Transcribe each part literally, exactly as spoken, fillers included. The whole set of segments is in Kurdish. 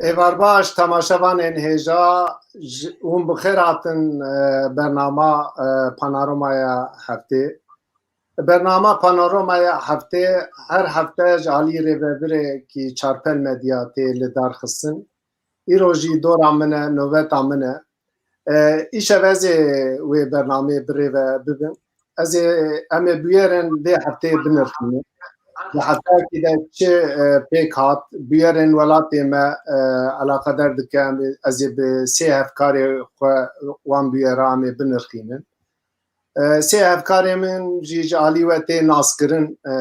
Êvar baş, temaşevanên hêja, ji, hûn bi xêr hatin, e, bernama, e, Panoromaya heftê. Bernama Panoromaya heftê her hefte ji alî rêvebirekî Çarpel Medya tê li dar xistin. Îro jî dora min e, nobeta min e. E, îşev ez ê wê bernameyê bi rê ve bibim. Ez ê, em ê bûyerên vê hefteyê binirxînin. Di hefteyekî de çi, e, pêk hat, bûyerên welatê me, e, eleqedar dike, em ê, ez ê bi sê hevkarê xwe wan bûyera em ê binirxînin. E, sê hevkarê min jî ji alî we tê naskirin. E,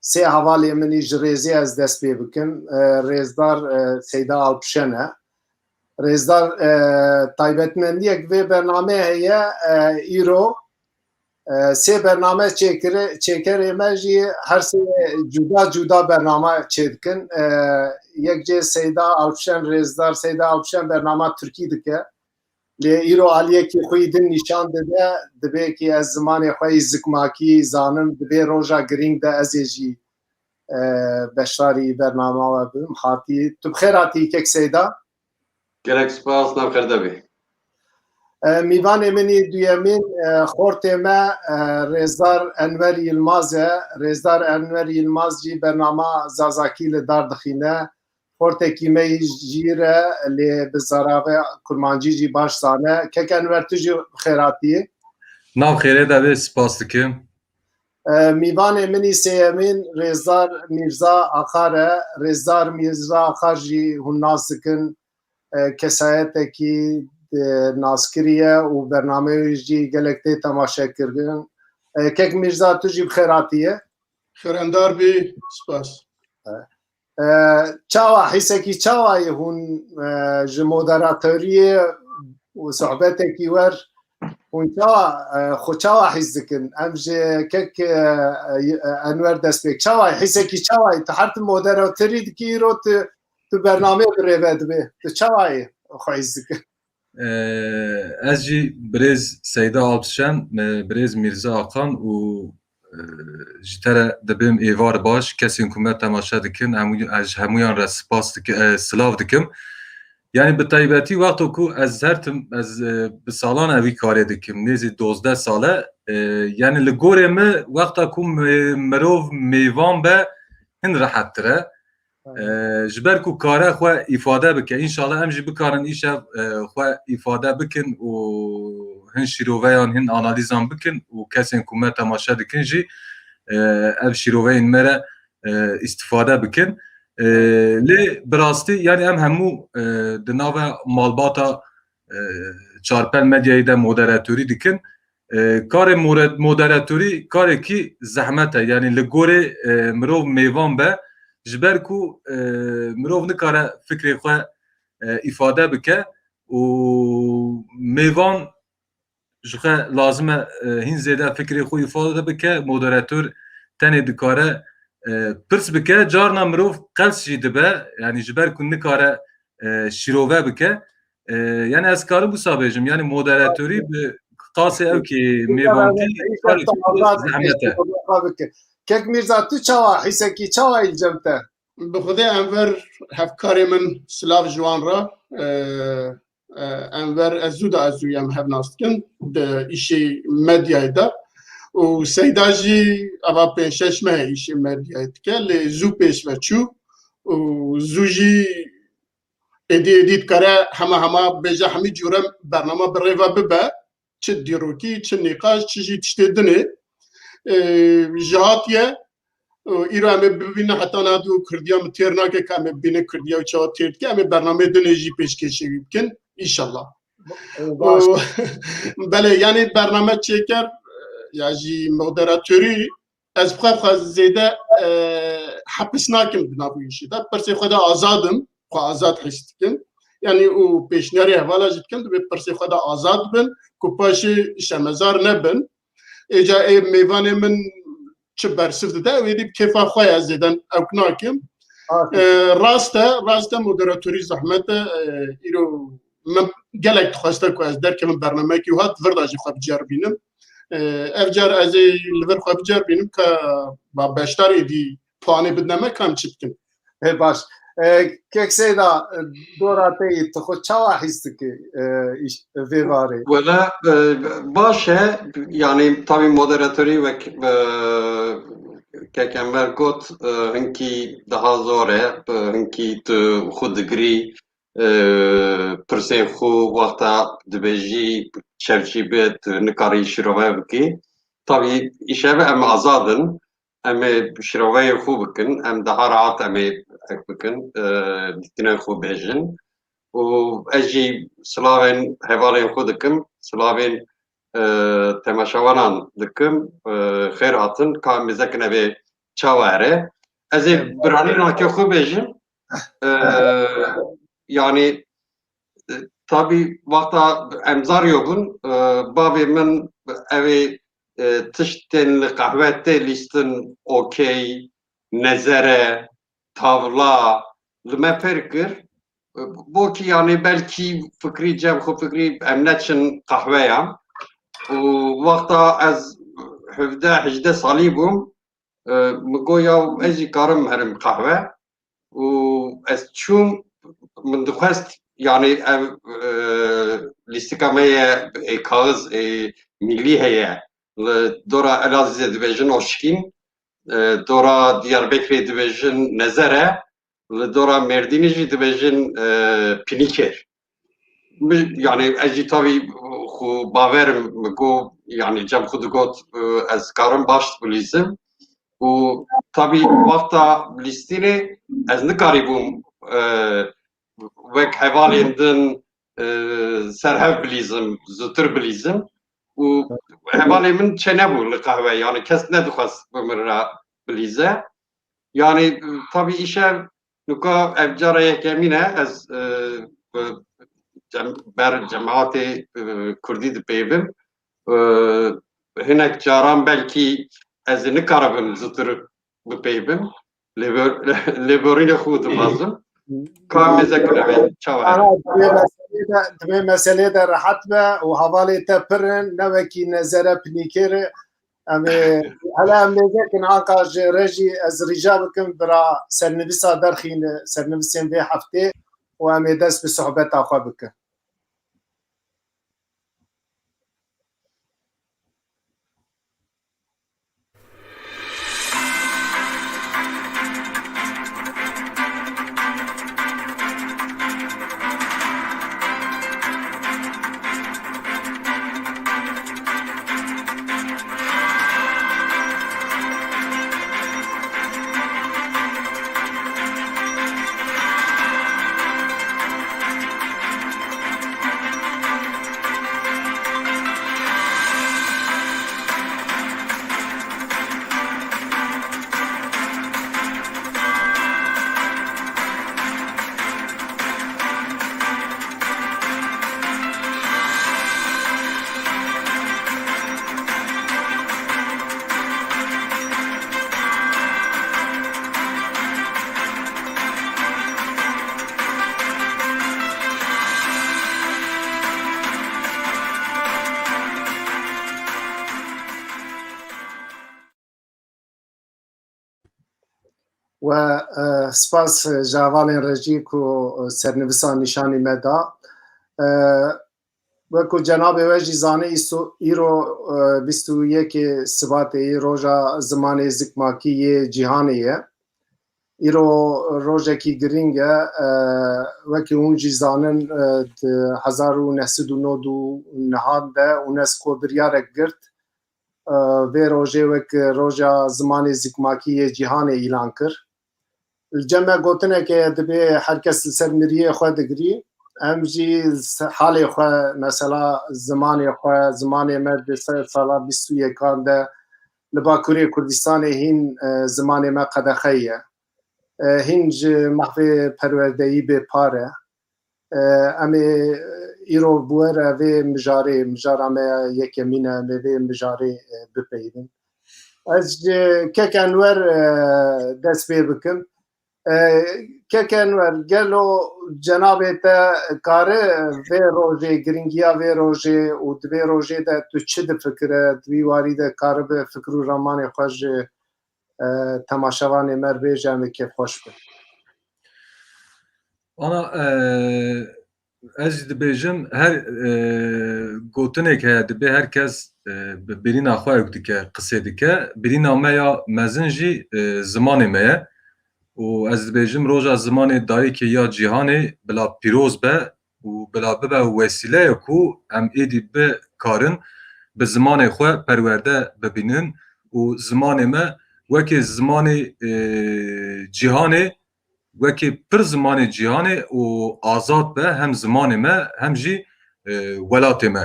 sê hevalê min î ji rêzê ez dest pê bikim. E, rêzdar, e, Seyda Alpişen e. Rêzdar, e, taybetmendiyek vê bernameyê heye, e, îro, e, sê bername çêkire-, çêkerê me jî her sê cuda cuda bername çêdikin. E, yek jê Seyda Alpişen, rêzdar Seyda Alpişen bernama Tirkî dike. Lê îro aliyekî xwe yî din nîşan dide, dibê kî ez zimanê xwe yî zikmakî zanim, dibê roja girîng de ez ê jî, e, beşdarî bernama we bim. Hatî, tu bi xêr hatî kek Seyda. Gelek spas, nav xêr de bî. E, mîvanê min î duyemîn, e, xortê me, e, Rêzdar Enwer Yilmaz e. Rêzdar Enwer Yilmaz jî bernama Zazakî li dar dixîne. Xortekî me yî jîr e, lê bi zarave kurmancî jî baş zane. Kek Enwer, tu jî bi xêr hatî. Nav xêrê de bê, spas dikim. E, mîvanê min î sêyemîn Rêzdar Mîrza Akar e. Rêzdar Mîrza Akar jî hûn nas dikin. E, kesayetekî, e, naskirî ye û bernameyê wî jî gelek tê temaşekirin. E, kek Mîrza, tu jî bi xêr hatiye. Xêrendar bî, spas. E, E, çawa, hîsekî çawa ye hûn, e, ji moderatoriyê û sohbetekî wer hûn çawa, e, xwe çawa hîs dikin? Em ji kek, e, e, Enwer dest pê. Çawa ye? Hîsekî çawa ye? Tu her tim moderatorî dikî, îro tu, tu bernameyê bi rê ve dibê. Tu çawa ye xwe hîs dikin? Ee, ez jî birêz Seyda Alpişen, e, birêz Mîrza Akan û, e, ji te re dibêm êvar baş, kesên ku me temaşe dikin, hemû, ez ji hemûyan re spas dik-, e, silav dikim. Yani bi taybetî wexto ku ez her tim, ez, e, bi salan ev vî karê dikim, nêzî dozdeh sal e. E, yani li gorê min wexta ku mi-, mirov mêvan be, hin rehettir e. Aynen. E, ji ber ku kare xwe îfade bike. Înşallah em jî bikarin îşev, e, xwe îfade bikin û hin şîroveyan, hin analîzan bikin û kesên ku me temaşe dikin jî, e, ev şîroveyên me re, e, îstifade bikin. E, lê bi rastî, yani em hemû, e, di nava malbata, e, Çarpel Medyayê de moderatorî dikin. E, karê more-, moderatorî karekî zehmet e. Yani li gorê, e, mirov mêvan be, ji ber ku, e, mirov nikare fikrê xwe, e, îfade bike û mêvan ji xwe lazim e, e, hîn zêde fikrê xwe îfade bike. Moderator tenê dikare, e, pirs bike. Carna mirov qels jî dibe. Yani ji ber ku nikare, e, şîrove bike. E, yani ez karim wisa bêjim. Yani moderatorî bi qasê ew ki mêvankî karekî zehmet e. Kek Mîrza, tu çawa, hîsekî çawa yî li cem te? Bi xwedê Enver hevkarê min, silav ji wan re. E, e, Enver, ez zû da ez zû em hev nas dikin di îşê medyayê de. Û Seyda jî eva pênc şeş meh e îşê medyayê dike, lê zû pêş ve çû. Û zû jî êdî êdî dikare hema hema bêje, hemî cûre bernama bi rê ve bibe. Çi dîrokî, çi nîqaş, çi jî tiştê dinê. E, ji hatiye, e, îro em ê bibînin, heta niha dû Kurdiya min têr nake, ka em ê bibînin Kurdiya çawa têr dike, em ê bernameyê dinê jî pêşkêşî wî bikin, înşallah. Baş. Belê, yani bername çêker, ya jî moderatorî, ez bi xwe xwe zêde, e, hepis nakim di nav wî îşê de. Pirsê xwe de azad im, xwe azad his dikim. Yani û pêşniyarê hevala jî dikim, divê pirsê xwe de azad bin, ku paşê şermezar nebin. Êca ê mêvanê min çi bersiv dide, ew êdî bi kêfa xwe ye, ez zêde ewk nakim. E, rast e, rast e, moderatorî zehmet e. E, îro min gelek dixweste ku ez derkevim bernameyekî wiha, di vir de jî xwe biceribînim. E, ev car ez ê li vir xwe biceribînim ka ba beşdar êdî puanê bidine me, ka em çi dikin. E, baş. E, Kek Seyda, e, dora te yî, tu xwe çawa hîs dikî, e, îş-, vê varê? Wele, e, baş e, yanî tabî moderatorî wek, e, Kek Enver got, e, hinkî daha zor e, e, hinkî tu xwe digirî, e, pirsên xwe wexta dibêjî, çev çî be, tu nikarî şirove bikî. Tabî îşev em azad in. Em ê şiroveyê xwe bikin, em daha rahat em ê ek bikin, e, dîtinên xwe bêjin. Û ez jî silavên hevalên xwe dikim, silavên, e, temaşevanan dikim, e, xêr hatin, ka em mêzekin evê çawa here. Ez ê Evet. biranînakê xwe bêjim, e, yanî, e, tabî wexta em zaryo bûn, e, bavê min evê, e, tiştên li qehwe tê lîstin, okey, nezere, tavla, li me pêr kir. E, bo kî, yanî belkî fikrî cem xwe fikrî em neçin qehweya. Û wexta ez hevdeh hejdeh salî bûm, e, min got, ya ez jî karim herim qehwe. Û ez çûm, min dixwest, yanî ev, e, lîstika me ye, ê kaxiz, ê mîlî heye. Li dora Elazîzê dibêjin oşkîn, e, dora Diyarbekirê dibêjin nezere, li dora Mêrdînê jî dibêjin, e, pinîkêr. Min, yanî ez jî tabî xwe bawer im, min got, yanî cem xwe digot, e, ez karim baş bilîzim. Û tabî wexta lîstînê ez nikarîbûm, e, wek hevalên din, e, serhev bilîzim, zûtir bilîzim. Û hevalê min çênebû li qehwe, yanî kes nedixwest bi min re bilîze. Yanî, tabî îşev nuka ev cara yekemîn e, ez, e, bi cem-, ber cemaatê, e, kurdî dipeyvim. E, hinek caran belkî ez ê nikaribim zûtir bipeyvim. Lêbor-, lêborînê xwe dixwazim. Ka mêze kir, evet, çawa ye? Ana, di vê meselê de, di vê meselê de rehet be û hevalê te pir in, ne wekî nezere pinîkêr e. Em ê, hele em mêze kin, anka ji re jî ez rica bikim, bira sernivîsa derxîne, sernivîsên vê heftê û em ê dest bi sohbeta xwe bikin. We, e, spas ji hevalên rejî ku sernivîsa nîşanî me da. E, wekî cenabê we jî zanî, îso-, îro, e, bîst û yekê Sibatê yê roja zimanê zikmakî yê cîhanê ye. Îro rojekî girîng e. E, wekî hûn jî zanin, e, di hezar û neh sed û nod û nehan de UNESCO biryarek girt, e, vê rojê wek roja zimanê zikmakî yê cîhanê îlan kir. Li cem me gotineke ye, dibê her kes li ser miriyê xwe digirî. Em jî se-, halê xwe, mesela zimanê xwe, zimanê me di se-, sala bîst û yekan de li Bakurê Kurdistanê hîn, e, zimanê me qedexe ye. E, hîn ji mehvê perwerdeyî bê par e. E, em ê îro bi we re vê mijarê, mijara me ya yekemîn e, em ê vê mijarê, e, bipeyivin. Ez ji Kek Enwer, e, dest pê bikim. E, Kek Enwer, gelo cenabê te kare vê rojê, girîngiya vê rojê û di vê rojê de tu çi difikire, di vî warî de karibe fikir û ramanê xwe ji, e, temaşevanê me re bêje, em ê kêfxweş bin. Ana, e, ez jî dibêjim, her, e, gotinek heye, dibê her kes, e, bi birîna xwe ewk dike, qisê dike. Birîna me ya mezin jî, e, zimanê me ye. Û ez dibêjim, roja zimanê dayikê ya cîhanê bila pîroz be û bila bibe wesîleyek ku em êdî bikarin bi zimanê xwe perwerde bibînin û zimanê me wekî zimanê, e, cîhanê, wekî pir zimanê cîhanê û azad be hem zimanê me hem jî, e, welatê me.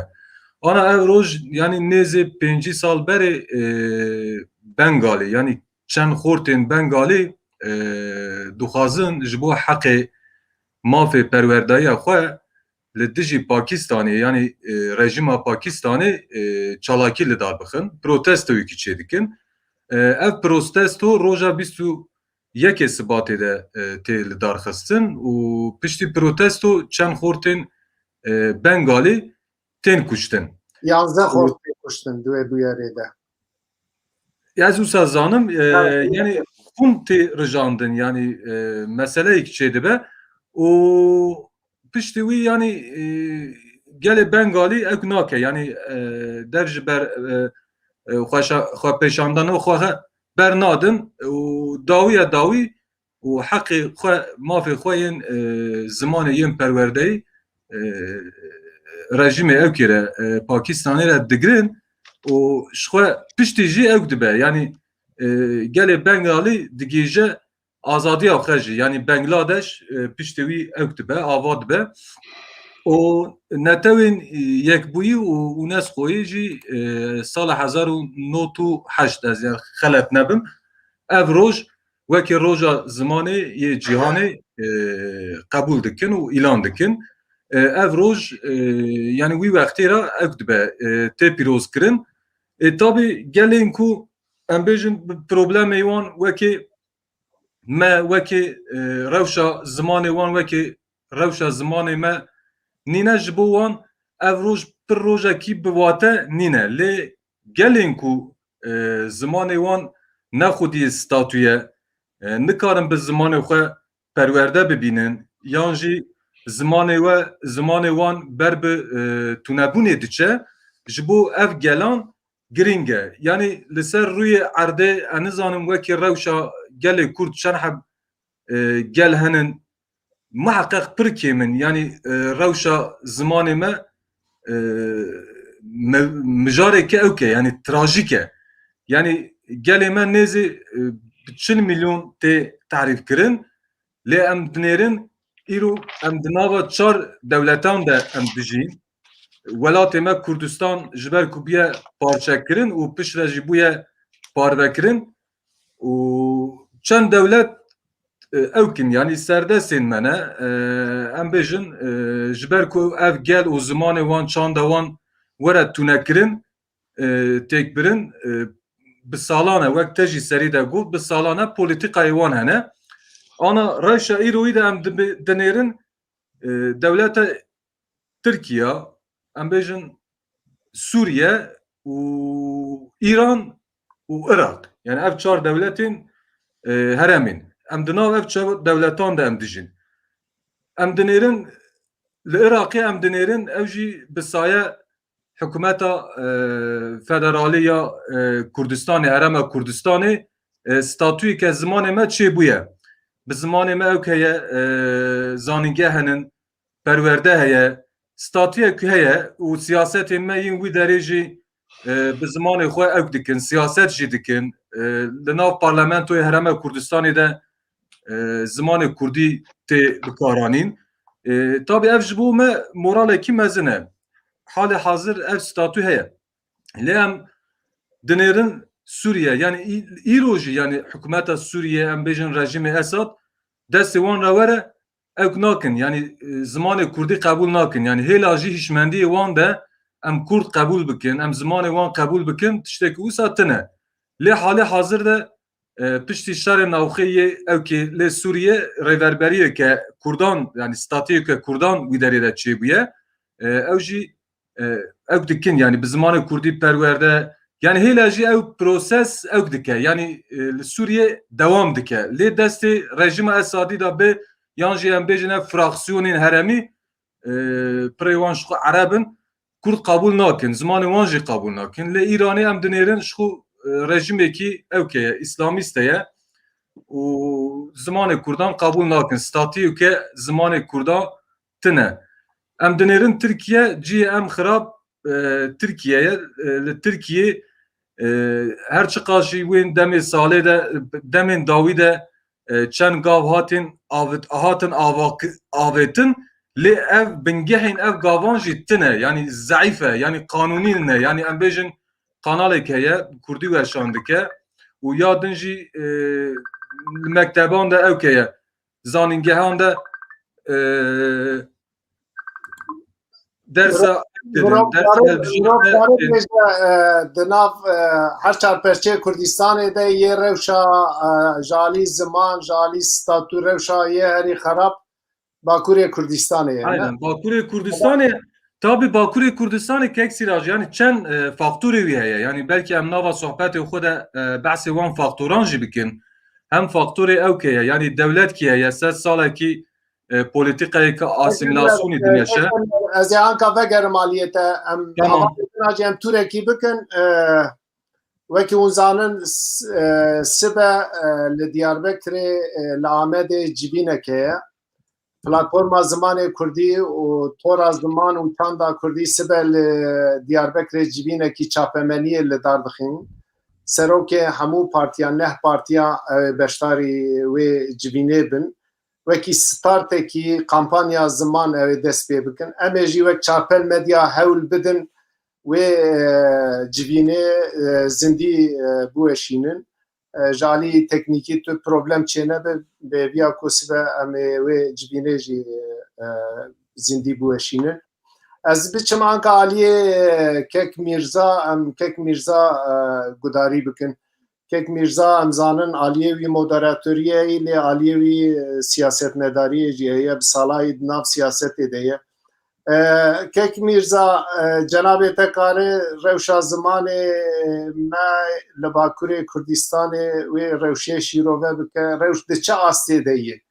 Ana ev roj, yanî nêzê pêncî sal berê, e, Bengalî, yanî çend xortên Bengalî, e, dixwazin ji bo heqê mafê perwerdayiya xwe li dijî Pakistanê, yanî, e, rejîma Pakistanê, e, çalakî li dar bixin, protestoyekî çêdikin. E, ev protesto roja bîst û yekê Sibatê de, e, tê li dar xistin û piştî protesto çend xortên, e, Bengalî tên kuştin. Yanzdeh xort tê kuştin di wê bûyerê de. Ez wisa zanim, e, yanî xûn tê rijandin, yanî, e, meseleyek çêdibe û piştî wî, yanî, e, gelê Bengalî ewk nake, yanî, e, dev ji ber, e, e, xweşa-, xwepêşandana xwe bernadin û dawiya dawî û heqê xwe, mafê xwe yên, e, zimanê yên perwerdeyî, e, rejîmê ewkê re, e, Pakistanê re digirin û ji xwe piştî jî ewk dibe. Yanî, e, gelê Bengalî digihîje azadiya xwe jî. Yanî Bengladeş, e, piştî wî ewk dibe, ava dibe. Û Netewên, e, Yekbûyî û UNESCOyê jî, e, sala hezar û nod û heşt, ez ê xelet nebim, ev roj wekî roja zimanê yê cîhanê, e, qebûl dikin û îlan dikin. E, ev roj, e, yanî wî wextê re ewk dibe, e, tê pîrozkirin. E, tabî gelên ku em bêjin bi problemê wan wekî me, wekî, e, rewşa zimanê wan, wekî rewşa zimanê me nîne, ji bo wan ev roj pir rojekî bi wate nîne. Lê gelên ku, e, zimanê wan ne xwedî statû ye, e, nikarin bi zimanê xwe perwerde bibînin, yan jî zimanê we, zimanê wan ber bi, e, tunebûnê diçe, ji bo ev gelan girîng e. Yanî li ser rûyê erdê, ez nizanim wekî rewşa gelê Kurd çend heb, e, gel henin, miheqeq pir kêm in. Yanî, e, rewşa zimanê me, e, me-, mijareke ewk e, yanî trajîk e. Yanî gelê me nêzî, e, bi çil milyon tê terîf kirin. Lê em dinêrin, îro em di nava çar dewletan de em dijîn. Welatê me Kurdistan ji ber ku bûye parçekirin û piştre jî bûye parvekirin û çend dewlet, e, ewk in, yanî serdestên me ne, e, em bêjin, e, ji ber ku ev gel û zimanê wan, çanda wan were tunekirin, e, têkbirin, e, bi salan e, wek te jî serî de got, bi salan e polîtîkayê wan hene. Ana rewşa îroyî de em dibi-, dinêrin, e, dewleta Tirkiye, em bêjin Sûriye û Îran û Iraq. Yanî ev çar dewletên, e, herêmên. Em di nav ev çar dewletan de em dijîn. Em dinêrin, li Iraqê em dinêrin, ew jî bi saye hikûmeta, e, federalî ya, e, Kurdistanê, Herêma Kurdistanê, e, statûyeke zimanê me çêbûye. Bi zimanê me ewk heye, e, zanîngeh henin, perwerde heye, statûyek heye û siyasetên me yên wî derê jî, e, bi zimanê xwe ewk dikin, siyaset jî dikin. E, li nav parlamentoyê Herêma Kurdistanê de, e, zimanê kurdî tê bikaranîn. E, tabî ev ji bo me moralekî mezin e. Halê hazir ev statû heye. Lê em dinêrin Sûriye, yanî î-, îro jî, yanî hikûmeta Sûriye, em bêjin rejîmê Esad, destê wan re were, ewk nakin, yanî, e, zimanê kurdî qebûl nakin. Yanî hêla jî hişmendiyê wan de em kurd qebûl bikin, em zimanê wan qebûl bikin, tiştekî wisa tune. Lê halê hazir de, e, piştî şerê navxwe yê ewkê lê Sûriye rêverberiyeke kurdan, yanî statûyeke kurdan wî derê de çêbûye. E, ew jî, e, ewk dikin, yanî bi zimanê kurdî perwerde, yanî hêla jî ew proses ewk dike, yanî, e, li Sûriye dewam dike. Lê destê rejîma Esadî de bi yan jî em bêjin ev fraksiyonên herêmî, e, pirê wan ji xwe Ereb in, Kurd qebûl nakin, zimanê wan jî qebûl nakin. Lê Îranê em dinêrin ji xwe, e, rejimekî ewke ye, îslamîste ye û zimanê Kurdan qebûl nakin. Statûyeke zimanê Kurdan tine. Em dinêrin Tirkiye, cihê em xirab, e, Tirkiye ye. E, li Tirkiye, e, her çiqas jî wên demê salê de, demên dawî de, e, çend gav hatin avit-, hatin avak-, avêtin, lê ev bingehên ev gavan jî tine, yanî zeîf e, yanî qanûnî ne, yanî em bêjin kanalek heye, Kurdî weşan dike û ya din jî, e, li mekteban de ewke ye, zanîngehan de, e, dersa didin, Mirov dersa karin, hilbijêr mirov de karin dibêje, e, di nav, e, her çar perçeyê Kurdistanê de yê rewşa, e, ji alî ziman, ji alî statû rewşa yê herî xerab Bakurê Kurdistanê ye, ne? Aynen, Bakurê Kurdistanê, tabi Bakurê Kurdistanê kek Siraj, yani çend, e, faktorê wî heye. Yani belkî em nava sohbetê xwe de, e, behsê wan faktoran jî bikin. Hem faktorê ewke ye, yani dewlet kî heye, sed salekî e, polîtîkayeke asîmîlasyonî dimeşe. Ez ê anka vegerim aliyê te, em Tamam. Hava jî em tûrekî bikin. E, wekî hûn zanin, s-, e, sibe, e, li Diyarbekirê, e, li Amedê civîneke ye. Platforma Zimanê Kurdî û Tora Ziman û Çanda Kurdî sibe li Diyarbekirê civînekî çapemeniyê li dar dixîn. Serokê hemû partiyan, neh partiya, ew ê beşdarî wê civînê bin. Wekî startekî kampanya ziman ew ê dest pê bikin. Em ê jî wek Çarpel Medya hewl bidin wê, e, civînê, e, zindî, e, biweşînin. E, ji alî teknîkî tu problem çênebe, bi hêviya ku sibe em ê wê civînê jî, e, zindî biweşînin. Ez biçim anka aliyê, e, Kek Mîrza, em Kek Mîrza, e, gudarî bikin. Kek Mîrza, em zanin aliyê wî moderatoriyê ye, lê aliyê wî, e, siyasetmedariyê jî heye, bi salayî di nav siyasetê de ye. E, Kek Mîrza, e, cenabê te kare rewşa zimanê me li Bakurê Kurdistanê wê rewşê şîrove bike, rewş di çi astê de ye?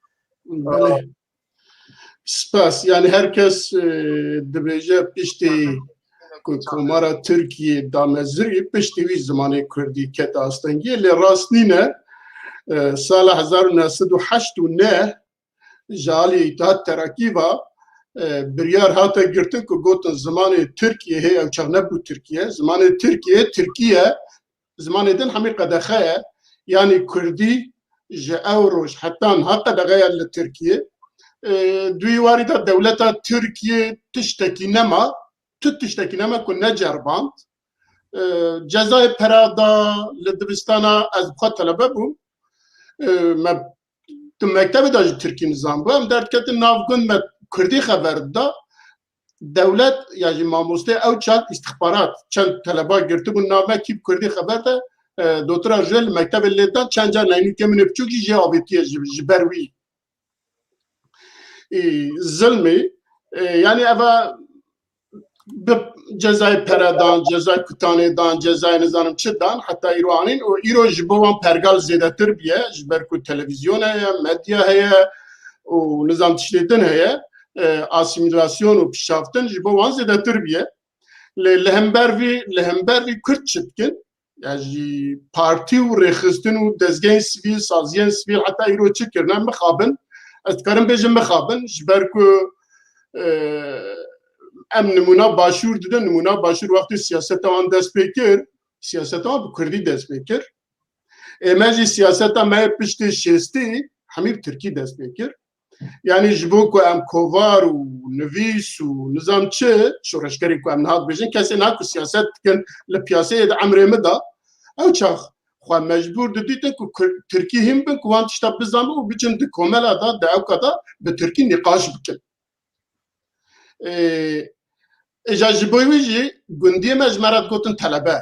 Belê. Spas. Yani her kes, e, dibêje piştî ku Komara Tirkiyê damezirî, piştî wî zimanê Kurdî ket astengiyê, lê rast nîne. E, sala hezar û neh sed û heşt û neh ji alî Îttihat Terakî ve, e, biryar hate girtin ku gotin zimanê Tirkiyê hê ew çax nebû Tirkiye. Zimanê Tirkiyê Tirkî ye, zimanê din hemî qedexe ye. Yanî Kurdî ji ew roj heta niha qedexe ye li Tirkiyê. E, di wî warî de dewleta Tirkiyê tiştekî nema, tu tiştekî nema ku neceriband. E, cezayê pera da li dibistana, ez bi xwe telebe bûm. E, me di mektebê de jî Tirkî nizanbû. Em derdiketin nav gund, me Kurdî xeber dida. Dewlet ya jî mamostê ew çax îstixbarat çend teleba girtibûn nav me kî bi Kurdî xeber de, e, dotora jê li mektebê lê dan, çend car neynûkê min ê biçûk jî jê avêtiye ji, ji ber wî, e, zilmê, e, yani eva bi cezayê pere dan, cezayê kutanê dan, cezayê nizanim çi dan, heta îro anîn û îro ji bo wan pergal zêdetir bûye, ji ber ku televîzyon heye, medya heye û nizam tiştê din heye, e, asîmîlasyon û pişaftin ji bo wan zêdetir bûye. Lê li hember vî, li hember vî Kurd çi dikin? Ya jî partî û rêxistin û dezgehên sivîl, saziyên sivîl heta îro çi kirine mixabin? Ez dikarim bêjim mixabin, ji ber ku, e, em nimûna Başûr didin, nimûna Başûr wextê siyaseta wan dest pê kir, siyaseta wan bi Kurdî dest pê kir. Ê me jî siyaseta me yê piştê şêstî hemî bi Tirkî dest pê kir. Yanî ji bo ku em kovar û nivîs û nizam çi, şoreşgerê ku em niha dibêjin, kesê niha ku siyaset dikin li piyaseyê di emrê min de, ew çax xwe mecbûr didîtin ku Kur-, Tirkî hîn bin ku wan tişta bizanbin û biçin di komela de, di ewka de bi Tirkî nîqaş bikin. Ê, îja ji bo wî jî gundiyê me ji me re digotin telebe.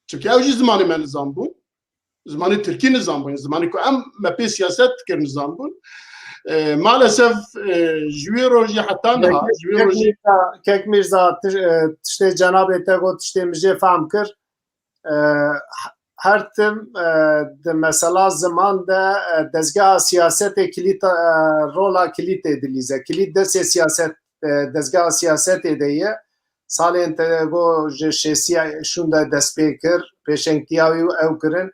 Çimkî ew jî zimanê me nizanbûn. Zimanê Tirkî nizanbûn. Zimanê ku em me pê siyaset dikir nizanbûn. E, maalesef, e, ji wê rojê heta niha, ji wê Kek rojê Mîrza, Kek Mîrza, ti-, e, tiştê cenabê te got, tiştê min jê fehm kir. E, her tim e, di mesela ziman de e, dezgeha siyasetê kilît, e, rola kilîtê dilîze. Kilît destê siyaset, e, dezgeha siyasetê de ye. Salên te go ji şêsiya şûn de dest pê kir, pêşengtiya wî ew kirin.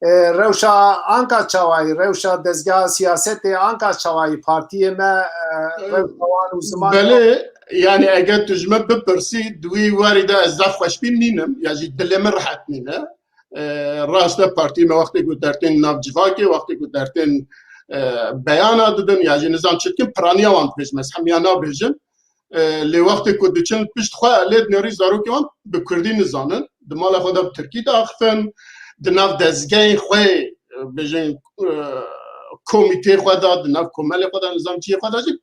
E, rewşa Anka çawayî, rewşa dezgeha siyasetê Anka çawayî, partiyê me, e, rewşa wan û ziman. Belê, yani eger tu ji min bipirsî, di wî warî de ez zaf xweşbîn nînim, ya jî dilê min rehet nîne. E, rast e, partiyê me wextê ku dertên nav civakê, wextê ku dertên, e, beyana didin, ya jî nizam çi dikin, piraniya wan dibêjim, ez hemiya nabêjim. E, lê wextê ku diçin pişt xwe, lê dinêrî zarokê wan bi kurdî nizanin, di mala xwe de bi tirkî diaxifin, di nav dezgehên xwe, e, bêjin, e, komîteyê xwe de, di nav komelê xwe de, nizam çiyê xwe de jî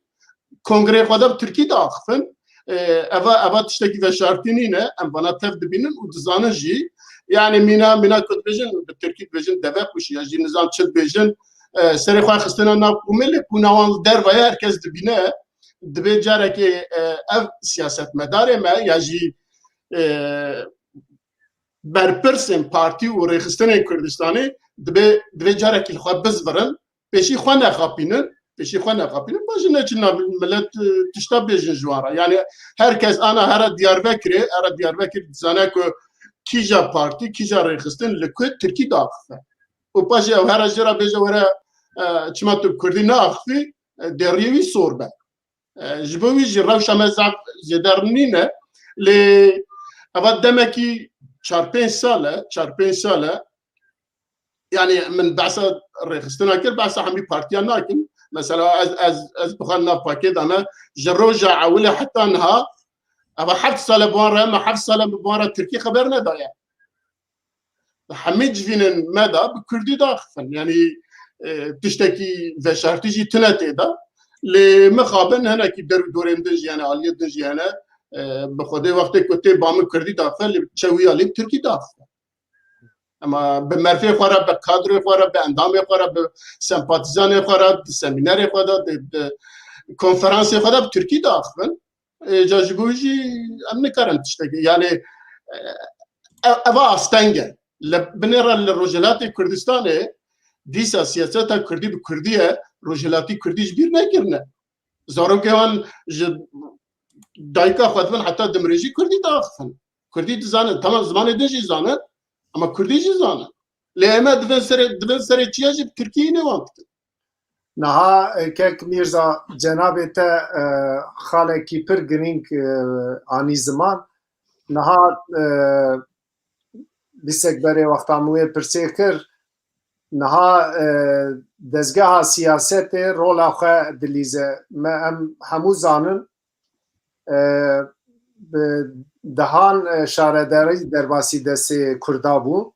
kongreyê xwe de bi tirkî diaxifin. E, eva, eva tiştekî veşartî nîne, em vana tev dibînin û dizanin jî. Yani mîna, mîna ku dibêjin, bi tirkî dibêjin deve kuşî ya jî nizam çi dibêjin, e, serê xwe xistine nav komelê, ku nawan li derve ye, her kes dibîne. Dibê carekê, e, ev siyasetmedarê me ya jî, e, berpirsên partî û rêxistinên Kurdistanê dibê, divê carekî li xwe bizvirin, pêşî xwe nexapînin, pêşî xwe nexapînin, paşê neçin nav milet, e, tişta bêjin ji wan re. Yani her kes ana here Diyarbekirê, here Diyarbekir dizane ku kîja partî, kîja rêxistin li ku tirkî diaxife. Û paşê ew here jê re bêje were, e, çima tu kurdî neaxifî, e, deriyê wî sor be. E, ji bo wî jî rewşa me zaf zêde rin nîne. Lê eva demekî çar pênc sal e, çar pênc sal e, yani min behsa rêxistina kir, behsa hemî partiyan nakim. Mesela ez, ez, ez bi xwe nav pakê de me, ji roja ewilê heta niha, eva heft sal e bi wan re, me heft sal e bi wan re tirkî xeber nedaye. Hemî civînên me de bi kurdî diaxifin. Yani, e, tiştekî veşartî jî tune tê de. Lê mixabin hinekî der û dorên din jî hene, aliyê din jî hene, e, bi xwedê wextê ku tê ba min kurdî diaxife, lê çewî alî bi tirkî diaxife. Ema bi merfê xwe re, bi kadroyê xwe re, bi endamê xwe re, bi sempatîzanê xwe re, bi semînerê xwe de, di, di konferansê xwe de bi tirkî diaxifin. Ê, ca ji bo jî em nikarin tiştekî. Yani, e, ev, eva asteng e. Li binê re li Rojhilatê Kurdistanê dîsa siyaseta kurdî bi kurdî ye, rojhilatî kurdî ji bîr nekirine. Zarokê wan ji dayika xwe dibin heta dimrê jî kurdî diaxifin. Kurdî dizanin, tamam zimanê din jî zanin, ama kurdî jî zanin. Lê eme divin serê, divin serê çiya jî bi tirkî nê wan dikin. Niha, e, kek Mîrza, cenabê te, e, xalekî pir girîng, e, anî ziman. Niha, e, bîsek berê wexta min wê pirsê kir, niha, e, dezgeha siyasetê rola xwe dilîze. Me em hemû zanin, e, bi dehan, e, şaredarî derbasî destê Kurda bû.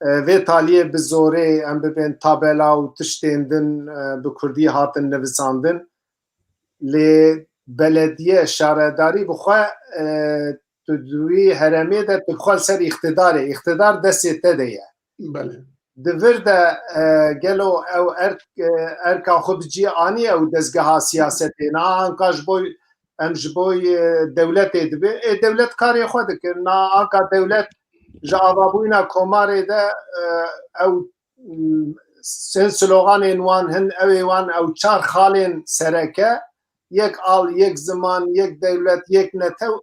E, vê taliyê bi zorê em bibên tabela û tiştên din, e, bi kurdî hatin nivisandin. Lê belediye, şaredarî bi xwe, e, tu di wî herêmê de tu bi xwe li ser îqtidarê, îqtidar destê te de ye. Belê. Di vir de, e, gelo ew erk, e, erka xwe bi cî anî ew dezgeha siyasetê? Na anka ji bo, em ji bo, e, dewletê dibe. Ê, dewlet karê xwe dike. Na anka dewlet ji avabûyîna komarê de, e, ew, m, hin sloganên wan hin, ew ê wan ew çar xalên sereke, yek al, yek ziman, yek dewlet, yek netew,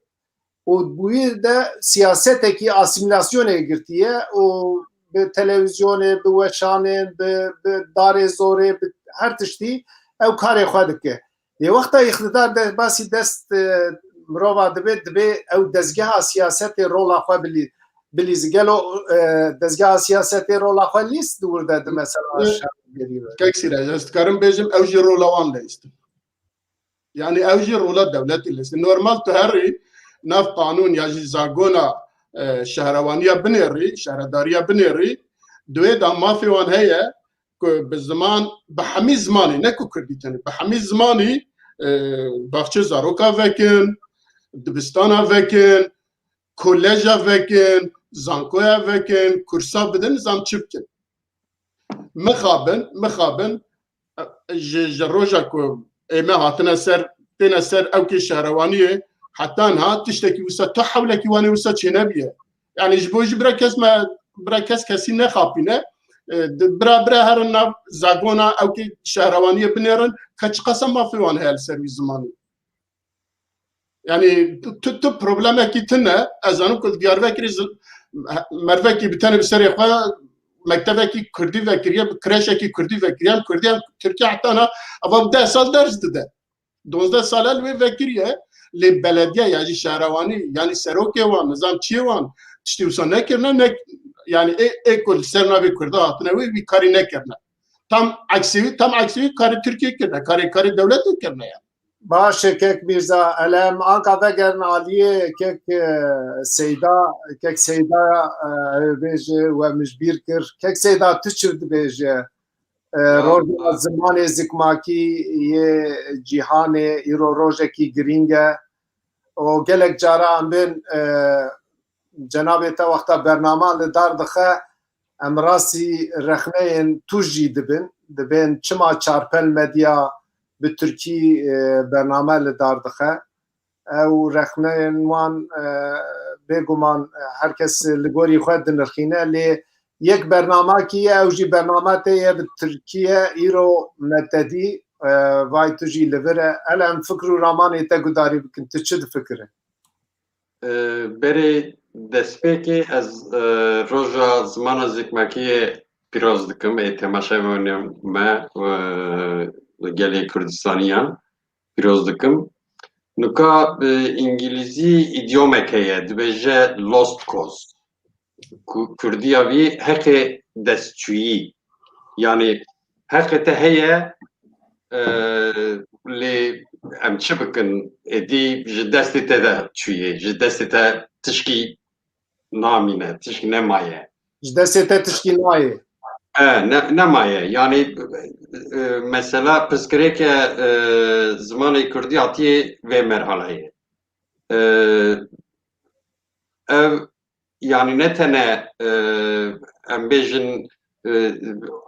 û bi wî de siyasetekî asîmîlasyonê girtiye û bi televîzyonê, bi weşanê, bi, bi darê zorê, bi her tiştî ew karê xwe dike. Lê wexta îqtidar de basî dest, e, mirova dibe, dibe ew dezgeha siyasetê rola xwe bilî-, bilîzî. Gelo, e, dezgeha siyasetê rola xwe lîst di wir de di mesela şergerî ve? Kek Sîraj, ez dikarim bêjim, ew jî rola wan lêstin. Yani ew jî rola dewletê lêstin. Normal tu herî nav qanûn ya jî zagona, e, şehrewanîya binêrî, şehredariya binêrî, di wê de mafê wan heye ku bi ziman, bi hemî zimanî, ne ku kurdî tenê, bi hemî zimanî, e, baxçê zaroka vekin, dibistana vekin, koleja vekin, zankoya vekin, kursa bidin, nizam çi bikin. Mixabin, mixabin, ji, ji roja ku ê me hatine ser, têne ser ewkê şehrewaniyê, heta niha tiştekî wisa, tu hewlekî wan ê wisa çênebiye. Yani ji bo jî bira kes me bira kes kesî nexapîne. E, di-, bira bira herin nav zagona, ew kê şehrewaniyê binêrin, ke çiqasa mafê wan heye li ser wî zimanî. Yani tu, tu, tu problemekî tune, ez zanim ku li Diyarbekirê zil-, mervekî bi tenê bi serê xwe mektevekî kurdî vekiriye, bi kreşekî kurdî vekiriye, em kurdî em Tirkiye heta na, eva bi deh sal ders dide. Dozdeh sal e li wê vekiriye, lê belediye ya jî şehrewanî, yani serokê wan, nizam çiyê wan, tiştê wisa nekirine, ne, yani ê, ê ku li ser navê kurda hatine wê, wî karî nekirine. Tam eksî wî, tam eksî wî karê Tirkiye kirine, karê, karê dewletê kirine yani. Baş e, kek Mîrza, ele em anka vegerin aliyê kek, e, Seyda, kek Seyda, e, ew bêje we min ji bîr kir. Kek Seyda, tu çi dibêje? E, Ya, roja e, zimanê zikmakî yê cîhanê îro rojekî girîng e. Û gelek cara em bên, e, cenabê te wexta bernama li dar dixe, em rastî rexneyên tûj jî dibin. Dibên çima Çarpel Medya bi tirkî, e, bername li dar dixe. Ew rexneyên wan, e, bêguman, e, her kes li gorî xwe dinirxîne, lê yek bernamakî ye, ew jî bernama te ye bi tirkî ye, îro me te dî, e, vay tu jî li vir e. Ele em fikr û ramanê te gudarî bikin, tu çi difikire? E, berê destpêkê ez, e, roja zimana zikmakiyê pîroz dikim, ê temaşevanên me, e, gelê Kurdistaniyan pîroz dikim. Nika, e, îngilîzî îdyomek heye, dibêje lost cause. Ku-, kurdiya vî heqê destçûyî. Yani heqê te heye, e, lê em çi bikin? Êdî ji destê te de çûyê, ji destê te tişkî namîne, tişkî nemaye. Ji destê te tişkî nayê. E, ne, nemaye. Yani, e, mesela pirsgirêke, e, zimanê kurdî hatiye vê merhaleyê. E, ev, yani ne tene, e, em bêjin, e,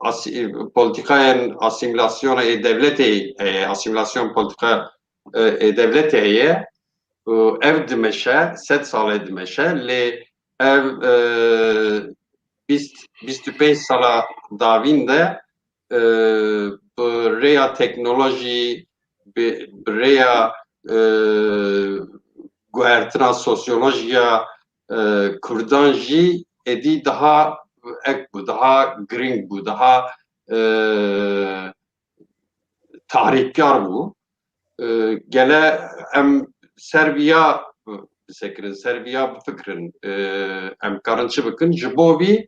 asî-, politikayên asîmîlasyona ê dewletê heye, asîmîlasyon politika, e, ê dewletê heye. Û ev dimeşe, sed sal e dimeşe, lê ev, e, bîst, bîst û pênc sala davîn de, e, bi rêya teknolojî, bi, bi rêya, e, guhertina sosyolojiya, e, kurdan jî êdî daha ek bû, daha girîng bû, daha, e, tahrîkkar bû. E, gele em ser viya bisekirin, ser viya bifikirin, e, em karin çi bikin? Ji bo vî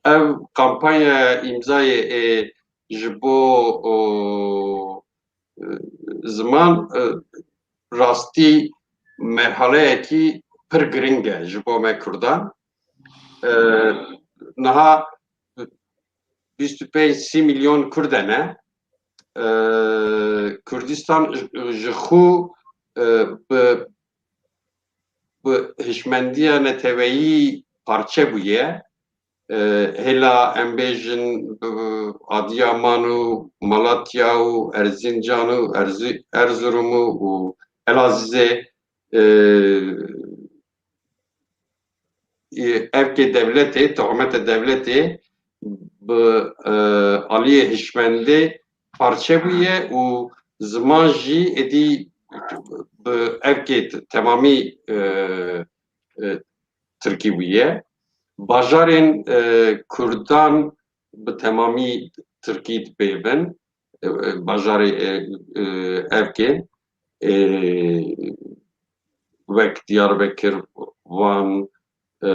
ev kampanya îmzayê ê ji bo, o, e, ziman, e, rastî merhaleyekî pir girîng e ji bo me kurdan. E, niha bîst û pênc sî milyon kurd hene. E, Kurdistan ji, ji xwe, e, bi, bi hişmendiya neteweyî parçe bûye. E, hêla em bêjin, e, Adiyaman û Malatya û Erzincan û Erzi-, Erzurum û, û Elazizê, e, e, evkê dewletê, tohmete dewletê bi, e, aliyê hişmendê parçe bûye û ziman jî êdî bi evkê t-, temamî, e, e, tirkî bûye. Bajarên, e, kurdan bi temamî tirkî dipeyvin, e, e, bajarê, e, e, evkê, e, wek Diyarbekir, Van, e,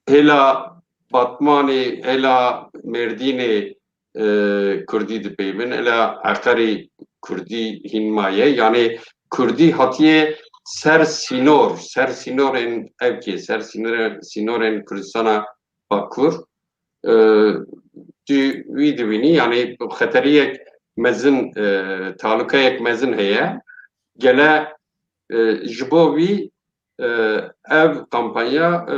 hêla Batmanê, hêla Mêrdînê, e, kurdî dipeyvin, hêla Heqerê kurdî hîn maye. Yanî kurdî hatiye ser sînor, ser sînorên evkê, ser sînorê-, sînorên Kurdistana Bakur. E, tu wî dibînî, yanî xeteriyek mezin, e, talukeyek mezin heye. Gele, e, ji bo vî, e, ev kampanya, e,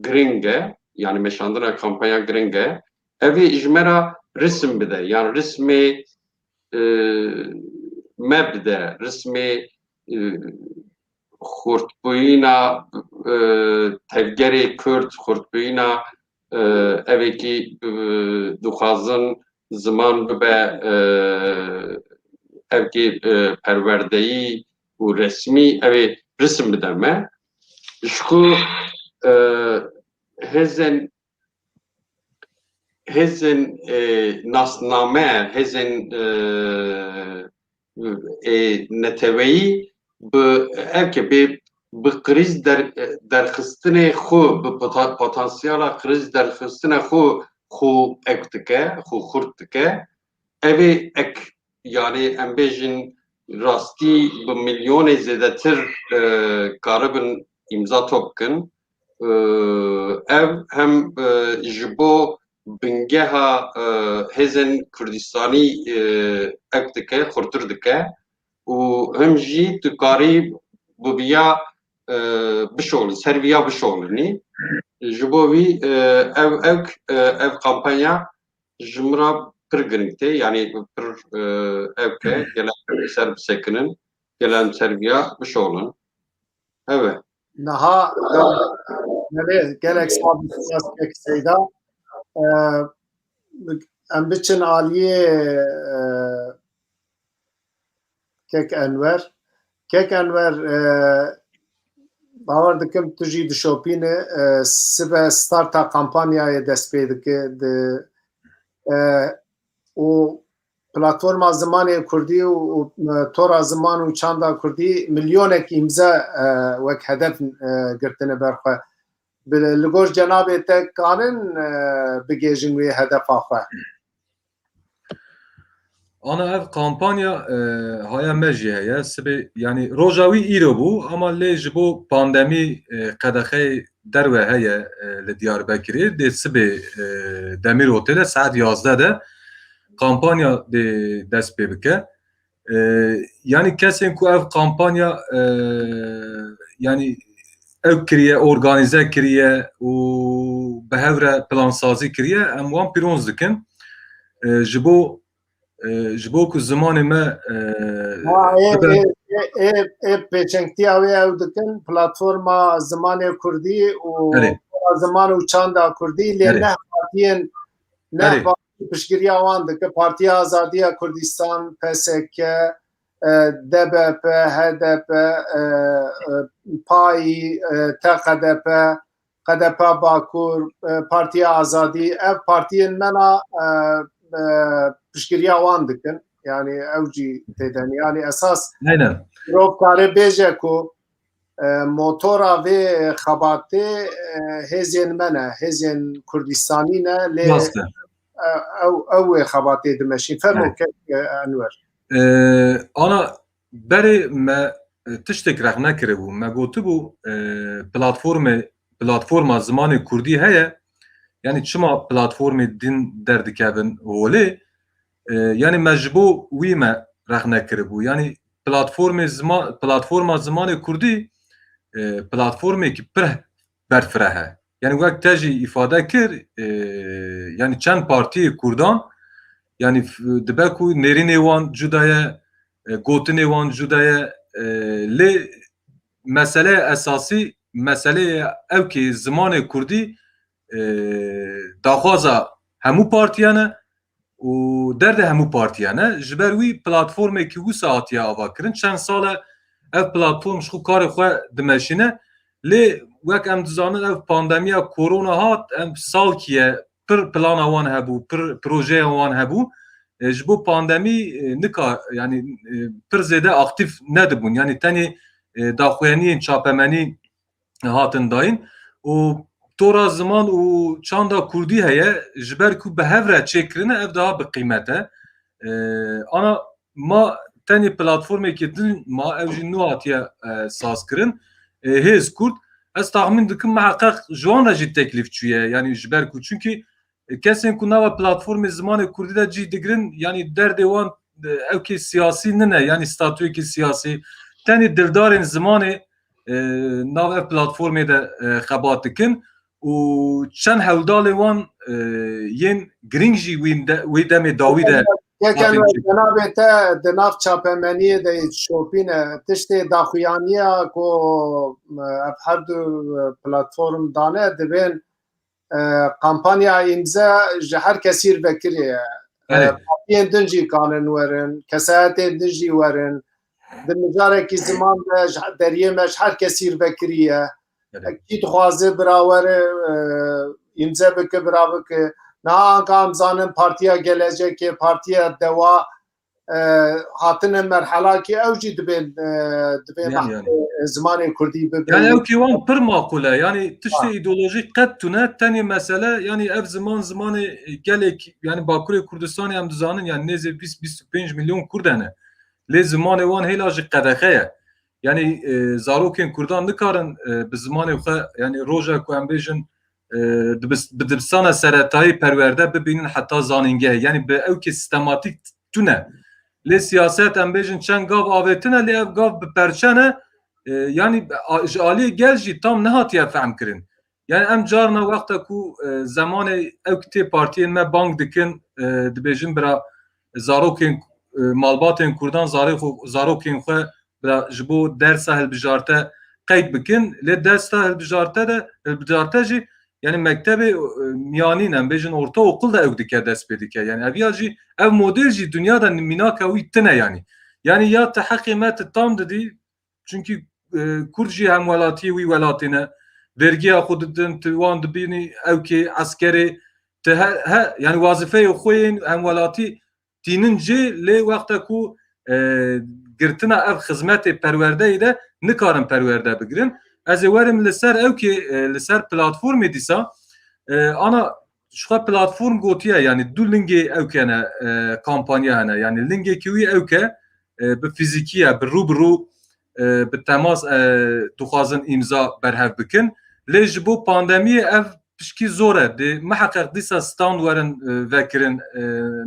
giring e, yanî meşandina kampanya giring e. Ev ê ji me re risim bide, yan rismê, e, me bide, rismê, e, xurtbûyîna, e, tevgerê Kurd, xurtbûyîna, e, evekî, e, dixwazin ziman bibe, e, evkê, e, perwerdeyî û resmî, ew ê risim bide me. Ji ku, e, hêzên, hêzên, e, nasname, hêzên, e, ê neteweyî bi, evke bê, bi krîz der-, derxistinê xwe, bi pota-, potansiyala krîz derxistinê xwe, xwe ek dike, xwe xurt dike. Ev ê ek, yani em bêjin rastî bi milyonê zêdetir, e, karibin îmza top bikin. E, ev hem, e, ji bo bingeha, e, hêzên Kurdistanî, e, ek dike, xurtir dike û hem jî tu karî bi viya, e, bişolin, ser viya bişolinî. Ji bo vî, e, ev, ev, e, ev kampanya ji min re pir giring tê, yanî pir, e, ev ke gelek ser bisekinin, gelek ser viya bişolin. Ev e. Niha, belê, gelek spas, spas kek Seyda. Ee, em biçin aliyê, e, kek Enwer. Kek Enwer, e, bawer dikim tu jî dişopîne, e, sibe starta kampanyayê dest pê dike, di, e, û platforma zimanê kurdî û, û, e, tora ziman û çanda kurdî milyonek îmze, e, wek hedef, e, girtine ber xwe. Bi, li gor cenabê te karin, e, bigêjin wê hedefa xwe? Ana ev kampanya, e, haya me jî heye. Sibê, yani roja wî îro bû, ama lê ji bo pandemî, e, qedexeyê derve heye, e, li Diyarbekirê. Dê sibê, e, Demîrotê de saet yazdeh de kampanya dê dest pê bike. E, yani kesên ku ev kampanya, e, yani ew kiriye, organîze kiriye û bi hev re plansazî kiriye, em wan pîroz dikin. E, ji bo, e, ji bo ku zimanê me, e, Ha, ê, bibe ê, ê, ê, ê pêçengtiya wê ew dikin, platforma zimanê kurdî û Erê. ziman û çanda kurdî, lê Erê. neh partiyên, neh Erê. partî piştgiriya wan dike, Partiya Azadiya Kurdistan, P S K, e, D B P, H D P, e, e, PAYÎ, e, T K D P, K D P Bakur, e, Partiya Azadî, ev partiyên me na, e, e, piştgiriya wan dikin. Yani ew jî têden. Yani esas Aynen. mirov kare bêje ku, e, motora vê xebatê, e, hêzên me ne, hêzên Kurdistanî ne, lê Rast e. e, ew, ew wê xebatê dimeşîn. Fermo Evet. kek, e, Enwer. E, ana berê me, e, tiştek rexne kiribû. Me gotibû, e, platformê, platforma zimanê kurdî heye. Yani çima platformê din derdikevin holê? E, yani me ji bo wî me rexne kiribû. Yani platformê zima-, platforma zimanê kurdî, e, platformekî pir berfireh e. Yani wek te jî îfade kir, e, yani çend partiyê kurdan, yani f-, dibe ku nêrînê wan cuda ye, e, gotinê wan cuda ye, e, lê meseleya esasî, meseleyê ew ki zimanê kurdî, e, daxwaza hemû partiyan e û derdê hemû partiyan e. Ji ber wî platformekî wisa hatiye avakirin. Çend sal e ev platform ji xwe karê xwe dimeşîne. Lê wek em dizanin ev pandemiya korona hat, em salkî ye, pir plana wan hebû, pir projeya wan hebû. E, ji bo pandemî, e, nika, yani, e, pir zêde aktîf nedibûn. Yani tenê, e, daxuyaniyên çapemenî hatin dayîn û tora ziman û çanda kurdî heye, ji ber ku bi hev re çêkirine, ev daha bi qîmet e. E, ana ma tenê platformekê din ma, ew jî nû hatiye, e, sazkirin. E, Hêz Kurd, ez taxmîn dikim miheqeq ji wan re jî teklîf çûye, yanî ji ber ku, çunkî, e, kesên ku nava platformê zimanê kurdî de cî digirin, yanî derdê wan, e, ewkê siyasî nine, yanî statuyekî siyasî, tenê dildarên zimanê, e, nav ev platformê de, e, xebat dikin û çend hewldalê wan, e, yên girîng jî wî de-, wî demê dawî de Kek Enwer, cenabê te di nav çapemeniyê de yê dişopîne, tiştê daxuyaniya ku, e, ev her du, e, platform dane, dibên, e, kampanya îmze ji her kesî r' vekirî ye. E, Belê. Partiyên din jî kanin werin, kesayetên din jî werin. Di mijarekî ziman de ji deriyê me ji her kesî r' vekirî ye. Belê. Kî dixwaze bira were, e, îmze bike, bira bike. Niha anka em zanin Partiya Gelecekê, Partiya Dewa, e, hatine merhelakî, ew jî dibên, e, dibê Yani, mehkê, yani. e, zimanê kurdî bibe. Yani ew kê wan pir maqûl e. Yani tiştê Ha. îdeolojîk qet tune, tenê mesele, yani ev ziman, zimanê gelek, yani Bakurê Kurdistanê em dizanin, yani nêzê bîst, bîst û pênc milyon kurd hene. Lê zimanê wan hêla jî qedexe ye. Yani, e, zarokên kurdan nikarin, e, bi zimanê xwe, yani roja ku em bêjin, e, dibis-, bi dibistana seretayî perwerde bibînin heta zanîngehê. Yani bi ewkê sistematîk tune. Lê siyaset, em bêjin, çend gav avêtine, lê ev gav bi perçe ne, e, yani a-, ji aliyê gel jî tam nehatiye fehm kirin. Yani em carna wexta ku, e, zemanê ew tê partiyên me bang dikin, e, dibêjin bira zarokên, e, malbatên kurdan zarê xwe, zarokên xwe bira ji bo dersa hilbijarte qeyd bikin. Lê dersa hilbijarte de, hilbijarte jî, yani mektebê, e, miyanîn, em bêjin ortaokul de ew dike, dest pê dike. Yani ev ya jî, ev model jî dinya de mînaka wî tine yani. Yani ya tu heqê me tu tam didî, çunkî, e, kurd jî hemwelatiyê wî welatê ne, vergiya xwe didin, tu wan dibînî ewkê eskerê, tu he, he, yani wazifeyê xwe yên hemwelatî tînin cê, lê wexta ku, e, girtina ev xizmetê perwerdeyê de nikarin perwerde bigirin. Ez ê werim li ser ewkê, e, li ser platformê dîsa, e, ana ji xwe platform gotiye, yani du lingê ewkene, e, kampanya hene. Yani lingekî wî ewke, e, bi fîzîkî ye, bi rû bi rû, e, bi temas, e, dixwazin îmza berhev bikin. Lê ji bo pandemiyê ev pişkî zor e. Dê miheqeq dîsa stand werin, e, vekirin, e,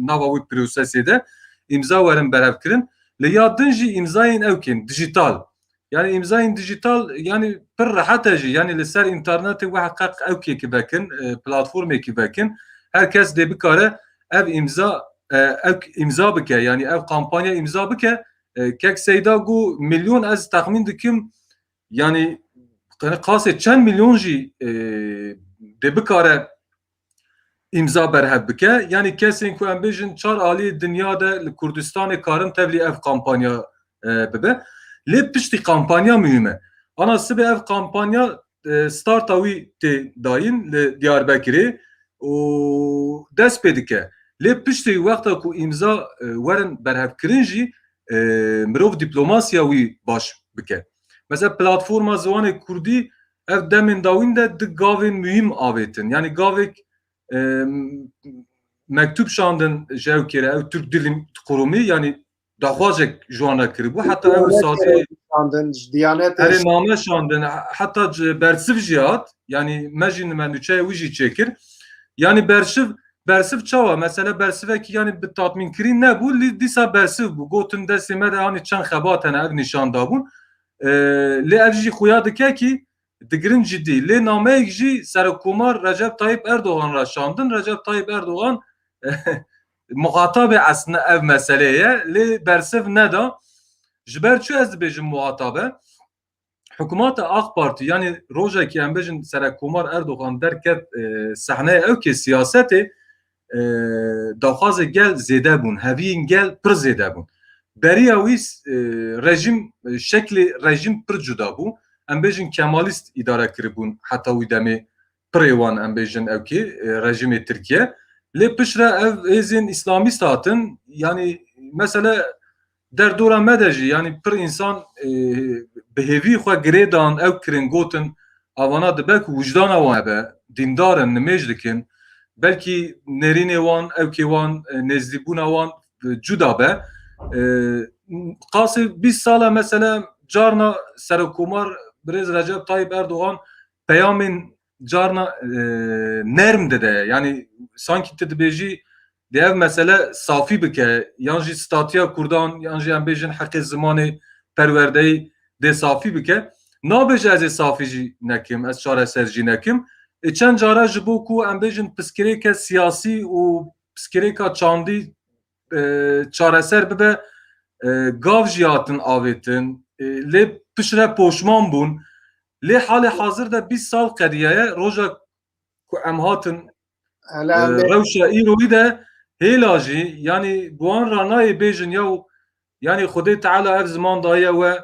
nava wî prosesê de îmza werin berhev kirin. Lê ya din jî îmzayên ewkên dijital. Yani îmzayên dijital, yani pir rehet e jî. Yani li ser înternetê miheqeq ewkêkî vekin, e, platformêkî vekin. Her kes dê bikare ev îmza, e, ew îmza bike. Yani ev kampanya îmza bike. E, kek Seyda got milyon, ez texmîn dikim, yani qasê çend milyon jî, e, dê bikare îmza berhev bike. Yani kesên ku em bêjin çar aliyê dinya de li Kurdistanê karin tevlî ev kampanya, e, bibe. Lê piştî kampanya muhîm e. Ana sibê ev kampanya, e, starta wî tê dayîn li Diyarbekirê û dest pê dike. Lê piştî wexta ku îmza, e, werin berhevkirin jî, e, mirov dîplomasiya wî baş bike. Mesela platforma ziwanê kurdî ev demên dawîn de du gavên muhîm avêtin. Yani gavek, e, mektûb şandin ji ew kêre, ew Türk Dil Kurumu, yani daxwazek ji wan re kiribû. Heta ew sazê şandin, ji Diyanetê herê name şandin, heta bersiv jî hat. Yani me jî me nûçeya wî jî çêkir. Yani bersiv, bersiv çawa? Mesela bersivekî yani bi tatmînkirîn nebû, lê dîsa bersiv bû. Gotin destê me de hani çend xebat hene, ev nîşan dabûn. E, lê ev jî xuya dike kî digirin cidî. Lê nameyek jî Serokomar Recep Tayyip Erdogan re şandin. Recep Tayyip Erdogan muxatabê eslinde ev meselê ye, lê bersiv neda. Ji ber çi ez dibêjim muxatab e? Hikûmeta AK Partî, yani rojekî em bêjin Serokomar Erdogan derket, e, sehneyê ewkê siyasetê, e, daxwazê gel zêde bûn, heviyên gel pir zêde bûn. Beriya wî, e, rejîm, e, şeklê rejîm pir cuda bû. Em bêjin Kemalîst îdare kiribûn heta wî demê, pirê wan, em bêjin ewkê, e, rejîmê Tirkiye. Lê piştre ev hêzên îslamîst hatin, yani mesele derdora me de jî, yani pir însan, e, bi hêvî xwe girê dan, ew kirin gotin, avana dibe ku wijdana wan hebe, dîndar in, nimêj dikin, belkî nêrînê wan, ewkê wan, e, nêzdîbûna wan, e, cuda be. E, qasê bîst sala mesela carna Serokomar Birêz Recep Tayyip Erdogan peyamên carna, e, nerm dide. Yani sankî tu dibêjî dê ev mesele safî bike, yan jî statiya kurdan, yan jî em bêjin heqê zimanê perwerdeyî dê safî bike. Nabêje ez ê safî jî nekim, ez çareser jî nekim. E, çend cara ji bo ku em bêjin piskirêke siyasî û piskirêka çandî e, çareser bibe, e, gav jî hatin avêtin, e, lê piştre poşman bûn. Lê halê hazir de bîst sal qediyaye, roja ku em hatin, e, rewşa îroyî de hêla jî, yanî bi wan re nayê bêjin ya, yanî Xwedê Teala ev ziman daye we,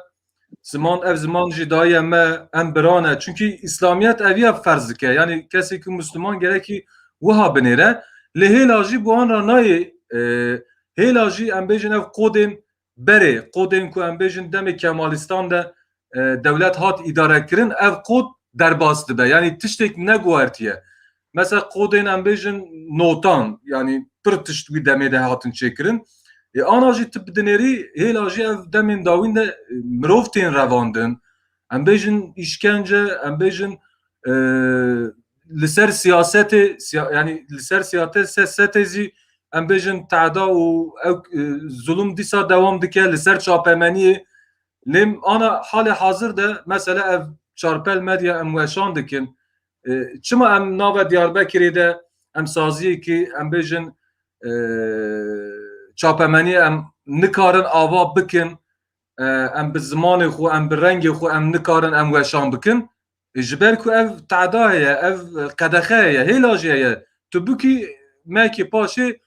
ziman, ev ziman jî daye me, em bira ne. Çunkî Îslamiyet eviya ferz dike. Yanî kesê ku Misliman gerekî wiha binêre. Lê hêla jî bi wan re nayê, e, hêla jî em bêjin ev qodên berê, qodên ku em bêjin demê Kemalîstan de, e, dewlet hat îdare kirin, ev qod derbas dibe. Yanî tiştek neguhertiye. Mesela qodên em bêjin notan, yanî pir tişt wî demê de hatin çêkirin. E, ana jî tu bidinêrî, hêla jî ev demên dawîn de, e, mirov tên revandin. Em bêjin îşkence, em bêjin, e, li ser siyasetê, siya-, yanî li ser siyasete, se-, setê zî em bêjin tehda û ew, e, zulum dîsa dewam dike li ser çapemeniyê. Lê ana halê hazir de mesela ev çarpel medya em weşan dikin. E, çima em nave Diyarbekirê de em saziyekî em bêjin, e, çapemeniyê em nikarin ava bikin, e, em bi zimanê xwe, em bi rengê xwe em nikarin em weşan bikin? E, ji ber ku ev tehda heye, ev qedexe heye, hêla jî heye. Tu bikî mekî paşê,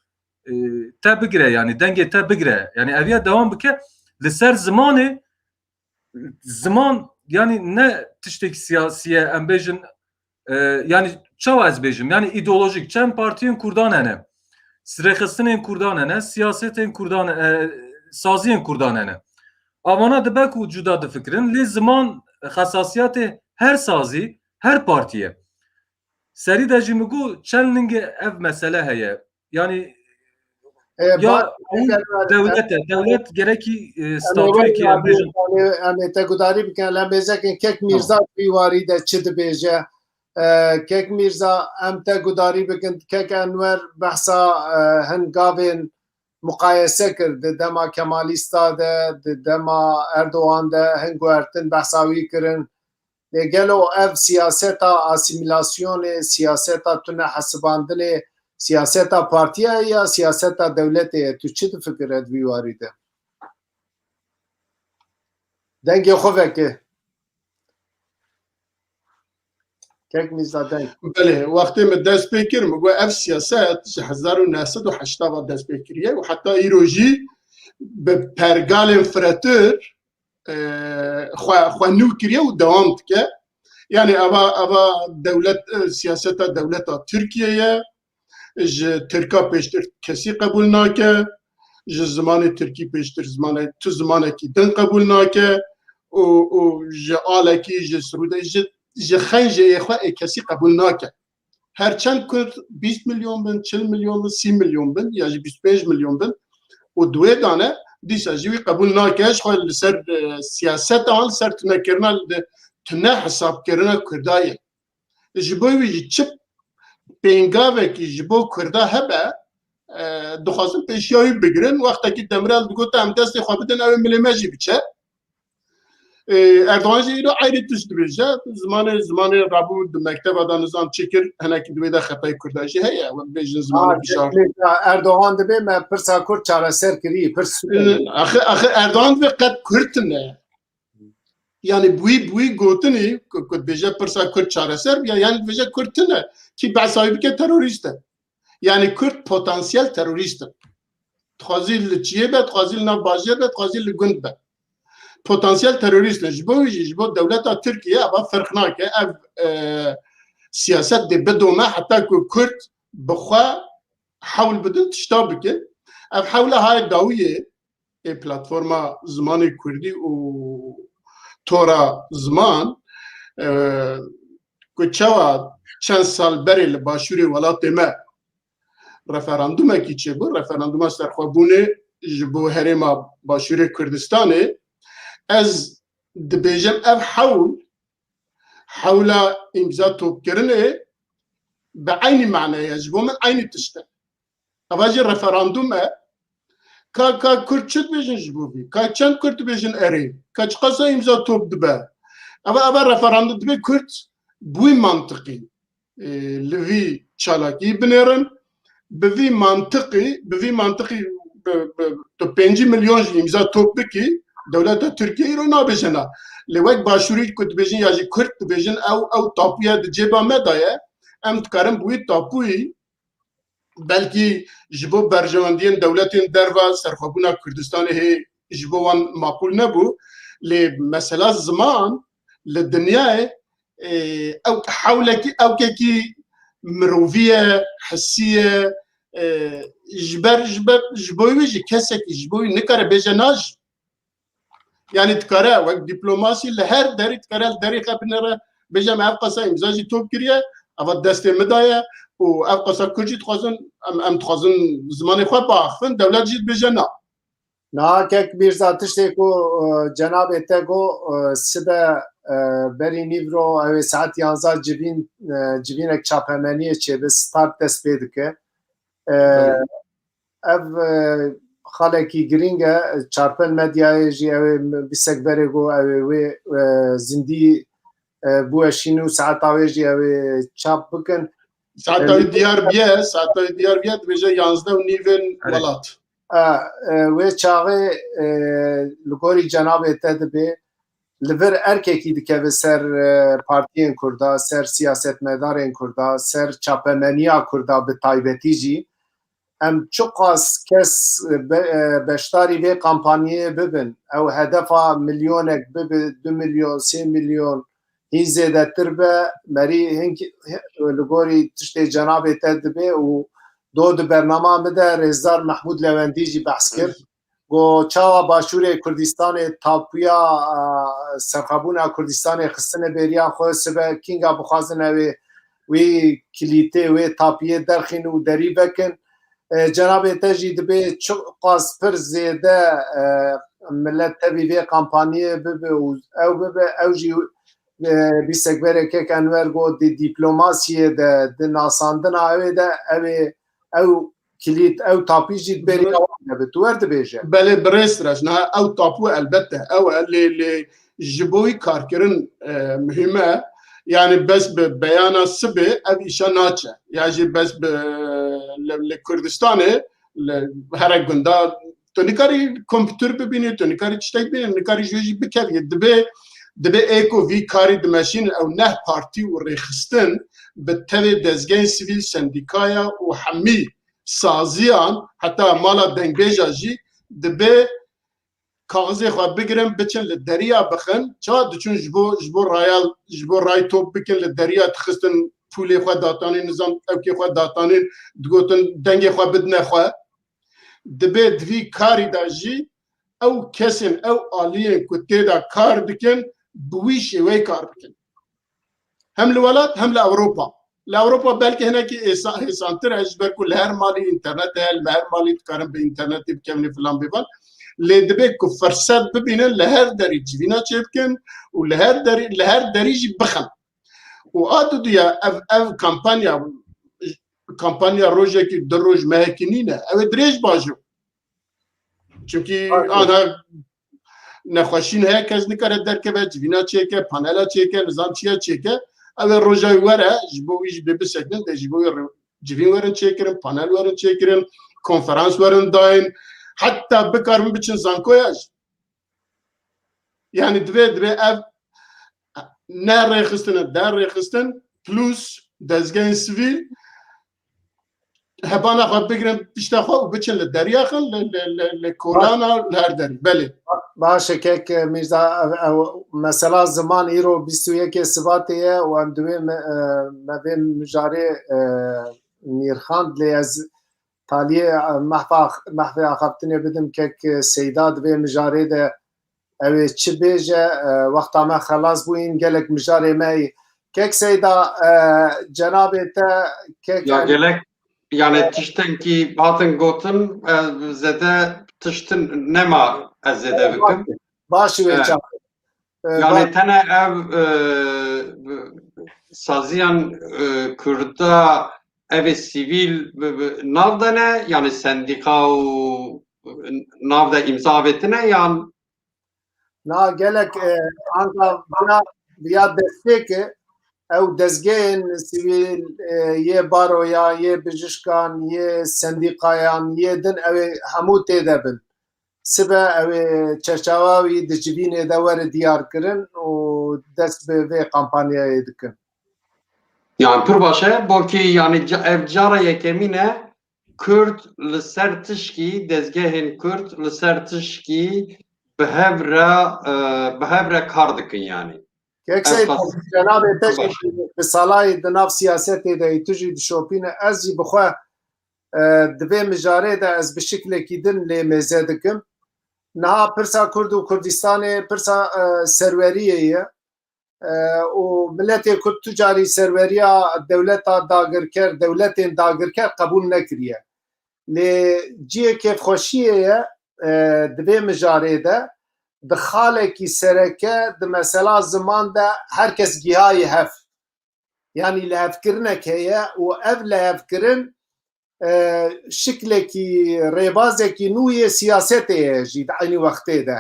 e, te bigire, yanî dengê te bigire. Yanî eviya dewam bike li ser zimanê, ziman, yanî ne tiştek siyasî ye, em bêjin, e, yanî çawa ez bêjim, yanî îdeolojîk, çend partiyên Kurdan hene, rêxistinên Kurdan hene, siyasetên Kurdan, e, saziyên Kurdan hene. Avana dibe ku cuda difikirin, lê ziman xesasiyetê her sazî, her partî ye. Serî de jî min got, çend lingê ev mesele heye. Yanî E, ya ba-, ew dewlet e, dewlet gerekî, e, statûyekî, em bêjin. Em ê te gudarî bikin, em ê zekin Kek Mîrza vî warî de çi dibêje. E, Kek Mîrza, em te gudarî bikin, Kek Enwer behsa, e, hin gavên muqayese kir, di dema Kemalîsta de, di dema Erdogan de hin guhertin behsa wî kirin. Lê gelo ev siyaseta asîmîlasyonê, siyaseta tune hesibandinê, siyaseta partiya ye ya siyaseta dewletê ye? Tu çi difikire di vî warî de? Dengê xwe veke. Kek Mîrza deng. Belê, wextê min dest pê kir, min got ev siyaset ji hezar û neh sed û heşta ve dest pê kiriye û heta îro jî bi pergalên firetir, e, xwe, xwe nû kiriye û dewam dike. Yanî eva, eva dewlet, e, siyaseta dewleta Tirkiyê ye. Ji Tirka pêştir kesî qebûl nake. Ji zimanê Tirkî pêştir zimanê, tu zimanekî din qebûl nake. Û, û ji alekî, ji sirûdê, ji, ji xencê yê xwe ê kesî qebûl nake. Her çend Kurd bîst milyon bin, çil milyon bin, sî milyon bin ya jî bîst pênc milyon bin û di wê dane, dîsa jî wî qebûl nake, ji xwe li ser, e, siyaseta, li ser tunekirina, li tune hesabkirina Kurda ye. Ji bo wî jî çi pêngavekî ji bo Kurda hebe, e, dixwazin pêşiya wî bigirin. Wextekî Demirel digot, em destê xwe bidin, ew ê milê me jî biçe. Ê, Erdogan jî îro eyrî tişt dibêje. Zimanê, zimanê rabû di mekteba de nizam çi kir, hinekî di wê de xetayê Kurda jî heye. Wek bêjin zimanê Ha, bişar. Erdogan dibê me pirsa Kurd çareser kirî, pirs Ê, axir, axir Erdogan dibê qet Kurd tune. Yani bi wî, bi wî gotinî ku, ku dibêje pirsa Kurd çareser bûye, yani dibêje Kurd tune. Kî behsa wî bike terorîst e. Yani Kurd potansiyel terorîst in. Dixwazî li çiyê be, dixwazî li nav bajêr be, dixwazî li gund be. Potansiyel terorîst in. Ji bo wî jî, ji bo dewleta Tirkiye eva ferq nake. Ev, e, siyaset dê bidome heta ku Kurd bi xwe hewl bidin tişta bikin. Ev hewla hayê dawiyê ê platforma zimanê Kurdî û tora ziman, e, ku çawa çend sal berê li başûrê welatê me referandumekî çêbû, referanduma serxwebûnê ji bo herêma Başûrê Kurdistanê, ez dibêjim ev hewl, hewla îmza topkirinê bi eynî mane ye, ji bo min eynî tişt e. Eva jî referandum e. Ka, ka Kurd çi dibêjin ji bo vî? Ka çend Kurd dibêjin erê? Ka çiqasa îmza top dibe? Eva, eva referandum dibe Kurd bi wî mantiqî, e, li vî çalakî binêrin. Bi vî mantiqî, bi vî mantiqî bi, bi, tu pêncî milyon jî îmza top bikî, dewleta Tirkiye îro nabêje na. Lê wek Başûrî ku dibêjin ya jî Kurd dibêjin, ew, ew tapuya di cêba me de ye. Em dikarin bi wî tapuyî belkî ji bo berjewendiyên dewletên derva serxwebûna Kurdistanê hê ji bo wan maqûl nebû. Lê mesela ziman li dinyayê, e, ew hewlekî, ewkekî mirovî ye, hissî ye, e, ji ber, ji ber, ji bo wî jî kesekî ji bo wî nikare bêje na jî. Yani dikare wek diplomasî li her derî dikare li derî xwe binêre, bêje me ev qasa îmza jî top kiriye, eva destê min daye û ev qasa Kurd jî dixwazin, em, em dixwazin zimanê xwe biaxivin, dewlet jî dibêje na. Niha kek Mîrza, tiştê ku, e, cenabê te got, e, sibe, e, berî nîvro ew ê saet yanzdeh civîn, e, civînek çapemeniyê çêbe, start dest pê dike. E, Belê. Ev, e, xalekî girîng e. Çarpel Medyayê jî ew ê bîsek berê got ew ê wê, e, zindî, e, biweşînin û saeta wê jî ew ê çap bikin. Saeta E, wî diyar biye, saeta wî diyar biye, dibêje yanzdeh û nîvên Erê. welat. E, e, wê çaxê, e, li gorî cenabê te dibê, li vir erkekî dikeve ser, e, partiyên Kurda, ser siyasetmedarên Kurda, ser çapemeniya Kurda bi taybetî jî. Em çiqas kes be-, e, beşdarî vê kampanyê bibin, ew hedefa milyonek bibe, du milyon, sê milyon, hîn zêdetir be, merî hin, li gorî tiştê cenabê te dibe û do di bernama min de rêzdar Mehmûd Lewendî jî behs kir. Got, çawa Başûrê Kurdistanê tapuya, e, serxwebûna Kurdistanê xistine bêriya xwe, sibe kînga bixwazin ew ê wî kilîtê, wê tapiyê derxîn û derî vekin. E, cenabê te jî dibê çiqas pir zêde, e, milet tevî vê kampanyê bibe û ew bibe, ew jî, e, bîsek berê kek Enwer got, di dîplomasiyê de, di nasandina ew ê de, ew ê, ew kilît, ew tapî jî di bêriya wan de be. Tu wer dibêje. Belê, birêz Sirac, niha ew tapu elbette ew e, lê, lê ji bo wî karkirin, e, muhîm e. Yani bes bi beyana sibê ev îşa naçe. Ya jî bes bi, li, li Kurdistanê, li here gunda tu nikarî kompûter bibînî, tu nikarî tiştek bibînî, nikarî ji wê jî bikevî. Dibê, dibê ê ku vî karî dimeşînin ew neh partî û rêxistin bi tevê dezgehên sivîl, sendîkaya û hemî saziyan, heta mala dengbêja jî dibê kaxizê xwe bigirin, biçin li deriya bixin. Çawa diçûn ji bo, ji bo raya, ji bo ray top bikin, li deriya dixistin, pûlê xwe datanîn, nizam ewkê xwe datanîn, digotin dengê xwe bidine xwe. Dibê di vî karî de jî ew kesên, ew aliyên ku tê de kar dikin, bi wî şêweyê kar bikin. Hem li welat hem li Ewropa. Li Ewropa belkî hinekî êsa-, hêsantir e, ji ber ku li her malî înternet heye, li her malî dikarin bi înternet bikevin filan bêvan. Lê dibe ku firset bibînin, li her derî civîna çêbikin û li her derî, li her derî jî bixin. Û a duduya ev, ev kampanya, kampanya rojekî, du roj, mehekî nîne. Ew ê dirêj bajo. Çimkî Aynen. ana nexweşîn heye, kes nikare derkeve, civîna çêke, panela çêke, nizam çiya çêke. Ew ê roja wî were, ji bo wî jî bê bisekinin, dê ji bo wî re-, civîn werin çêkirin, panel werin çêkirin, konferans werin dayîn. Heta bikarin biçin zankoya jî. Yani divê, divê ev ne rêxistin e, der rêxistin, plus dezgehên sivîl hebana xwe bigirin pişta xwe û biçin li deriya xwe, li, li, li, li kolana, li her derî. Belê. Baş e, kek Mîrza, ev, ev, mesela ziman îro bîst û yekê Sibatê ye û em divê me, e, me vê mijarê, e, nîrxand, lê ez taliyê, e, mehfa, mehfê axaftinê bidim kek Seyda di vê mijarê de ew ê çi bêje, e, wexta me xelas bûyîn, gelek mijarê me yî. Kek Seyda, e, cenabê te, kek Ya Elî gelek, yani E, tiştenkî hatin gotin, e, zêde tiştin nema ez zêde bikim. Baş e, wê E, çaxê. E, Yani baş. tene ev, e, saziyan, e, Kurda ev ê sivîl bi, bi, nav de ne, yani sendîka û nav de îmza avêtine yan? Na gelek, e, anka vana viya destpêk e, ew dezgehên sivîl, e, yê baroya, yê bijişkan, yê sendîqayan, yê din, ew ê hemû tê de bin. Sibe ew ê çerçewa wî di civînê de were diyar kirin û dest bi vê kampanyayê dikin. Yani pir baş e, belkî yani ca- ev cara yekemîn e Kurd li ser tişkî, dezgehên Kurd li ser tişkî bi hev re, e, bi hev re kar dikin yani. Kek Seyîd, cenabê te jî bi salayî di nav siyasetê de yî, tu jî dişopîne, ez jî bi xwe, e, di vê mijarê de ez bi şiklekî din lê mêze dikim. Niha pirsa Kurd û Kurdistanê pirsa, e, serweriyê ye. E, û miletê Kurd tu carî serweriya dewleta dagirker, dewletên dagirker qebûl nekiriye. Lê cihê kêfxweşiyê ye, e, di vê mijarê de, di xalekî sereke, di mesela ziman de her kes gihayê hev. Yanî lihevkirinek heye û ev lihevkirin, e, şiklekî, rêbazekî nû yê siyasetê ye jî di eynî wextê de.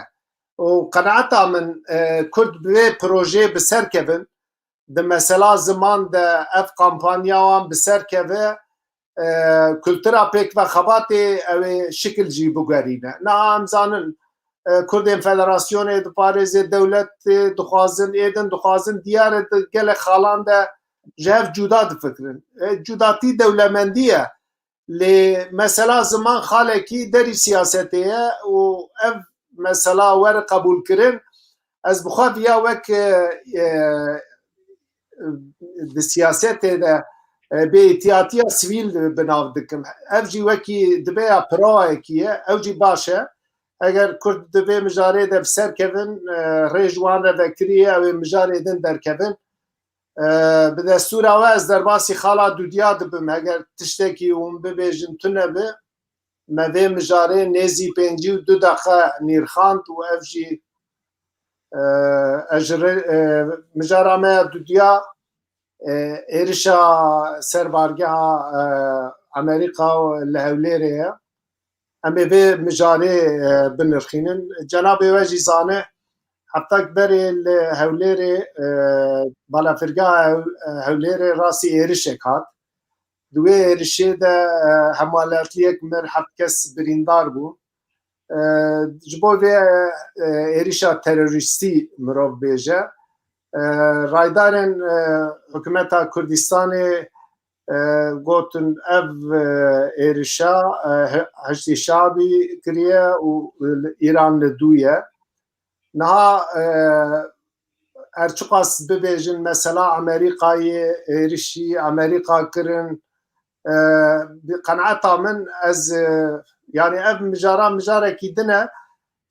Û qenaeta min, e, Kurd bi vê projeyê bi ser kevin, di mesela ziman de ev kampanya wan bi ser keve, e, kultura pêkvexebatê ew ê şikil jî biguherîne. Niha em zanin, e, Kurdên Federasyonê diparêzê dewletê dixwazin, ê din dixwazin, diyar e di gelek xalan de ji hev cuda difikirin. E, cudatî dewlemendî ye. Lê mesela ziman xalekî derî siyasetê ye û ev mesela were qebûlkirin. Ez bi xwe viya wek, e, e, di siyasetê de, e, bêîtiyatiya sivîl bi nav dikim. Ev jî wekî dibe ya pirawayekî ye, ew jî baş e. Eger Kurd di vê mijarê de bi ser kevin, e, rê ji wan re vekirî ye, ew ê mijarê din derkevin. E, bi destûra we ez derbasî xala Dudya dibim. Eger tiştekî hûn bibêjin tune bi, me vê mijarê nêzî pêncî û du deqe nîrxand û ev jî, e, ez ji rê-, e, mijara me ya Dudya, e, êrişa ser bargeha, e, Amerîka li Hewlêrê ye. Em ê vê mijarê, e, binirxînin. Cenabê we jî zane, heftak berê li Hewlêrê, e, balafirgeha Hew-, e, Hewlêrê rastî êrişek hat. Di wê êrişê de, e, hemwelatiyek mir, heft kes birîndar bû. E, ji bo vê, e, êrişa terorîstî mirov bêje. E, raydarên, e, hikûmeta Kurdistanê, e, gotin ev, e, êrişa, e, He-, Heşdî Şabî kiriye û li Îran li dû ye. Niha, e, her çiqas bibêjin mesela Amerîkayê êrişî Amerîka kirin, e, bi qenaeta min ez, e, yani ev mijara mijarekî din e.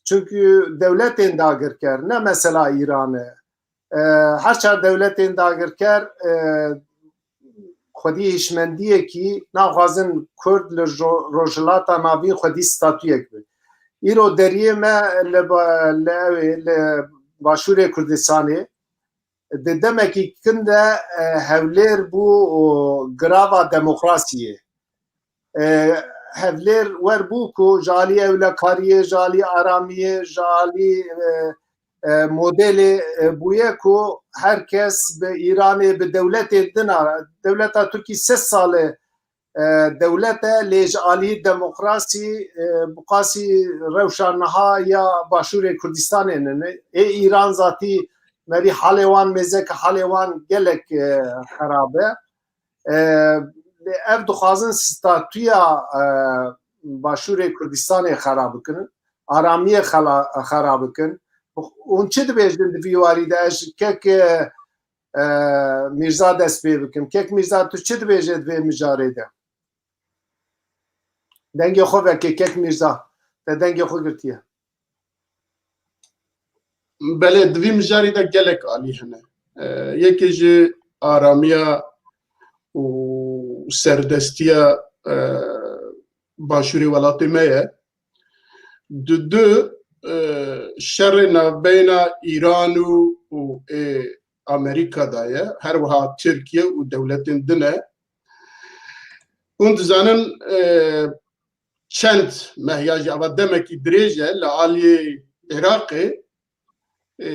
Çunkî dewletên dagirker, ne mesela Îran e. E, her çar dewletên dagirker, e, xwedî hişmendiyekî naxwazin Kurd li ro-, Rojhilata Navîn xwedî statuyek bi. Îro deriyê me li ba-, li ew ê, li Başûrê Kurdistanê di demekî kin de, e, Hewlêr bû û girava demokrasiyê. E, Hewlêr wer bû ku ji alî ewlekariyê, ji alî aramiyê, ji alî, e, e, modelê, e, bûye ku her kes bi Îranê, bi dewletê din a, dewleta Tirkî sed sal e, e, dewlet e, lê ji alî demokrasî, e, bi qasî rewşa niha ya Başûrê Kurdistanê nene. Ê Îran zatî merî halê wan mêze ke halê wan gelek, e, xerab e. E, ev dixwazin statûya, e, Başûrê Kurdistanê xera bikin, aramiyê xela-, xera bikin. Hûn çi dibêjin di vî warî de? Ez ji kek, e, e, Mîrza dest pê bikim. Kek Mîrza, tu çi dibêje di vê mijarê de? Dengê xwe veke kek Mîrza. Te dengê xwe girtiye. Belê, di vî mijarî de gelek alî hene. E, yekê ji aramiya û serdestiya, e, başûrê welatê me ye. Di du, e, şerê navbeyna Îran û, û, ê, Amerîka de ye. Her wiha Tirkiye û dewletên din e. Hûn dizanin, e, çend meh ya jî ava demekî dirêj e li aliyê Iraqê, e,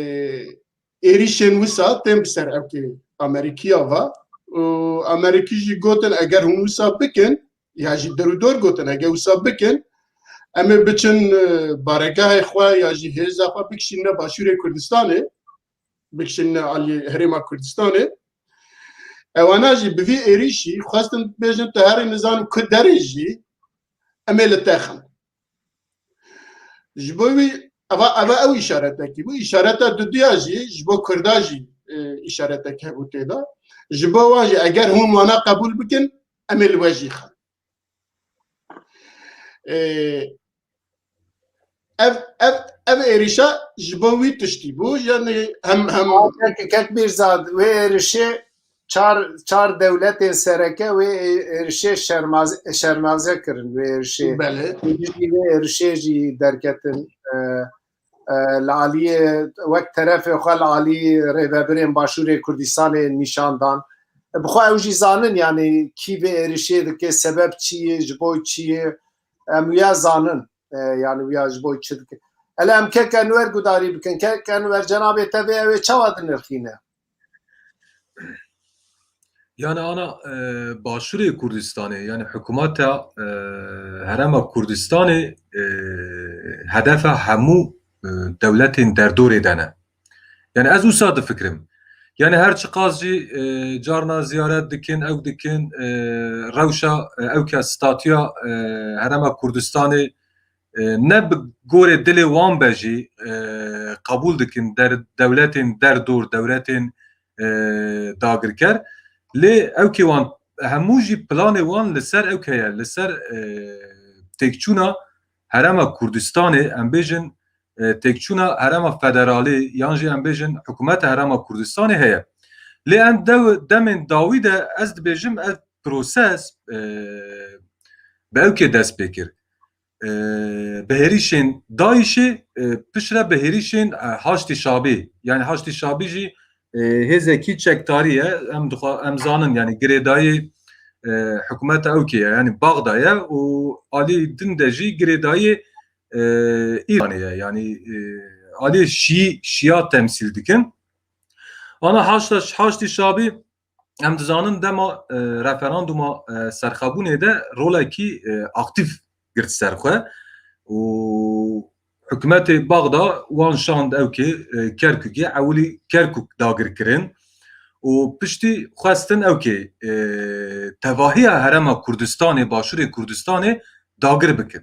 êrîşên wisa tên bi ser ewkê Amerîkiya va. Û Amerîkî jî gotin, eger hûn wisa bikin, ya jî derûdor gotin, eger wisa bikin, em ê biçin, e, baregehê xwe ya jî hêza xwe bikişîne Başûrê Kurdistanê, bikişîne alî Herêma Kurdistanê. Ewana jî bi vî êrîşî xwestin bêjin, tu herî nizan ku derê jî em ê li te xin. Ji bo wî eva, eva ew îşaretekî bû. Îşareta dudiya jî ji bo Kurda jî, e, îşaretek hebû tê de. Ji bo wan jî eger hûn wana qebûl bikin, em ê li we jî xin. E, ev, ev, ev êrîşa ji bo wî tiştî bû. Yani hem, hem Kek, Kek Mîrza, wê êrişê çar, çar dewletên sereke wê ê-, êrişê şermaz-, şermaze kirin, wê êrişê. Belê. Wê dijî wê êrişê jî derketin, e, e, li aliyê, wek terefê xwe li alî rêvebirên Başûrê Kurdistanê nîşan dan. E, bi xwe ew jî zanin, yani kî vê êrişê dike, sebeb çi ye, ji bo çi ye, em wiya zanin. E, yani wiya ji bo çi dike. Ele em Kek Enwer gudarî bikin. Kek Enwer, cenabê te vê ew ê çawa dinirxîne? Yani ana, e, Başûrê Kurdistanê, yani hikûmeta, e, Herêma Kurdistanê, e, hedefa hemû, e, dewletên derdorê de ne. Yani ez wisa difikirim. Yani her çiqas jî, e, carna ziyaret dikin, ew dikin, e, rewşa, e, ew ke statuya, e, Herêma Kurdistanê, e, ne bi gorê dilê wan be jî, e, qebûl dikin der-, dewletên derdor, dewletên, e, dagirker. Lê ew kê wan, hemû jî planê wan li ser ew ke ye, li ser, e, têkçûna Herêma Kurdistanê, em bêjin, e, têkçûna Herêma Federalê, yan jî em bêjin hikûmeta Herêma Kurdistanê heye. Lê em dew-, demên dawî de ez dibêjim ev proses, e, bi ew kê dest pê kir. E, bi hêrîşên DAIŞê, e, piştre bi hêrîşên, e, Haştî Şabî. Yani Haştî Şabî jî, e, hêzekî çekdarî ye. Em dixwa-, em zanin yani girêdayî, e, hikûmeta ew kê ye. Yani Baxda ye û alî din de jî girêdayî, e, Îranê ye. Yani, e, alî Şî-, Şîa temsîl dikin. Ana Haşta-, Haştî Şabî em dizanin dema, e, referanduma, e, serxwebûnê de rolekî, e, aktîf girt ser xwe û hikûmetê Baxda wan şand ew kê, e, Kerkûkê, ewilî Kerkûk dagir kirin û piştî xwestin ew kê, e, tevahiya Herêma Kurdistanê, Başûrê Kurdistanê dagir bikin.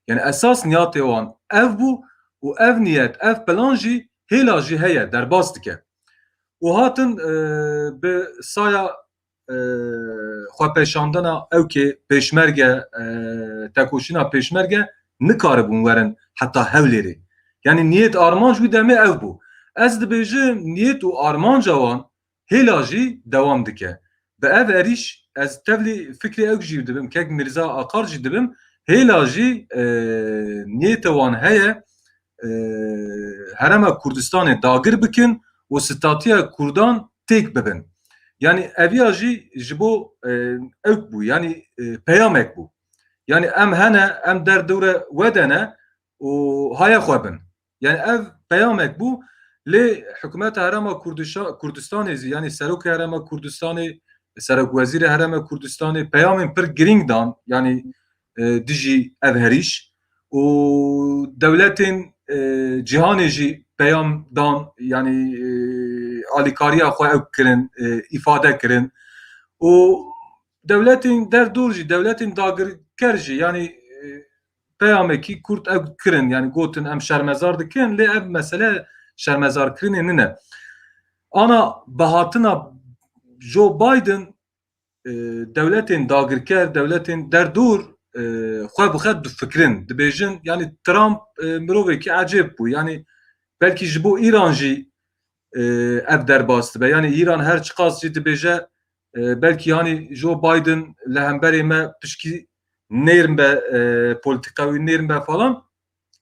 Yani esas niyetê wan ev bû û ev niyet, ev plan jî hêla jî heye, derbas dike. Û hatin, e, bi saya, e, xwepêşandina ew kê pêşmerge, e, tekoşîna pêşmerge nikaribûn werin heta Hewlêrê. Yani niyet armanc wî demê ev bû. Ez dibêjim niyet û armanca wan hêla jî dewam dike. Bi ev êrîş ez tevlî fikrê ew jî dibim, kek Mîrza Akar jî dibim, hêla jî, e, niyetê wan heye, e, Herêma Kurdistanê dagir bikin û statuya Kurdan têk bibin. Yani eviya jî ji bo, e, ew bû, yani, e, peyamek bû. Yani em hene, em derdore we de ne û haya xwe bin. Yani ev peyamek bû, lê hikûmeta Herêma Kurdişa-, Kurdistanê zî, yani Serokê Herêma Kurdistanê, Serokwezîrê Herêma Kurdistanê peyamên pir girîng dan, yani, e, dijî ev herîş û dewletên, e, cîhanê jî peyam dan, yani, e, alîkariya xwe ew kirin, e, îfade kirin û dewletên derdor jî, dewletên dagirker jî, yani, e, peyamekî kurt ew kirin, yani gotin em şermezar dikin, lê ev mesele şermezarkirinê nine. Ana bihatina Joe Biden, e, dewletên dagirker, dewletên derdor, e, xwe bi xwe difikirin, dibêjin, yani Trump, e, mirovekî ecêb bû, yani belkî ji bo Îran jî, e, ev derbas dibe. Yani Îran her çiqas jî dibêje, e, belkî yani Joe Biden li hemberê me pişkî nêrm be, e, polîtîka wî nêrm be falan.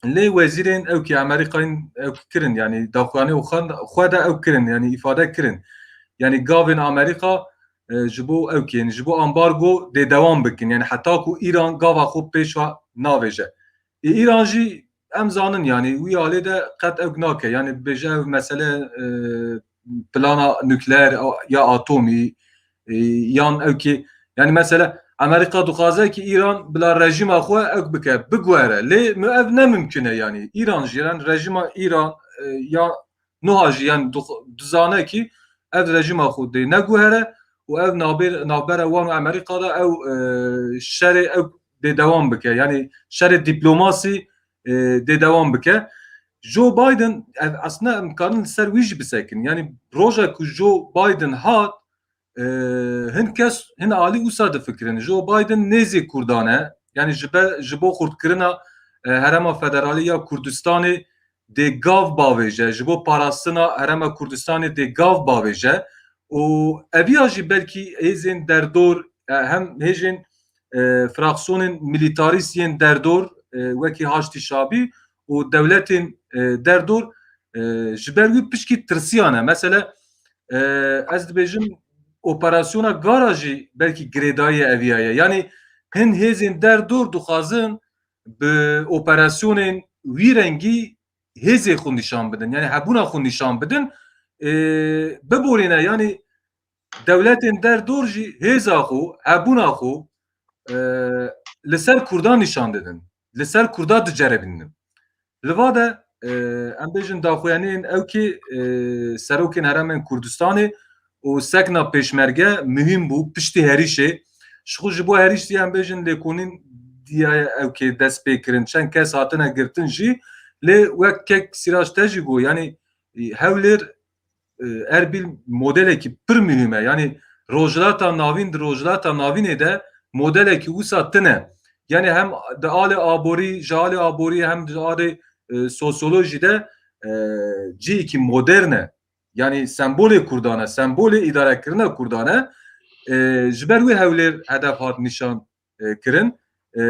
Lê wezîrên ew kê Amerîkayên ew kirin, yani daxuyanê û xwe, xwe de ew kirin, yani îfade kirin. Yani gavên Amerîka, e, ji bo ew kên, ji bo ambargo dê dewam bikin. Yani heta ku Îran gava xwe pêş ve navêje. Ê Îran jî em zanin, yani wî alê de qet ew nake. Yani bêje ev mesele, e, plana nukleer ya atomî, e, yan ew ki, yani mesela Amerîka dixwaze ki Îran bila rejîma xwe ew bike, biguhere. Lê mi ev ne mimkun e yani. Îran jî, yani rejîma Îran, e, ya nuha jî yani dix-, dizane ki ev rejîma xwe dê neguhere û ev navbêr-, navbera wan û Amerîka de ew, e, şerê ew dê dewam bike. Yani şerê diplomasî, e, dê dewam bike. Joe Biden, ev aslında em karin li ser wî jî bisekin. Yani roja ku Joe Biden hat, e, hin kes, hin alî wisa difikirin. Joe Biden nêzî Kurdan e. Yani ji be-, ji bo xurtkirina, e, Herêma Federalî ya Kurdistanê dê gav bavêje, ji bo parastina Herêma Kurdistanê dê gav bavêje û eviya jî belkî hêzên derdor, e, hem hêjên, e, fraksiyonên milîtarîst yên derdor, e, wekî Haştî Şabî û dewletên, e, derdor, e, ji ber wî pişkî tirsiyane. Mesela, e, ez dibêjim operasyona Gara jî belkî girêdayî eviya ye. Yanî hin hêzên derdor dixwazin bi operasyonên wî rengî hêzê xwe nîşan bidin, yani hebûna xwe nîşan bidin, e, biborîne, yani dewletên derdor jî hêza xwe, hebûna xwe, e, li ser Kurdan nîşan didin, li ser Kurda diceribînin. Li va de, e, em bêjin daxuyaniyên ew ki, e, serokên herêmên Kurdistanê û sekna pêşmerge muhîm bû piştî herîşê. Ji xwe ji bo herîş diye em bêjin lêkolîn diye ew kê dest pê kirin. Çend kes hatine girtin jî. Lê wek kek Sîrac te jî got, yanî, e, Hewlêr, e, Erbîl modelekî pir muhîm e. Yanî Rojhilata Navîn, di Rojhilata Navînê de modelekî wisa tune. Yanî hem di alê aborî, ji alê aborî hem di alê, e, sosyolojî de, e, cihekî modern e. Yanî sembolê Kurdan e, sembolê îdarekirina Kurdan e. E, ji ber wê Hewlêr hedef hat nîşan, e, kirin. E,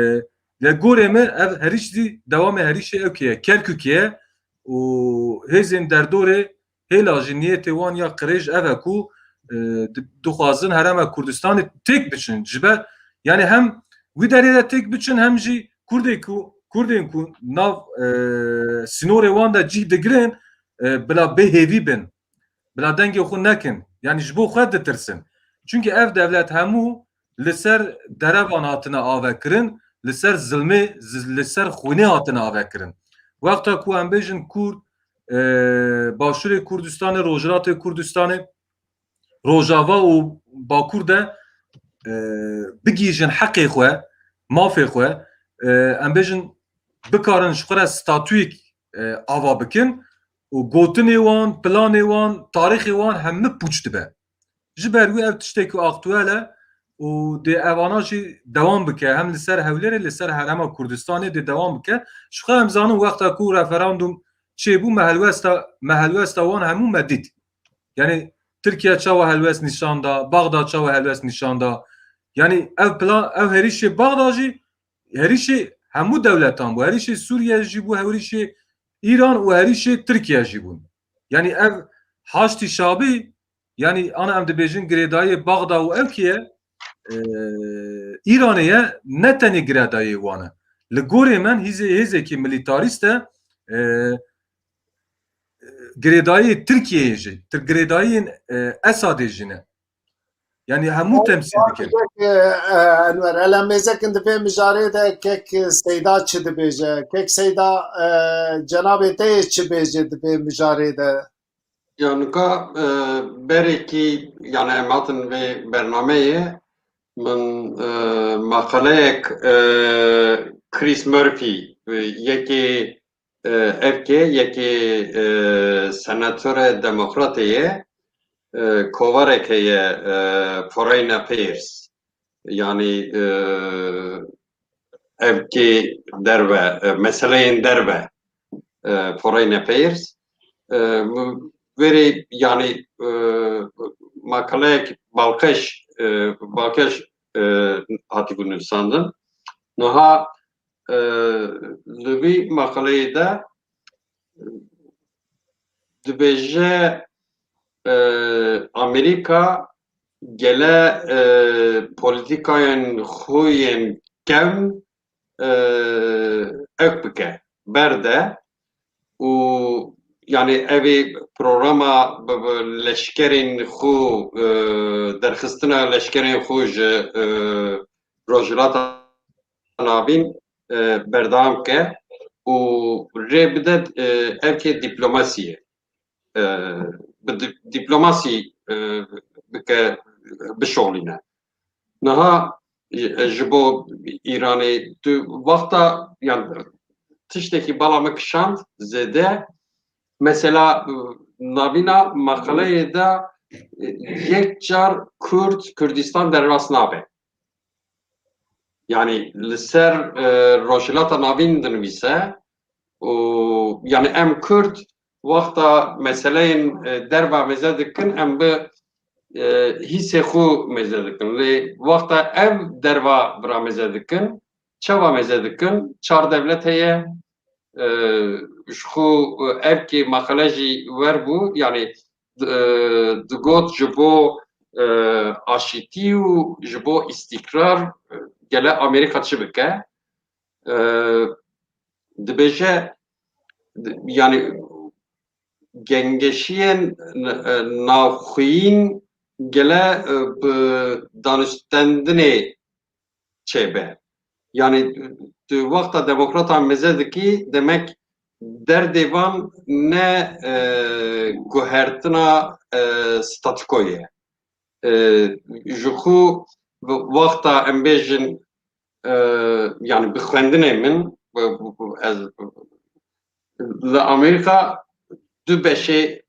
li gorê min ev herîş zî dewamê herîşê ew kê ye, Kerkûkê ye û hêzên derdorê hêla jî niyetê wan ya qirêj ev e ku, e, di-, dixwazin Herêma Kurdistanê têk biçin. Ji ber, yanî hem wî derê de têk biçin hem jî Kurdê ku, Kurdên ku nav, e, sînorê wan de cîh digirin, e, bila bêhêvî bin. Bila dengê xwe nekin. Yanî ji bo xwe ditirsin. Çunke ev dewlet hemû li ser derevan hatine avekirin, li ser zilmê, zi-, li ser xwînê hatine avekirin. Wexta ku em bêjin Kurd, e, Başûrê Kurdistanê, Rojhilatê Kurdistanê, Rojava û Bakur de, e, bigihîjin heqê xwe, mafê xwe, e, em bêjin bikarin ji xwe re statuyek, e, ava bikin û gotinê wan, planê wan, tarîxê wan hemû pûç dibe. Ji ber wî ev tiştekî aktuel e û dê evana jî dewam bike. Hem li ser Hewlêrê, li ser Herêma Kurdistanê dê dewam bike. Ji xwe em zanin wexta ku referandum çêbû, me helwesta, me helwesta wan hemû me dît. Yanî Tirkiye çawa helwest nîşan da, Baxda çawa helwest nîşan da. Yanî ev plan, ev herîşê Baxda jî herîşê hemû dewletan bû. Herîşê Sûriye jî bû, herîşê Îran û herîşê Tirkiye jî bûn. Yanî ev Haştî Şabî, yanî ana em dibêjin girêdayê Baxda û ew kê ye, e, Îranê ye, ne tenê girêdayê wan e. Li gorê min hîzê, hêzekî milîtarîst e, e, girêdayê Tirkiyeyê jî, tir-, girêdayên, e, Esadê jî ne. Yanî hemû temsîl dikin. Kek, e, e, Enwer, hele mêzekin di vê mijarê de kek Seyda çi dibêje? Kek Seyda, e, cenabê te yê çi bêje di vê mijarê de? Ya nika, e, berekî, yani em hatin vê bernameyê, min, e, maqaleyek, e, Chris Murphy, e, yekê, e, ev kê, yekê, e, senatore demokratê ye, e, kovareke ye, e, Foreign Affairs. Yani, e, ev kê derve, e, meseleyên derve, e, Foreign Affairs. E, verê, yani, e, makaleyek balqeş, e, balqeş, e, hatibû nivîsandin. Niha, e, li vî makaleyê de dibêje, e, Amerîka gele, e, polîtîkayên xwe yên kevn, e, ewk bike, berde û yani evê programa bi, bi leşkerên xwe, e, derxistina leşkerên xwe ji, e, Rojhilata Navîn, e, berdewam ke û rê bide, e, evkê dîplomasiyê. E, bi di-, dîplomasî, e, bike, bişolîne. Niha, e, ji bo Îranê tu wexta, yan tiştekî bala min kişand zêde, mesela, e, navîna maqaleyê de, e, yek car Kurd, Kurdistan derbas nabe. Yani li ser, e, Rojhilata Navîn dinivîse û yani em Kurd wexta meseleyên, e, derva mêze dikin, em bi, e, hîsê xwe mêze dikin. Lê wexta ev derva bira mêze dikin, çawa mêze dikin? Çar dewlet heye, e, ji xwe, e, evkê maqale jî wer bû, yani, e, digot ji bo, e, aşîtî û ji bo îstîkrar, e, gele Amerîka çi bike? E, dibêje, di-, yani, gengeşiyên, e, navxweyîn gele, e, bi danûstendinê çêbe. Yani tu wexta demokratan mêze dikî, demek derdê van ne, e, guhertina, e, statîkoyê ye. E, ji xwe wexta em bêjin, e, yani bi xwendinê min, bi, bi, bi, ez, li Amerîka du beşê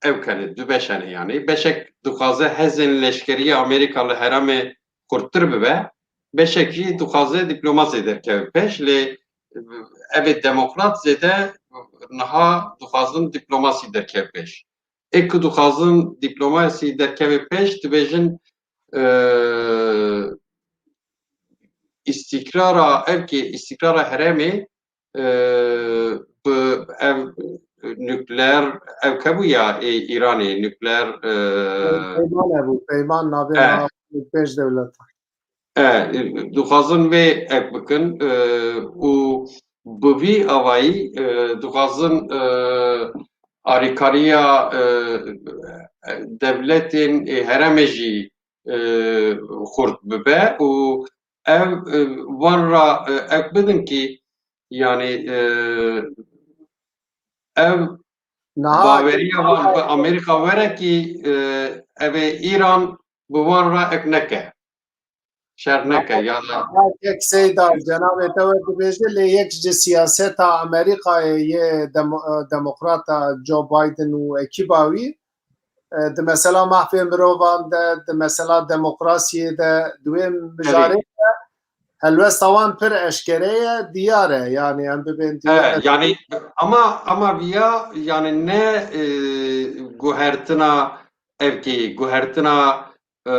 ew kene, du beş hene yani. Beşek dixwaze hezên leşkerî ya Amerîka li herêmê xurttir bibe, beşek jî dixwaze dîplomasî derkeve pêş, lê evê demokrat zêde niha dixwazin dîplomasî derkeve pêş. Ê ku dixwazin dîplomasî derkeve pêş, dibêjin, e, îstîkrara, evkê îstîkrara herêmê, e, bi ev nukleer, ev kebû ya ê Îranê nukleer, e, Peyman hebû, peyman navê e, na pênc dewletan. E, dixwazin vê ek bikin, e, û bi vî awayî, e, dixwazin, e, alîkariya, e, dewletên, e, herêmê jî, e, xurt bibe û ev, e, wan ra, e, ek bidin kî, yani, e, ev niha baweriya wan bi Amerîka were kî, e, ev ê Îran bi wan ra ek neke. Şer neke, ya da. Yek Seyda, cenabê te wek dibêje, lê yek ji siyaseta Amerîkayê yê demo-, demokrata Joe Biden û ekîba wî, e, di mesela mafê mirovan de, di mesela demokrasiyê de, di wê mijarê de helwesta wan pir eşkere ye, diyar e. Yani em bibên diyar. E, yani ama, ama viya, yani ne, e, guhertina evkê, guhertina e,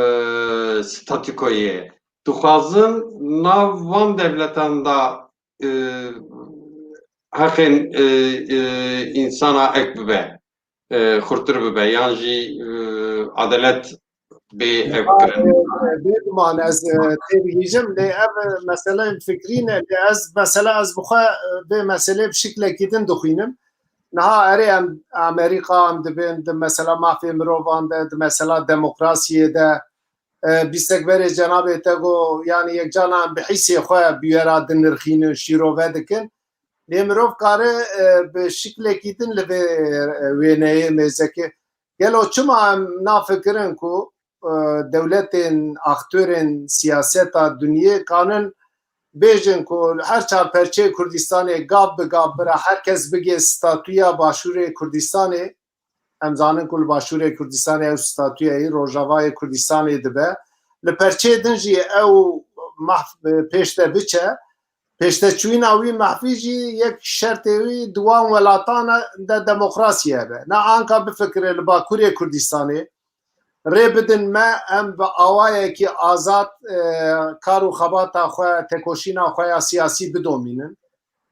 statîkoyê. Dixwazin nav van dewletan de, e, heqên, e, e, însana ek bibe, e, xurtir bibe, yan jî, e, adalet bê ev kirin. Bêguman ez, e, têbigihîjim, lê ev, e, meseleyên fikrî ne, lê ez, mesela ez bi xwe, e, vê meselê bi şiklekî din dixwînim. Niha erê em Amerîka em dibên di mesela mafê mirovan de, di mesela demokrasiyê de, e, bîstek berê cenabê te got, yani yekcana em bi hîsê xwe bûyera dinirxînin, şîrove dikin. Lê mirov kare, e, bi şiklekî din li vê, e, wêneyê mêzeke. Gelo çima em nafikirin ku, e, dewletên, aktorên siyaseta dinyê kanin bêjin ku her çar perçeyê Kurdistanê gav bi gav bira her kes bigê statûya Başûrê Kurdistanê, em zanin ku li Başûrê Kurdistanê ew statûyeyî Rojavayê Kurdistanê dibe. Li perçeyê din jî ew mahf pêş de biçe. Pêşteçûyîna wî mahfî jî yek şertê wî di wan welatan de demokrasî hebe. Ne anka bifikire li Bakurê Kurdistanê rê bidin me, em bi awayekî azad, e, kar û xebata xwe, tekoşîna xwe ya siyasî bidomînin.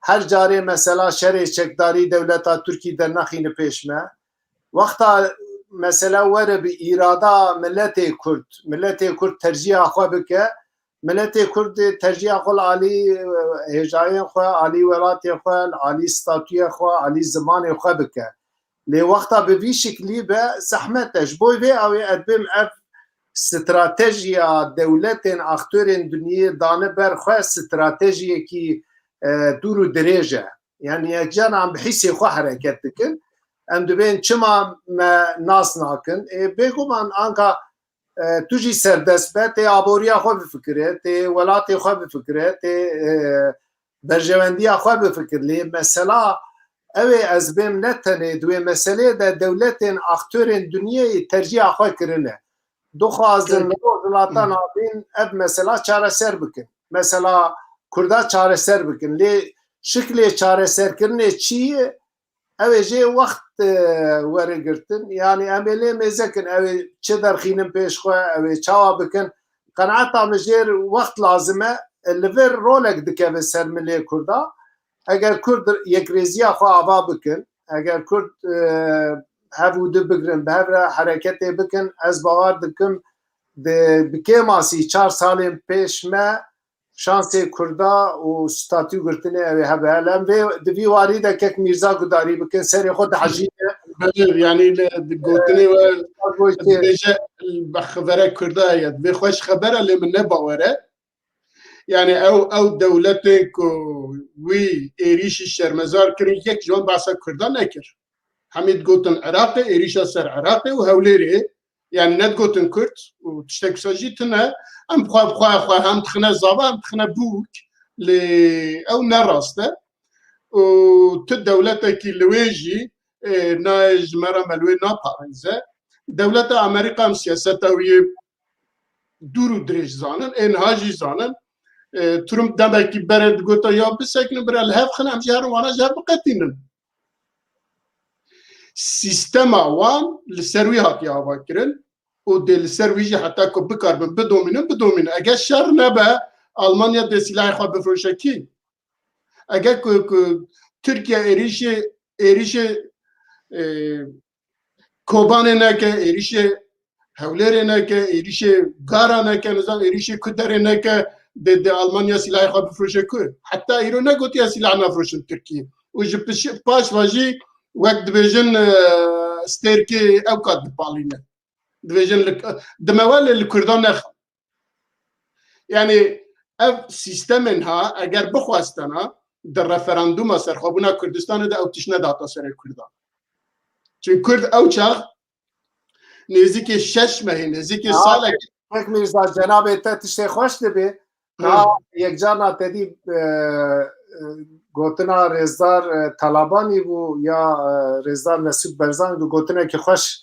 Her carê mesela şerê çekdarî dewleta Tirkî dernexîne pêş me. Wexta mesela were bi îrada miletê Kurd, miletê Kurd tercîha xwe bike, miletê Kurd tercîha xwe li alî, e, hêjayên xwe, alî welatê xwe, li alî statûyê xwe, alî zimanê xwe bike. Lê wexta bi vî şiklî be zehmet e. Ji bo vê awê ez dibêm ev stratejiya dewletên, aktorên dinyê dane ber xwe, stratejiyekî, e, dûr û dirêj e. Yani yekcan em bi hîsê xwe hereket dikin. Em dibên çima me nas nakin? Ê, bêguman anka, e, tu jî serdest be, tê aboriya xwe bifikire, tê welatê xwe bifikire, tê, e, berjewendiya xwe bifikir. Lê mesela ew ê ez bêm ne tenê di wê meseleyê de dewletên, aktorên dinyê tercîha xwe kirine. Dixwazin li Rojhilata Navîn ev mesela çareser bikin. Mesela Kurda çareser bikin. Lê şiklê çareserkirinê çi ye? Ew ê jê wext, e, were girtin. Yani em ê lê mêze kin, ew ê çi derxînin pêş xwe, ew ê çawa bikin. Qenaeta min jêr wext lazim e. E, li vir rolek dikeve ser milê Kurda. Eger Kurd yekrêziya xwe ava bikin, eger Kurd, e, hev û du bigrin, bi hev re hereketê bikin, ez bawer dikim, di, bi kêmasî çar salên pêş me şansê Kurda û statû girtinê ew ê hebe. Em vê, di vî warî de kek Mîrza gudarî bikin, serê xwe dihejîne. Belê, yanî li, di gotinê we dibêje, bexvere Kurda ye. Divê xweş xeber e, lê min ne bawer e. Yani ew, ew dewletê ku wî êrîşî şermezar kirin, yek ji wan behsa Kurda nekir. Hemî digotin Iraqê, êrîşa ser Iraqê û Hewlêrê, yani nedigotin Kurd û tiştek wisa jî tune. Em xwe, xwe, xwe hem dixine zava, hem dixine bûk, lê ew ne rast e. Û tu dewletekî li wê jî, e, nayê ji me re me li wê naparêze. Dewleta Amerîka em siyaseta wî yê dûr û dirêj zanin, ê niha jî zanin. E, Trump demekî berê digota ya bisekinin, bira li hev xin, em jî herin wana ji hev biqetînin. Sîstema wan li ser wî hatiye avakirin û dê li ser wî jî heta ku bikaribin bidomînin, bidomînin. Eger şer nebe, Almanya dê sîlahê xwe bifroşe kî? Eger ku, ku Tirkiye êrîşê, êrîşê, e, Kobanê neke, êrîşê Hewlêrê neke, êrîşê Gara neke, nizam êrîşê Kuderê neke, dê, dê Almanya sîlahê xwe bifroşe ku? Heta îro negotiye sîlah nafroşin Tirkiye. Û ji piş-, paş ve jî wek dibêjin, e, stêrkê ew kat dipalîne. Dibêjin li, dime we lê li Kurdan nexin. Yani ev sîstemên ha eger bixwestena di referanduma serxwebûna Kurdistanê de ew tişt nedata serê Kurdan. Çünkü Kurd ew çax nêzîkê şeş mehê, nêzîkê salek. Kek Mîrza, cenabê te tiştê xweş dibê. Niha yekcarna te dî, e, e, gotina rêzdar, e, Talabanî bû ya, e, rêzdar Mesûd Berzan, bi gotinekî xweş,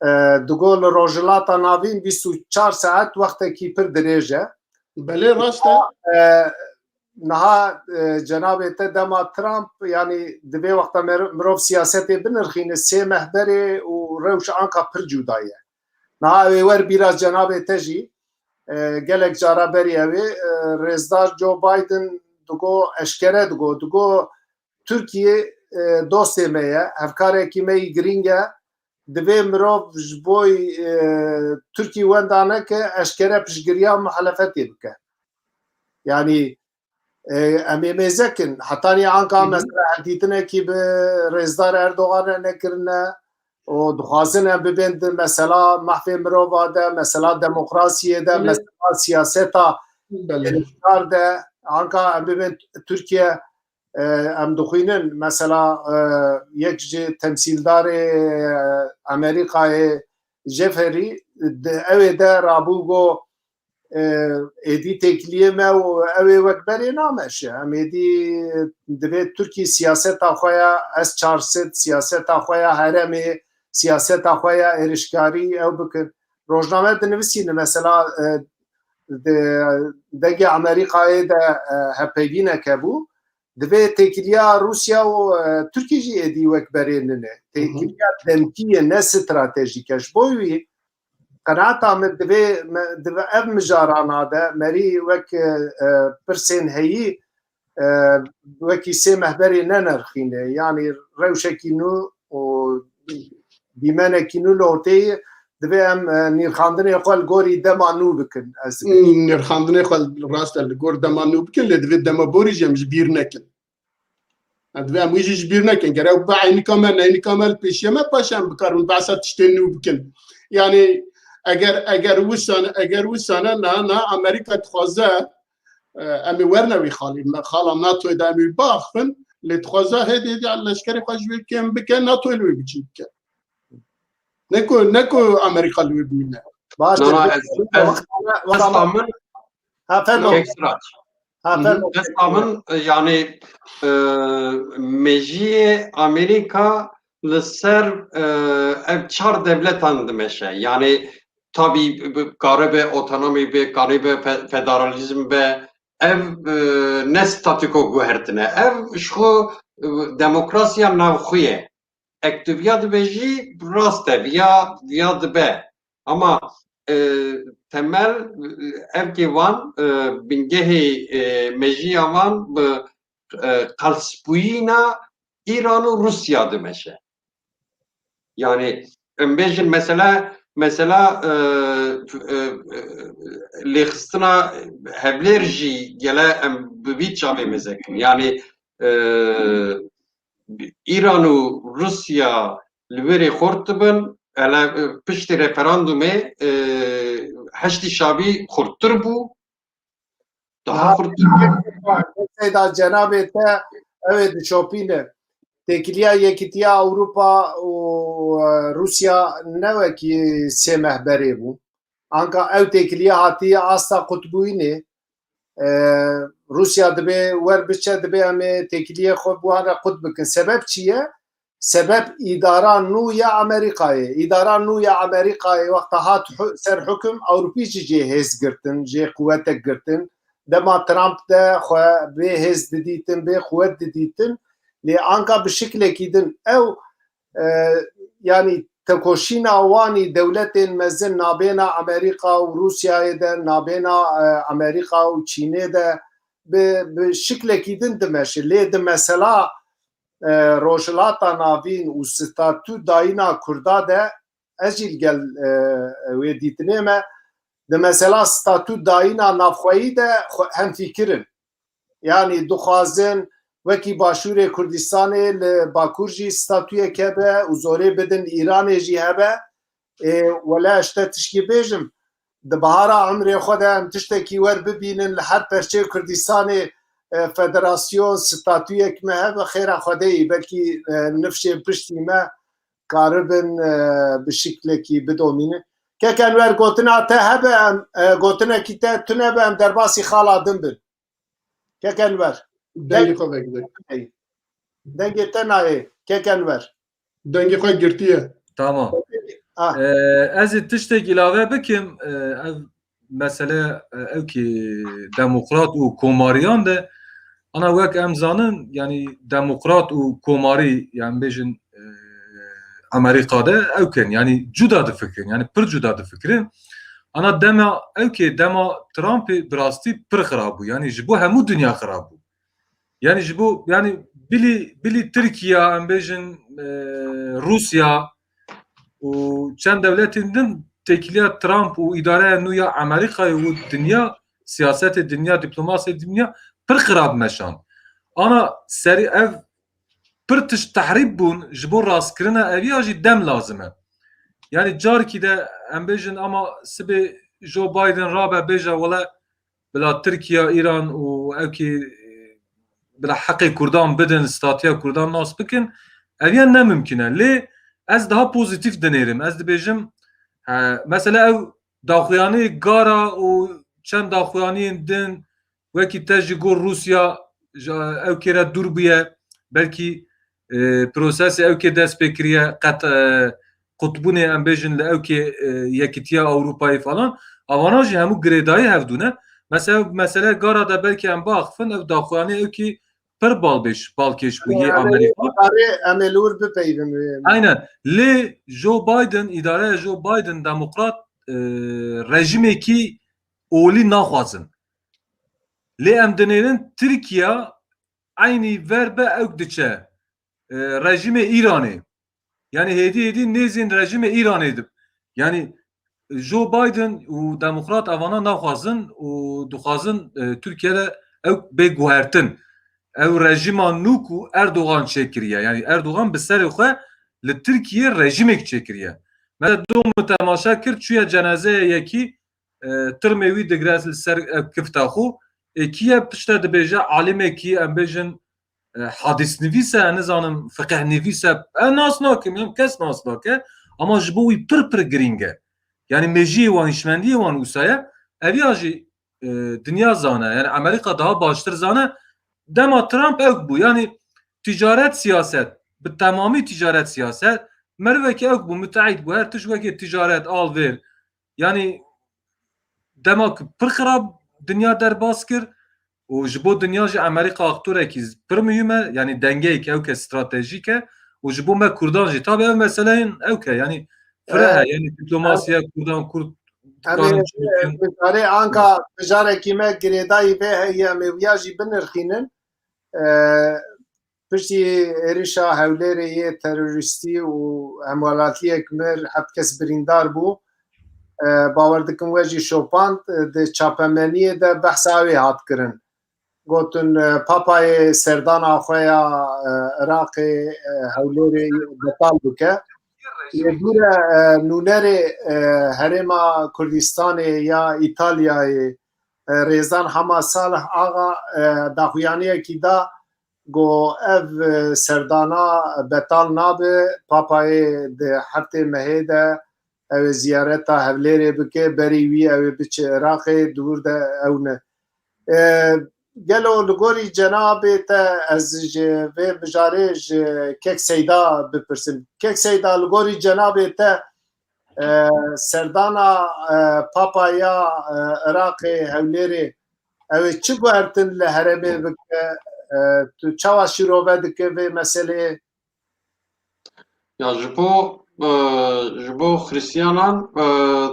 e, digo li Rojhilata Navîn bîst û çar saet wextekî pir dirêj e. Belê, rast e. E, niha, e, cenabê te dema Trump, yani di vê wexta mer-, mirov siyasetê binirxîne, sê meh berê û rewş anka pir cuda ye. Niha ew ê wer bîra cenabê te jî, e, gelek cara berî ew ê, e, rêzdar Joe Biden digo, eşkere digo, digo Tirkiye, e, dostê me ye, hevkarekî me yî girîng e, divê mirov ji bo, e, Tirkî wenda neke, eşkere piştgiriya muhalefetê bike. Yani, e, em ê mêze kin. Hetanî anka mesela hevdîtinekî bi rêzdar Erdogan re nekirine û dixwazin em bibên di mesela mehfê mirova de, mesela demokrasiyê de, mesela siyaseta êrişkar de, anka em bibên Tirkiye, e, em dixwînin, mesela, e, yek ji temsîldarê, e, Amerîkayê Jeffrey, di, ew ê de rabû got, e, êdî têkiliyê me û ew ê wek berê nameşe. Em êdî divê Tirkî siyaseta xwe ya S çar sed, siyaseta xwe ya herêmê, siyaseta xwe ya êrişkarî ew bikin. Rojname dinivîsîne mesela, e, di dengê Amerîkayê de, e, hevpeyvîneke bû. Divê têkiliya Rûsya û, e, Tirkî jî êdî wek berê nine. Têkiliya demkî ye, ne stratejîk e. Ji bo wî qenaeta min divê, me, divê ev mijarana de merî wek, e, e, pirsên heyî, e, wekî sê meh berê nenirxîne. Yanî rewşekî nû û dîmenekî nû li ortê ye. Divê em, e, nirxandinê xwe li gorî dema nû bikin. Ez dibêm. Hmm, nirxandinê xwe rast e li gor dema nû bikin, lê divê dema borî jî em ji bîr nekin. Em divê em wî jî ji bîr nekin. Ger ew bi eynika me, neynika me li pêşiya me, paşê em bikarin behsa tiştên nû bikin. Yanî eger, eger wisane, eger wisane niha, niha Amerîka dixwaze, e, em ê werne wî xalî, me xala NATOyê de em ê wî biaxivin, lê dixwaze hêdî hêdî leşkerê xwe ji wî kêm bike, NATOyê li wê biçî bike. Ne ku, ne ku Amerîka li wê bimîne. Baş Na, na, ez, ez, wela ez min, ha, fermo. Kek Sirac. Ha, Hı hı. Fermo. Ez min, e, yani, e, mejiyê Amerîka li ser, e, ev çar devletan dimeşe. Yani, tabii, bi, karibe otonomî be, karibe fe-, federalizm be, ev, e, ne statiko guhertine. Ev ji xwe, e, demokrasiya navxwe ye. Ek tu viya dibêjî, rast e, viya, viya dibe. Ama, e, temel, e, erkê wan, e, bingehê, e, mejiya wan bi, e, qelsbûyîna Îran û Rûsya dimeşe. Yani, em bêjin mesela, mesela, e, e, e, lêxistina hevlêr jî gele em bi vî çavê mezekin. Yani, e, Îran û Rûsya li wêrê xurt dibin, hele, e, piştî referandumê, e, Heşdî Şabî xurttir bû. Daha Ha, xurttir bû. Seyda, cenabê te ew ê dişopîne. Têkiliya Yekîtiya Ewropa û, e, Rûsya ne wekî sê meh berê bû. Anka ew têkiliya hatiye asta qutbûyînê. E, Rûsya dibê wer biçe, dibê em ê têkiliyê xwe bi wan re qut bikin. Sebeb çi ye? Sebeb îdara nû ya Amerîkayê. Îdara nû ya Amerîkayê wexta hat hu-, ser hukum, Ewropî jî jê hêz girtin, jê quwetek girtin. Dema Trump de xwe bê hêz didîtin, bê quwet didîtin. Lê anka bi şiklekî din ew, e, yanî tekoşîna wanî dewletên mezin nabêna Amerîka û Rûsyayê de, nabêna, e, Amerîka û Çînê de bi, bi şiklekî din dimeşe. Lê di mesela, e, Rojhilata Navîn û statû dayîna Kurda de ez jî li gel, e, wê dîtinê me. Di mesela statû dayîna navxweyî de xwe hemfîkir in. Yanî dixwazin wekî Başûrê Kurdistanê li Bakur jî statûyek hebe û zorê bidin li Îranê jî hebe. Ê, wele ez te tişkî bêjim, di bahara umrê xwe de em tiştekî wer bibînin li her perçeyê Kurdistanê, e, federasyon, statûyek me hebe, xêra Xwedê yî, belkî, e, nifşên piştî me karibin, e, bi şiklekî bidomînin. Kek Enwer, gotina te hebe em, e, gotinekî te tune be, em derbasî xala din bin. Kek Enwer. Dengê xwe vekide. Dengê te nayê, Kek Enwer. Dengê xwe girtiye. Tamam. Ah. Ee, ez ê tiştek îlave bikim. Ee, ev mesele, e, ew ki demokrat û komariyan de, ana wek em zanin, yani demokrat û komarî, yani bêjin, e, Amerîka de ew kin, yani cuda difikirin, yani pir cuda difikirin. Ana dema ew ki dema Trumpê bi rastî pir xirab bû, yani ji bo hemû dinya xirab bû. Yani ji bo, yani bilî, bilî Tirkiye, em bêjin, e, Rûsya û çend dewletên din têkiliya Trump û îdareya nû ya Amerîkayê û dinya siyasetê dinya, diplomasiyê dinya pir xirab meşand. Ana serî ev pir tişt tehrîb bûn, ji bo rastkirina eviya jî dem lazim e. Yani carkî de em bêjin ama sibê Joe Biden rabe bêje wele bila Tirkiye, Îran û ew kî bila heqê Kurdan bidin, statiya Kurdan nas bikin, ev ya ne mimkun e. Lê ez daha pozîtîf dinêrim. Ez dibêjim, e, mesela ew daxuyanî gara û çend daxuyaniyên din wekî te jî got Rûsya ji ew kê re dûr bûye, belkî, e, prosesê ew kê dest pê kiriye, qet, e, qutbûnê em bêjin li ew kê, e, Yekîtiya Ewropayê falan, avana jî hemû girêdayî hevdû ne. Mesela, mesele gara de belkî em biaxifin, ev daxuyanî ew kî pir balbêş, balkêş bû yê Amerîka. Em ê li wir bipeyvin wê. Aynen. Lê Joe Biden, îdareya Joe Biden, demokrat, e, rejimekî olî naxwazin. Lê em dinêrin Tirkiye eynî ver be ewk diçe, e, rejîmê Îranê. Yani hêdî hêdî nêzîn rejîmê Îranê dib. Yani Joe Biden û demokrat avana naxwazin û dixwazin, e, Tirkiye de ewk bê guhertin. ew rejîma nû ku Erdogan çêkiriye. Yanî Erdogan bi serê xwe li Tirkiyê rejîmek çêkiriye. Mesela dom min temaşe kir, çûye cenazeye yekî, e, tirmê wî digre li ser, e, kifta xwe. Ê kî ye pişte dibêje, alimekî, em bêjin, e, hadîsnivîs e, nizanim, fiqehnivîs e, e, nas nakim, em kes nas nake, ama ji bo wî pir pir girîng e. Yanî mejiyê wan, hişmendiyê wan wisa ye, ev ya jî, e, dinya zane, yani Amerîka daha baştir zane, dema Trump ew bû, yani ticaret siyaset, bi temamî ticaret siyaset, merivekî ew bû, müteahhit bû, her tişt wekî ticaret, alvêr, yani dema ku pir xirab dinya derbas kir û ji bo dinya jî Amerîka aktorekî pir muhîm e, yani dengeyek ew ke stratejîk e û ji bo me Kurdan jî. Tabi ev meseleyên ew ke, yani fireh e, yani diplomasiya Kurdan, Kurd Em ê, dikarin çi bikin? Mijarê anka mijarekî me girêdayî vê heye, em ê wiya jî binirxînin. E, Piştî êrişa Hewlêrê yê terorîstî û hemwelatiyek mir, heft kes birîndar bû. E, bawer dikim we jî şopand, e, di çapemeniyê de behsa wê hat kirin. Gotin, e, Papayê serdana xwe ya, e, Iraqê, e, Hewlêrê betal bike. Lê dûre, e, nûnerê, e, Herêma Kurdistanê ya Îtalyayê, e, Rêzdar Hema Salih Axa, e, daxuyaniyekî da, got, ev, e, serdana betal nabe, Papayê di heftê mehê de ew ê ziyareta Hewlêrê bike, berî wî ew ê biçe Iraqê, di wir de ew ne. E, Gelo li gorî cenabê te ez ji vê mijarê ji Kek Seyda bipirsim. Kek Seyda, li gorî cenabê te, e, serdana, e, Papa ya, e, Iraqê, Hewlêrê, ew ê çi guhertin li herêmê bike? E, tu çawa şîrove dike vê meseleyê? Ya ji bo, e, ji bo Xristiyanan, e,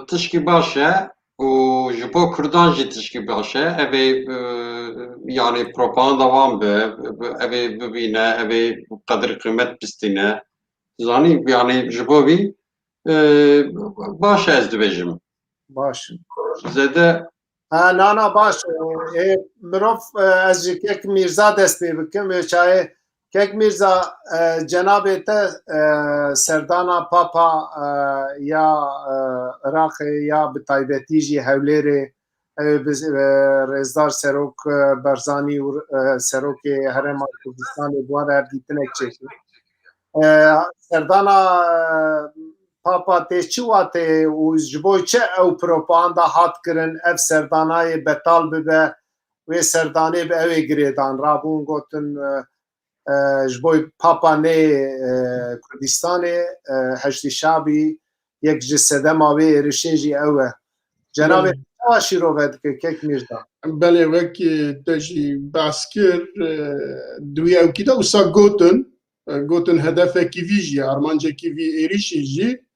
tişkî baş e û ji bo Kurdan jî tişkî baş e. Ev ê, e, yani propaganda wan be, ev ê bibîne, ev ê qedir qîmet bistîne. Zanî, yani ji bo vî, e, baş e ez dibêjim. Baş. Zêde Ha, na, na, baş. Ê, mirov, e, ez ji Kek Mîrza dest pê bikim. Ê, çayê Kek Mîrza, e, cenabê te, e, serdana Papa, e, ya, e, Iraqê ya bi taybetî jî Hewlêrê, ew bi, e, Rêzdar Serok, e, Barzanî û, e, Serokê Herêma Kurdistanê bi wan re hevdîtinek çêkir. E, serdana, e, Papa tê çi watê û ji bo çi ew propaganda hat kirin, ev serdanayê betal bibe, wê serdanê bi ew ê girêdan rabûn gotin, e, e, ji bo Papa nê, e, Kurdistanê, e, Heşdî Şabî yek ji sedema wê êrişê jî ew e. Cenabê Belê. Çawa şîrove dike Kek Mîrza? Belê, wek, e, te jî behs kir, e, di wî ewkî de wisa gotin, e, gotin hedefekî vî jî, armancekî vî êrişî jî,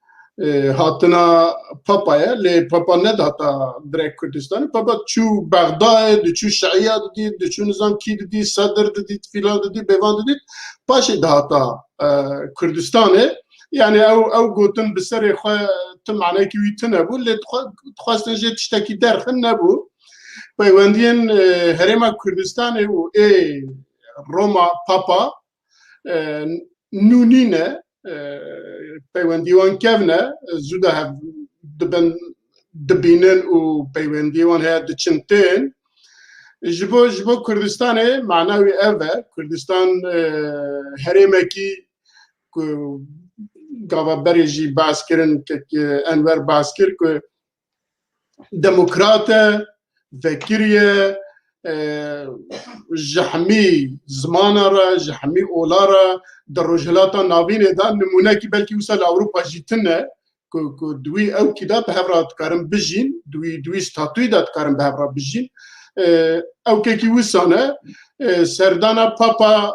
e, hatina Papa ye, lê Papa nedihata direk Kurdistanê. Papa diçû Bexdayê, diçû Şiiya didît, diçû nizam kî didît, Sedir didît, filan didît, bêvan didît. Paşê dihata, e, Kurdistanê. Yani ew, ew gotin bi serê xwe ti manekî wî tune bû, lê dixwe-, dixwestin jê tiştekî derxin, nebû. Peywendiyên, e, Herêma Kurdistanê û ê Roma Papa, e, nû nîne, e, peywendî wan kevn e, zû de hev dibin, dibînin û peywendiyê wan heye diçin tên. Ji bo, ji bo Kurdistanê mana wî ev e. Kurdistan, e, herêmekî ku gava berê jî behs kirin, Kek Enwer behs kir ku demokrat e, vekirî ye, e, ji hemî zimana re, ji hemî ola re di Rojhilata Navînê de nimûnekî belkî wisa li Ewropa jî tune, ku, ku di wî ewkî de bi hev re dikarin bijîn, di wî, di wî statûyî de dikarin bi hev re bijîn. E, ewkekî wisa ne, e, serdana Papa, e,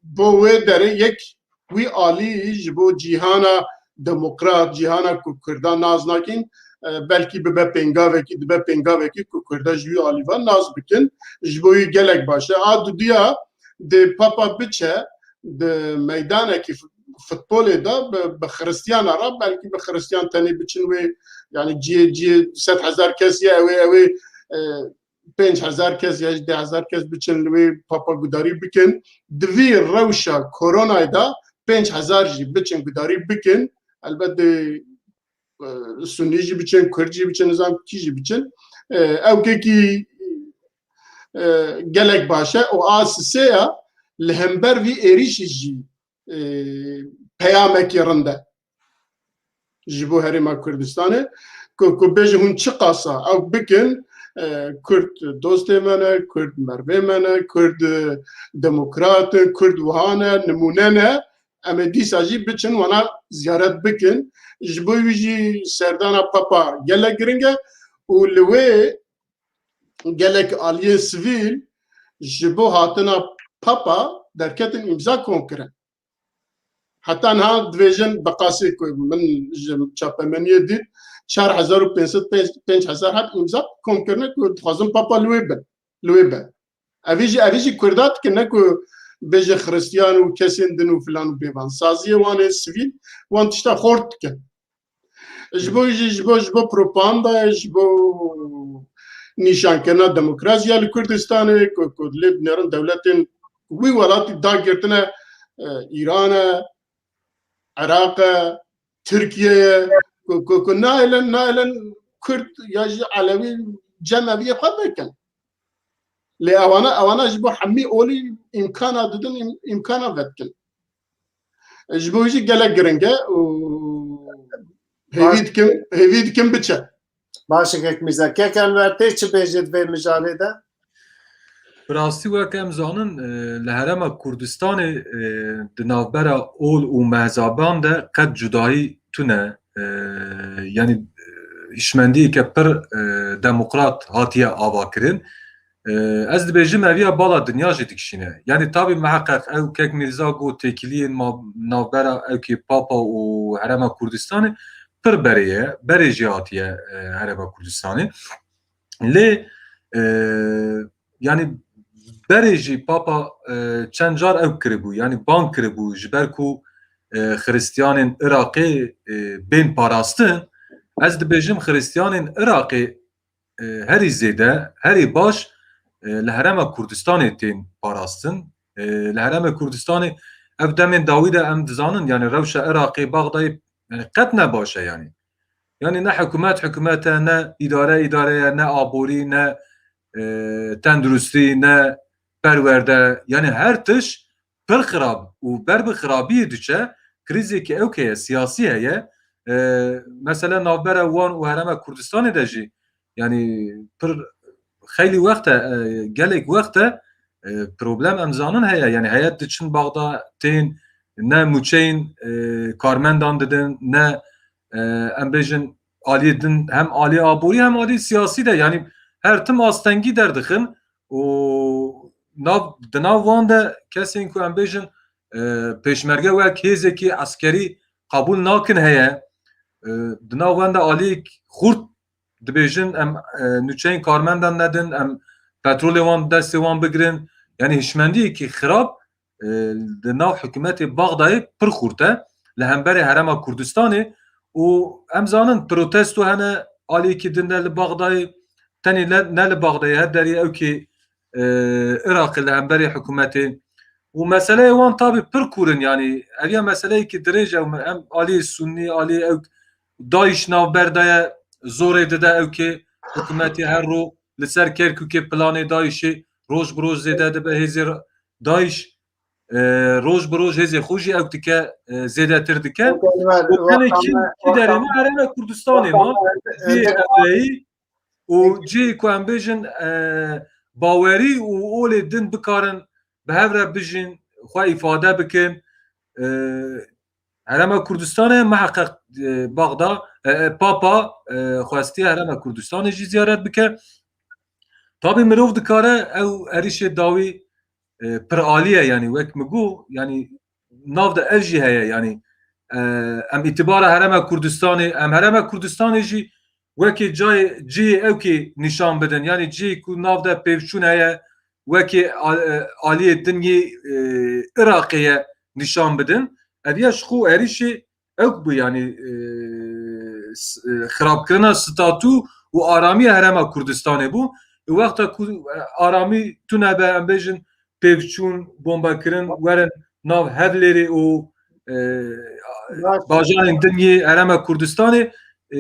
bo wê derê yek wî alî ji bo cîhana demokrat, cîhana ku Kurdan nas nakin, e, belkî bibe pêngavekî, dibe pêngavekî ku Kurda ji wî alî ve nas bikin, ji bo wî gelek baş e. A duduya dê Papa biçe di meydanekî f-, futbolê de bi, bi Xiristiyana re, belkî bi Xiristiyan tenê biçin wê, yani ciyê, ciyê sed hezar kesî ye, ew ê, ew ê, e, pênc hezar kes ya jî deh hezar kes biçin li wê papa gudarî bikin. Di vî rewşa koronayê de pênc hezar jî biçin gudarî bikin. Elbet dê, e, Sunnî jî biçin, Kurd jî biçin, nizam kî jî biçin. E, ew kekî, e, gelek baş e û a sisê ya li hember vî êrîşî jî, e, peyamekî rind e ji bo Herêma Kurdistanê, ku, ku bêjin hûn çi qasa ew bikin, e, Kurd dostê me ne, Kurd mervê me ne, Kurd, e, demokrat in, Kurd wiha ne, nimûne ne, em ê dîsa jî biçin wana ziyaret bikin. Ji bo wî jî serdana Papa gelek giring e û li wê gelek aliyên sivîl ji bo hatina Papa derketin îmza kom kirin. Heta niha dibêjin, bi qasî ku min ji çapemeniyê dît, çar hezar û pênc sed, pênc hezar heb îmza kom kirine ku dixwazin Papa li wê bin, li wê be. Evî jî, evî jî Kurda dikin, ne ku bêje Xiristiyan û kesên din û filan û bêvan. Saziyê wan ê sivîl, wan tişta xort dikin. Ji bo jî, ji bo, ji bo propagandayê, ji bo nîşankirina demokrasiya li Kurdistanê, ku, ku lê dinêrin dewletên wî welatî dagirtine, e, Îran e, Iraq e, Tirkiye ye, ku, ku, ku naelin, naelin Kurd ya jî Elewî cemeviyê xwe vekin. Lê ewana, ewana ji bo hemî olî îmkana didin, îm-, îmkana vedikin. Ji bo wî jî gelek giring e û hêvî dikim, hêvî dikim biçe. Baş e, kek Mîrza. Kek Enver, tê çi bêjê di vê mijarê de? Bi rastî wek em zanin, e, li Herêma Kurdistanê, e, di navbera ol û mezheban de qet cudayî tune, e, yanî, e, hişmendiyeke pir, e, demokrat hatiye avakirin. E, ez dibêjim eviya bala dinya jî dikişîne. Yanî tabî miheqeq ew kek Mîrza got têkiliyên ma-, navbera ew kê Papa û Herêma Kurdistanê pir berê ye, berê jî hatiye, e, Herêma Kurdistanê. Lê, e, yanî berê jî Papa, e, çend car ew kiribû, yanî bang kiribû ji ber ku, e, Xiristiyanên Iraqê, e, bên parastin. Ez dibêjim Xiristiyanên Iraqê, e, herî zêde, herî baş, e, li Herêma Kurdistanê tên parastin. E, li Herêma Kurdistanê ev demên dawî de em dizanin, yanî rewşa Iraqê, Baxdayê, yanî qet ne baş e yanî. Yanî ne hikûmet hikûmet e, ne îdare îdare ye, ne aborî, ne, e, tenduristî, ne perwerde. Yanî her tişt pir xirab û ber bi xirabiyê diçe, krîzeke ewk heye, siyasî heye. E, mesela navbera wan û Herêma Kurdistanê de jî, yanî pir xeylî wext e, e, gelek wext e, e, problem em zanin heye. Yanî heyet diçin Baxda tên, ne mûçeyên, e, karmendan didin, ne, e, em bêjin aliyê din, hem aliyê aborî hem aliyê siyasî de, yanî her tim astengî derdixin û nav, di nav wan de kesên ku em bêjin, e, pêşmerge wek hêzekî eskerî qebûl nakin heye. E, di nav wan de aliyek xurt dibêjin, em, e, nûçeyên karmendan nedin, em petrolê wan destê wan bigirin. Yanî hişmendiyekî xirab, e, di nav hikûmetê Baxdayê pir xurt e li hemberê Herêma Kurdistanê û em zanin protesto hene aliyekî din de li Baxdayê, tenê le-, ne li Baxdayê, her derê ew kê, e, Iraqê li hemberê hikûmetê. Û meseleyê wan tabî pir kûr in, yanî ev ya meseleyekî dirêj e, em aliyê Sunnî, aliyê ew DAIŞ navber daye, zorê dide ew kê hikûmetê her ro li ser Kerkûkê planê DAIŞê roj bi roj zêde dibe, hêzê DAIŞ, e, roj bi roj hêzê xwe jî ew dike, e, zêdetir dike. Û tenê kî, kî derê me, Herêma Kurdistanê ma, cihê evreyî û cihê ku em bêjin, e, bawerî û olê din bikarin bi hev re bijîn, xwe îfade bikin. E, Herêma Kurdistanê miheqeq, e, Baxda, e, e, Papa, e, xwestiye Herêma Kurdistanê jî ziyaret bike. Tabî mirov dikare ew êrîşê dawî, e, piralî ye, yanî wek min got, yanî nav de ev jî heye, yanî, e, em îtibara Herêma Kurdistanê, em Herêma Kurdistanê jî wekî cayê, cihê ewkî nîşan bidin, yanî cihê ku nav de pêvçûn heye, wekî a-, e, aliyê din yê, e, Iraqê ye nîşan bidin. Ev ya ji xwe êrîşê ewk bû, yanî, e, s-, e, xirabkirina statû û aramiya Herêma Kurdistanê bû. Wexta ku, e, aramî tune be, em bêjin pêkçûn, bombekirin, werin nav Hevlêrê û, e, Baş. bajarên din yê Herêma Kurdistanê, e,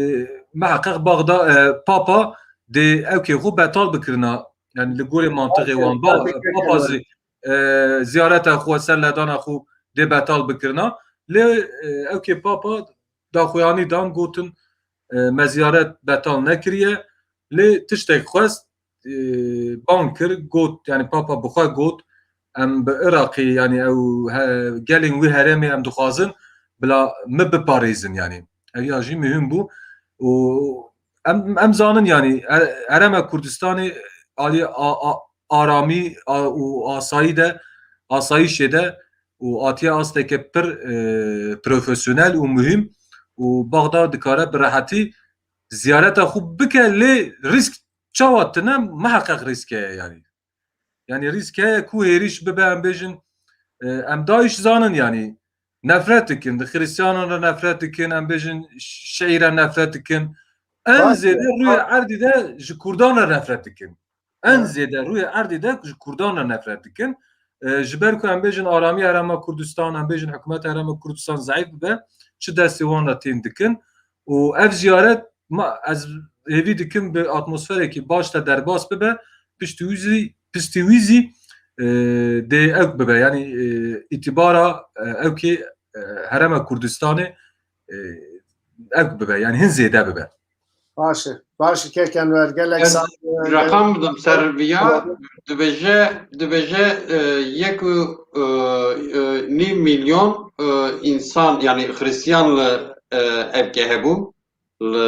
miheqeq Baxda, e, Papa dê ewkê xwe betal bikirina. Yani li gorê mantiqê wan. Ba-, Baş. Papa zî, e, ziyareta xwe, serledana xwe dê betal bikirina. Lê, e, ewkê Papa daxuyanî dan, gotin, e, me ziyaret betal nekiriye. Lê tiştek xwest, e, bang kir, got, yani Papa bi xwe got, em bi Iraqê, yani ew he-, gelên wî herêmê em dixwazin bila me biparêzin, yani. Ev ya jî muhim bû. Û em, em zanin, yani, Her-, Herêma Kurdistanê alî a-, a-, aramî a-, û asayî de, asayîşê de û hatiye asteke pir, e, profesyonel û muhim û Baxda dikare bi rehetî ziyareta xwe bike, lê rîsk çawa tine? Miheqeq rîsk heye, yani. Yani rîsk heye ku hêrîş bibe, em bêjin, e, em DAIŞ zanin, yani nefret dikin, di Xristiyanan re nefret dikin, em bêjin Şîî re nefret dikin. En Baş. zêde rûyê erdî de ji Kurdan re nefret dikin. En Evet. zêde rûyê erdî de ji Kurdan re nefret dikin. E, ji ber ku em bêjin aramî Herêma Kurdistan, em bêjin hikûmeta Herêma Kurdistan zeîf bibe, çi destê wan re tên dikin. Û ev ziyaret, ma, ez hêvî dikim bi atmosferekî baş de derbas bibe, piştî wî zî, piştî wî zî, e, dê ewk bibe. Yani, e, îtibara, e, ewkê, e, Herêma Kurdistanê, e, ewk bibe. Yani hin zêde bibe. Baş e. Baş e, kek Enwer, gelek Ez sağ ol. Reqam bidim ser viya, dibêje, dibêje, e, yek û, e, e, nîv milyon, e, însan, yani Xristiyan li, e, ewkê hebû, li,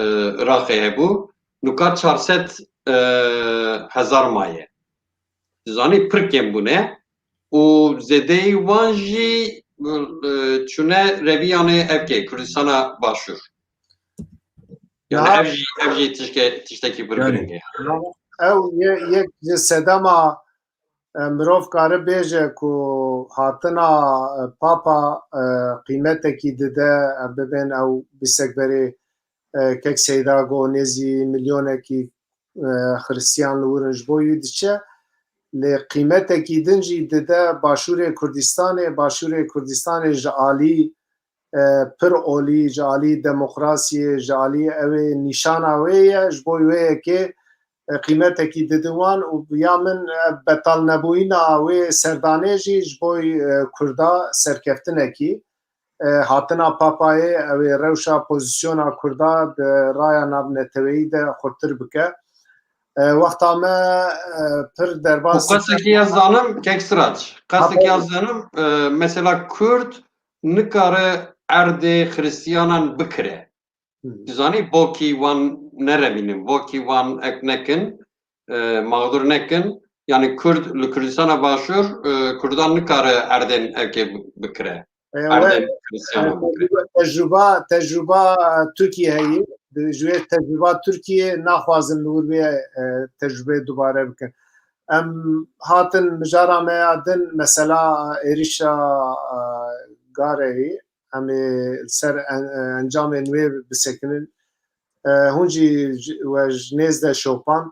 e, Iraqê hebû. Nuka çar sed, e, hezar maye. Zanî pir kêm bûne û zêdeyî wan jî, e, çûne reviyanê ewkê Kurdistana Başûr. Yani Ya. ev jî, ev jî tişke-, tiştekî pir Yani. giring e. Ew ye-, yek ji sedema, e, mirov kare bêje ku hatina, e, Papa, e, qîmetekî dide, e, bibên ew bîstek berê, e, kek Seyda got nêzî milyonekî, e, Xristiyan li wir in ji bo wî diçe. Lê qîmetekî din jî dide Başûrê Kurdistanê, Başûrê Kurdistanê ji alî, e, pir olî, ji alî demokrasiyê, ji alî ew ê nîşana wê ye, ji bo wê yekê, e, qîmetekî didin wan û ya min, e, betalnebûyîna wê serdanê jî ji bo, e, Kurda serkeftinekî, e, hatina Papayê, ew ê rewşa pozîsyona Kurda di raya navneteweyî de xurtir bike. E, wexta me, e, pir derbas Û qesekî ez zanim, kek Sirac, qesekî ez zanim, e, mesela Kurd nikare erdê Xristiyanan bikire. Hı. Tu zanî, bokî wan nerevînin, bokî wan ek nekin, e, mağdur nekin. Yani Kurd li Kurdistana Başûr, e, Kurdan nikare erdên ewkê bi-, bikire. E, Erdên we, Xristiyanan e, bikire. tecrûba, tecrûba Tirkiyê heye. Di, ji wê tecrûba Tirkiyê naxwazin li wir bê, e, tecrûbeyê dubare bikin. Em hatin mijara me ya din, mesela êrişa, e, Gareyê, em ê li ser en-, e, encamên wê bisekinin. E, hûn jî ji, we ji nêz de şopand.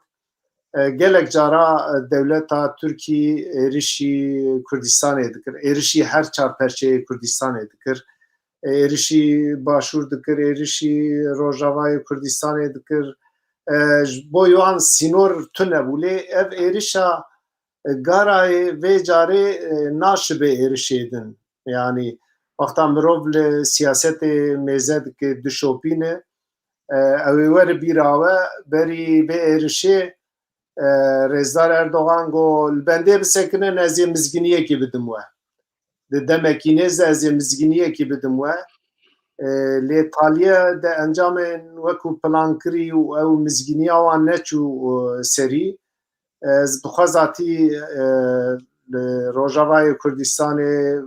E, gelek cara, e, dewleta Tirkî êrişî Kurdistanê dikir. Êrişî her çar perçeyê Kurdistanê dikir. E, êrişî Başûr dikir, êrişî Rojavayê Kurdistanê dikir. E, ji bo wan sînor tune bû. Lê ev êrişa, e, Garayê vê carê, e, naşibe êrişê din. Yani wexta mirov li siyasetê mêze dike, dişopîne, e, ew ê were bîra we, berî vê êrişê, e, Rêzdar Erdogan got, li bendê bisekinin, ez ê mizginiyekê bidim we. Di demekî nêz de ez ê mizginiyekê bidim we. E, lê taliye de encamên wekû plankirî û ew mizginiya wan neçû, e, serî. Ez bi xwe zatî, e, li Rojavayê Kurdistanê,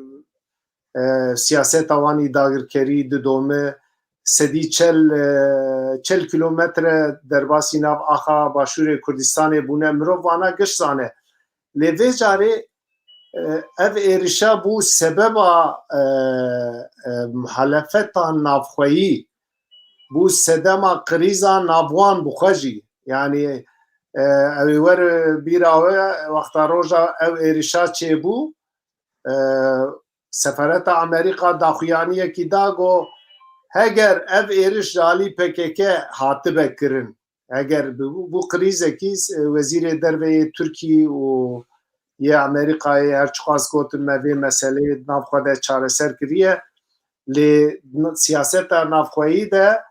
e, siyaseta wan î dagirkerî didome, sedî çel, e, çel kîlometre derbasî nav axa Başûrê Kurdistanê bûne. Mirov vana giş zane. Lê vê carê, e, ev êrişa bû sebeba, e, e, muhalefeta navxweyî, bû sedema krîza navwan bi xwe jî. Yani, E, ew ê wer bîra we, wexta roja ew êrişa çêbû, e, Sefareta Amerîka daxuyaniyekî da, got, heger ev êriş ji alî P K K hatibe kirin, eger bi, bû krîzekî, e, wezîrê derve yê Tirkî û yê Amerîkayê her çiqas gotin me vê meseleyê di nav xwe de çareser kiriye, lê siyaseta navxweyî de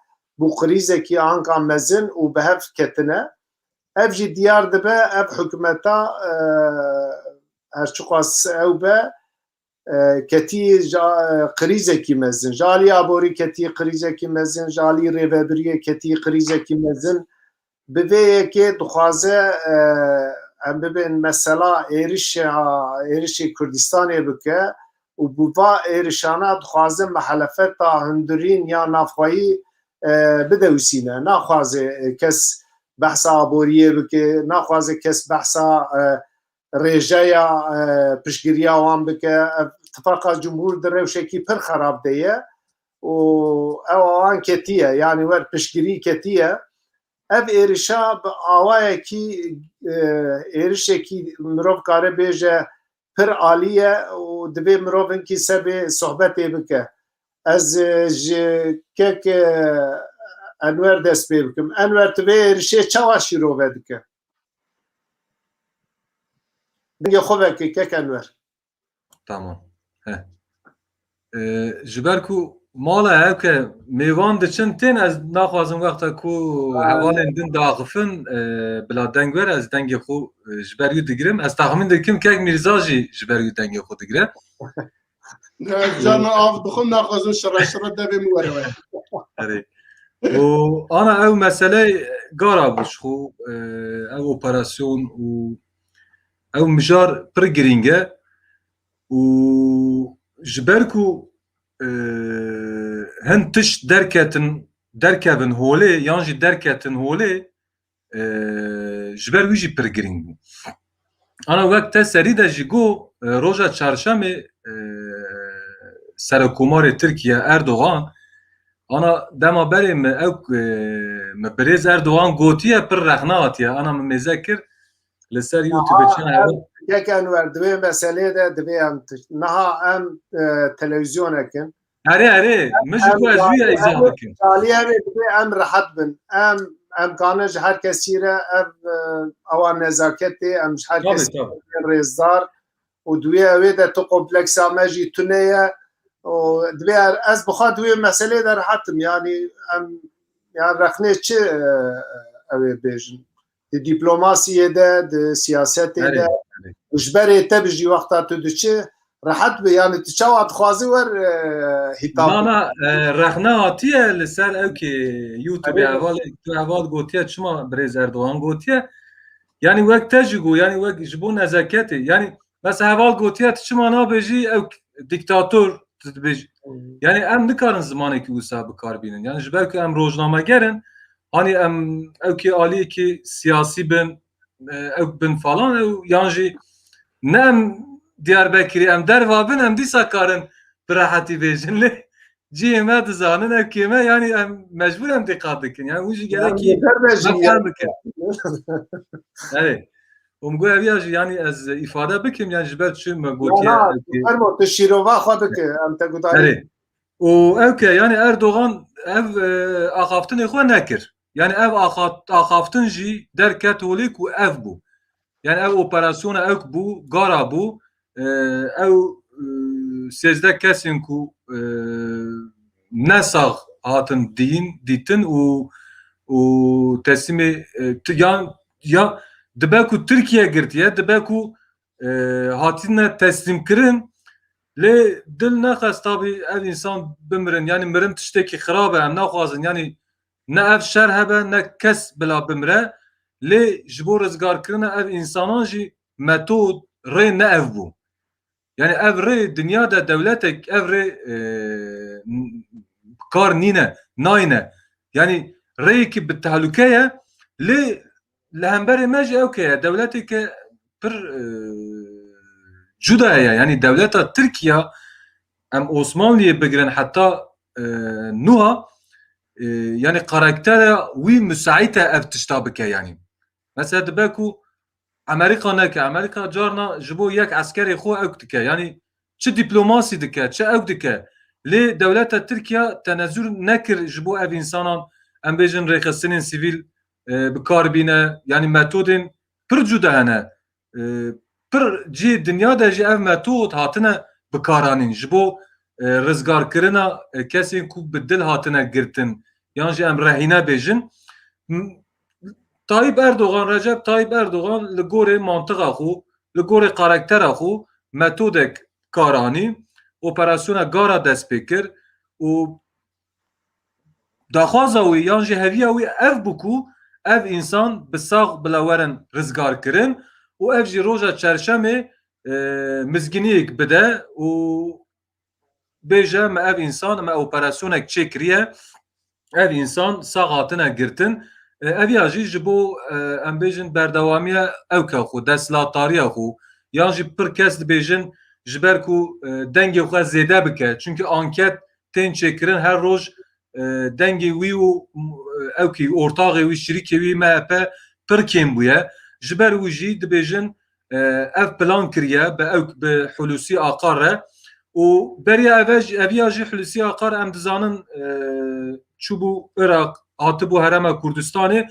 bû krîzekî anka mezin û bi hev ketine. Ev jî diyar dibe, ev hikûmeta, e, her çiqas ew be, e, ketî ji, e, krîzekî mezin. Ji alî aborî ketî krîzekî mezin, ji alî rêvebiriyê ketî krîzekî mezin. Bi vê yekê dixwaze, e, em bibên mesela êrişa, êrişê Kurdistanê bike û bi va êrişana dixwaze mihelefeta hundirîn ya navxweyî, e, bidewsîne. Naxwaze, e, kes behsa aboriyê bike, naxwaze kes behsa, e, rêjeya, e, piştgiriya wan bike. Ev tifaqa cumhûr di rewşekî pir xerab de ye û ew awan ketiye, yanî wer piştgirî ketiye. Ev êrişa bi awayekî, e, êrişekî mirov kare bêje pir alî ye û divê mirov hinkî ser vê sohbetê bike. Ez, e, ji kek, e, Enwer dest pê bikim. Enwer, tu vê êrişê çawa şîrove dike? Dengê xwe veke, kek Enwer. Tamam. He. Ee, ji ber ku mala ew ke mêvan diçin tên, ez naxwazim wexta ku hevalên din diaxifin, e, bila deng were, ez dengê xwe, e, ji ber wî digirim. Ez texmîn dikim kek Mîrza jî ji ber wî dengê xwe digire. Ez carna av dixwim, naxwazim şire şire devê min were were. Erê. Û ana ew meseley gara bû ji xwe, e, ew operasyon û ew mijar pir girîng e û ji ber ku, e, hin tişt derketin, derkevin holê yan jî derketin holê, e, ji ber wî jî pir girîng bû. Ana wek te serî de jî got, e, roja çarşemê, e, Serokomarê Tirkiye Erdogan, ana dema berê min ew, e, min birêz Erdogan gotiye, pir rexne hatiye, ana min mêze kir li ser YouTube çi hebe. Kek Enwer, di vê meselê de divê em tişt. Niha em, e, televîzyonek in. Erê, erê, min ji ku ez wî îzah dikim. Alî ev ê divê em rehet bin. Em, em kanin ji her kesî re ev, e, awa nezaketê, em ji her kesî re rêzdar û di wê ewê de tu kompleksa me jî tune ye. Û divê er, ez bi xwe di wê meselê de rehet im. Yanî em, yan rexnê çi, e, ew ê bêjin? Di dîplomasiyê de, di siyasetê de, û ji berê te bijî wexta tu diçi, rehet bi, yanî tu çawa dixwazî wer, e, hîtab bikî? Na, na, e, rexne hatiye li ser ew ki YouTube hevalê, tu heval gotiye, çima birêz Erdogan gotiye? Yanî wek te jî got, yanî wek ji bo nezaketê, yanî mesela heval gotiye, tu çima nabêjî ew dîktator, tu dibêjî. Yanî em nikarin zimanekî wisa bi kar bînin. Yanî ji ber ku em rojnameger in, hanî em ew kê aliyekî siyasî bin, e, ew bin falan, ew yan jî ne em Diyarbekirî, em derva bin, em dîsa karin bi rehetî bêjin. Lê cihê me dizanin, ew kê me, yanî em mecbûr em dîqat dikin. Yanî wî jî gerekî me fehm bikin. Erê. Û min got ev ya jî, yanî ez îfade bikim, yanî ji ber çi me gotiye. Fermo, tu şîrova xwe bike, em te gudarî. Erê. Û ew ke, yanî Erdogan ev, e, axaftinê xwe nekir. Yanî ev axa-, axaftin jî derket holê ku ev bû. Yanî ev operasyona ew ku bû, gara bû, e, ew, e, sêzdeh kesên ku, e, nesax hatin dîn, dîtin û, û teslîmê, e, ti-, yan, ya dibe ku Tirkiye girtiye, dibe ku, e, hatine teslîmkirin, lê dil nexwest tabî ev însan bimirin. Yanî mirin tiştekî xirab e, em naxwazin. Yanî ne ev şer hebe, ne kes bila bimire. Lê ji bo rizgarkirina ev însanan jî metod, rê ne ev bû. Yanî ev rê dinya de dewletek ev rê, e, kar nîne, nayne. Yanî rêyekî bi tehlûke ye, lê li hemberê me jî ew ke ye, dewleteke pir, e, cuda ye. Yanî dewleta Tirkiye, em Osmanliyê bigirin heta, e, nuha, e, yanî karaktera wî musaît e ev tişta bike yanî. Mesela dibe ku Amerîka neke. Amerîka carna ji bo yek eskerê xwe ewk dike. Yanî çi dîplomasî dike, çi ewk dike. Lê dewleta Tirkiye tenezûr nekir ji bo ev însanan, em bêjin, rêxistinên sivîl, e, bi kar bîne. Yanî metodên pir cuda hene. E, pir cihê dinya de jî ev metod hatine bikaranîn ji bo, e, rizgarkirina, e, kesên ku bi dil hatine girtin, yan jî em rehîne bêjin. M-, Tayyip Erdogan, Recep Tayyip Erdogan li gorê mantiqa xwe, li gorê karaktera xwe metodek kar anî, operasyona Gara dest pê kir û daxwaza wî yan jî heviya wî ev bû ku ev însan bi sax bila werin rizgarkirin û ev jî roja çerşemê, e, mizginiyek bide û bêje, me ev însan, me operasyonek çêkiriye, ev însan sax hatine girtin. E, ev ya jî ji bo, e, em bêjin, berdewamiya ewka xwe, desthilatdariya xwe, yan jî pir kes dibêjin, ji ber ku, e, dengê xwe zêde bike. Çunke anket tên çêkirin, her roj, e, dengê wî û, e, ewkî, ortaxê wî, şirîkê wî M H P pir kêm bûye. Ji ber wî jî dibêjin, e, ev plan kiriye bi ewk, bi Hulusi Akar re. Û beriya eve jî, eviya jî Hulusi Akar, em dizanin, e, çûbû Iraq, hatibû Herêma Kurdistanê.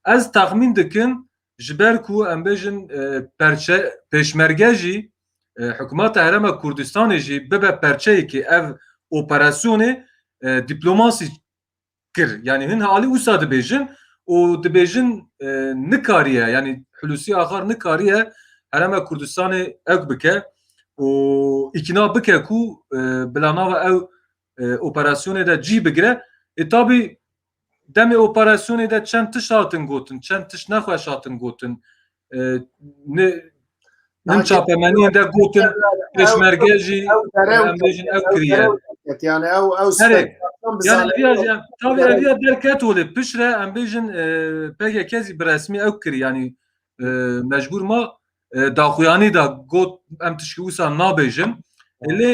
Ez texmîn dikim, ji ber ku em bêjin, e, perçe, pêşmerge jî, e, hikûmeta Herêma Kurdistanê jî bibe perçeyekê ev operasyonê, e, dîplomasî kir. Yanî hin alî wisa dibêjin û dibêjin, e, nikariye, yanî Hulusi Akar nikariye Herêma Kurdistanê ewk bike û îkna bike ku, e, bila nava ew, e, operasyonê de cî bigire. E, tabî demê operasyonê de çend tişt hatin gotin, çend tişt nexweş hatin gotin. E, ne, hin çapemeniyên de gotin, pêşmerge jî, em bêjin, ew kiriye. Yani ew, ew Herê, yani eviya jî, tabî eviya derket holê, piştre em bêjin, e, P K K zî bi resmî ew kir, yani, e, mecbûr ma, e, daxuyanî da got, em tişkî wisa nabêjin. E, lê,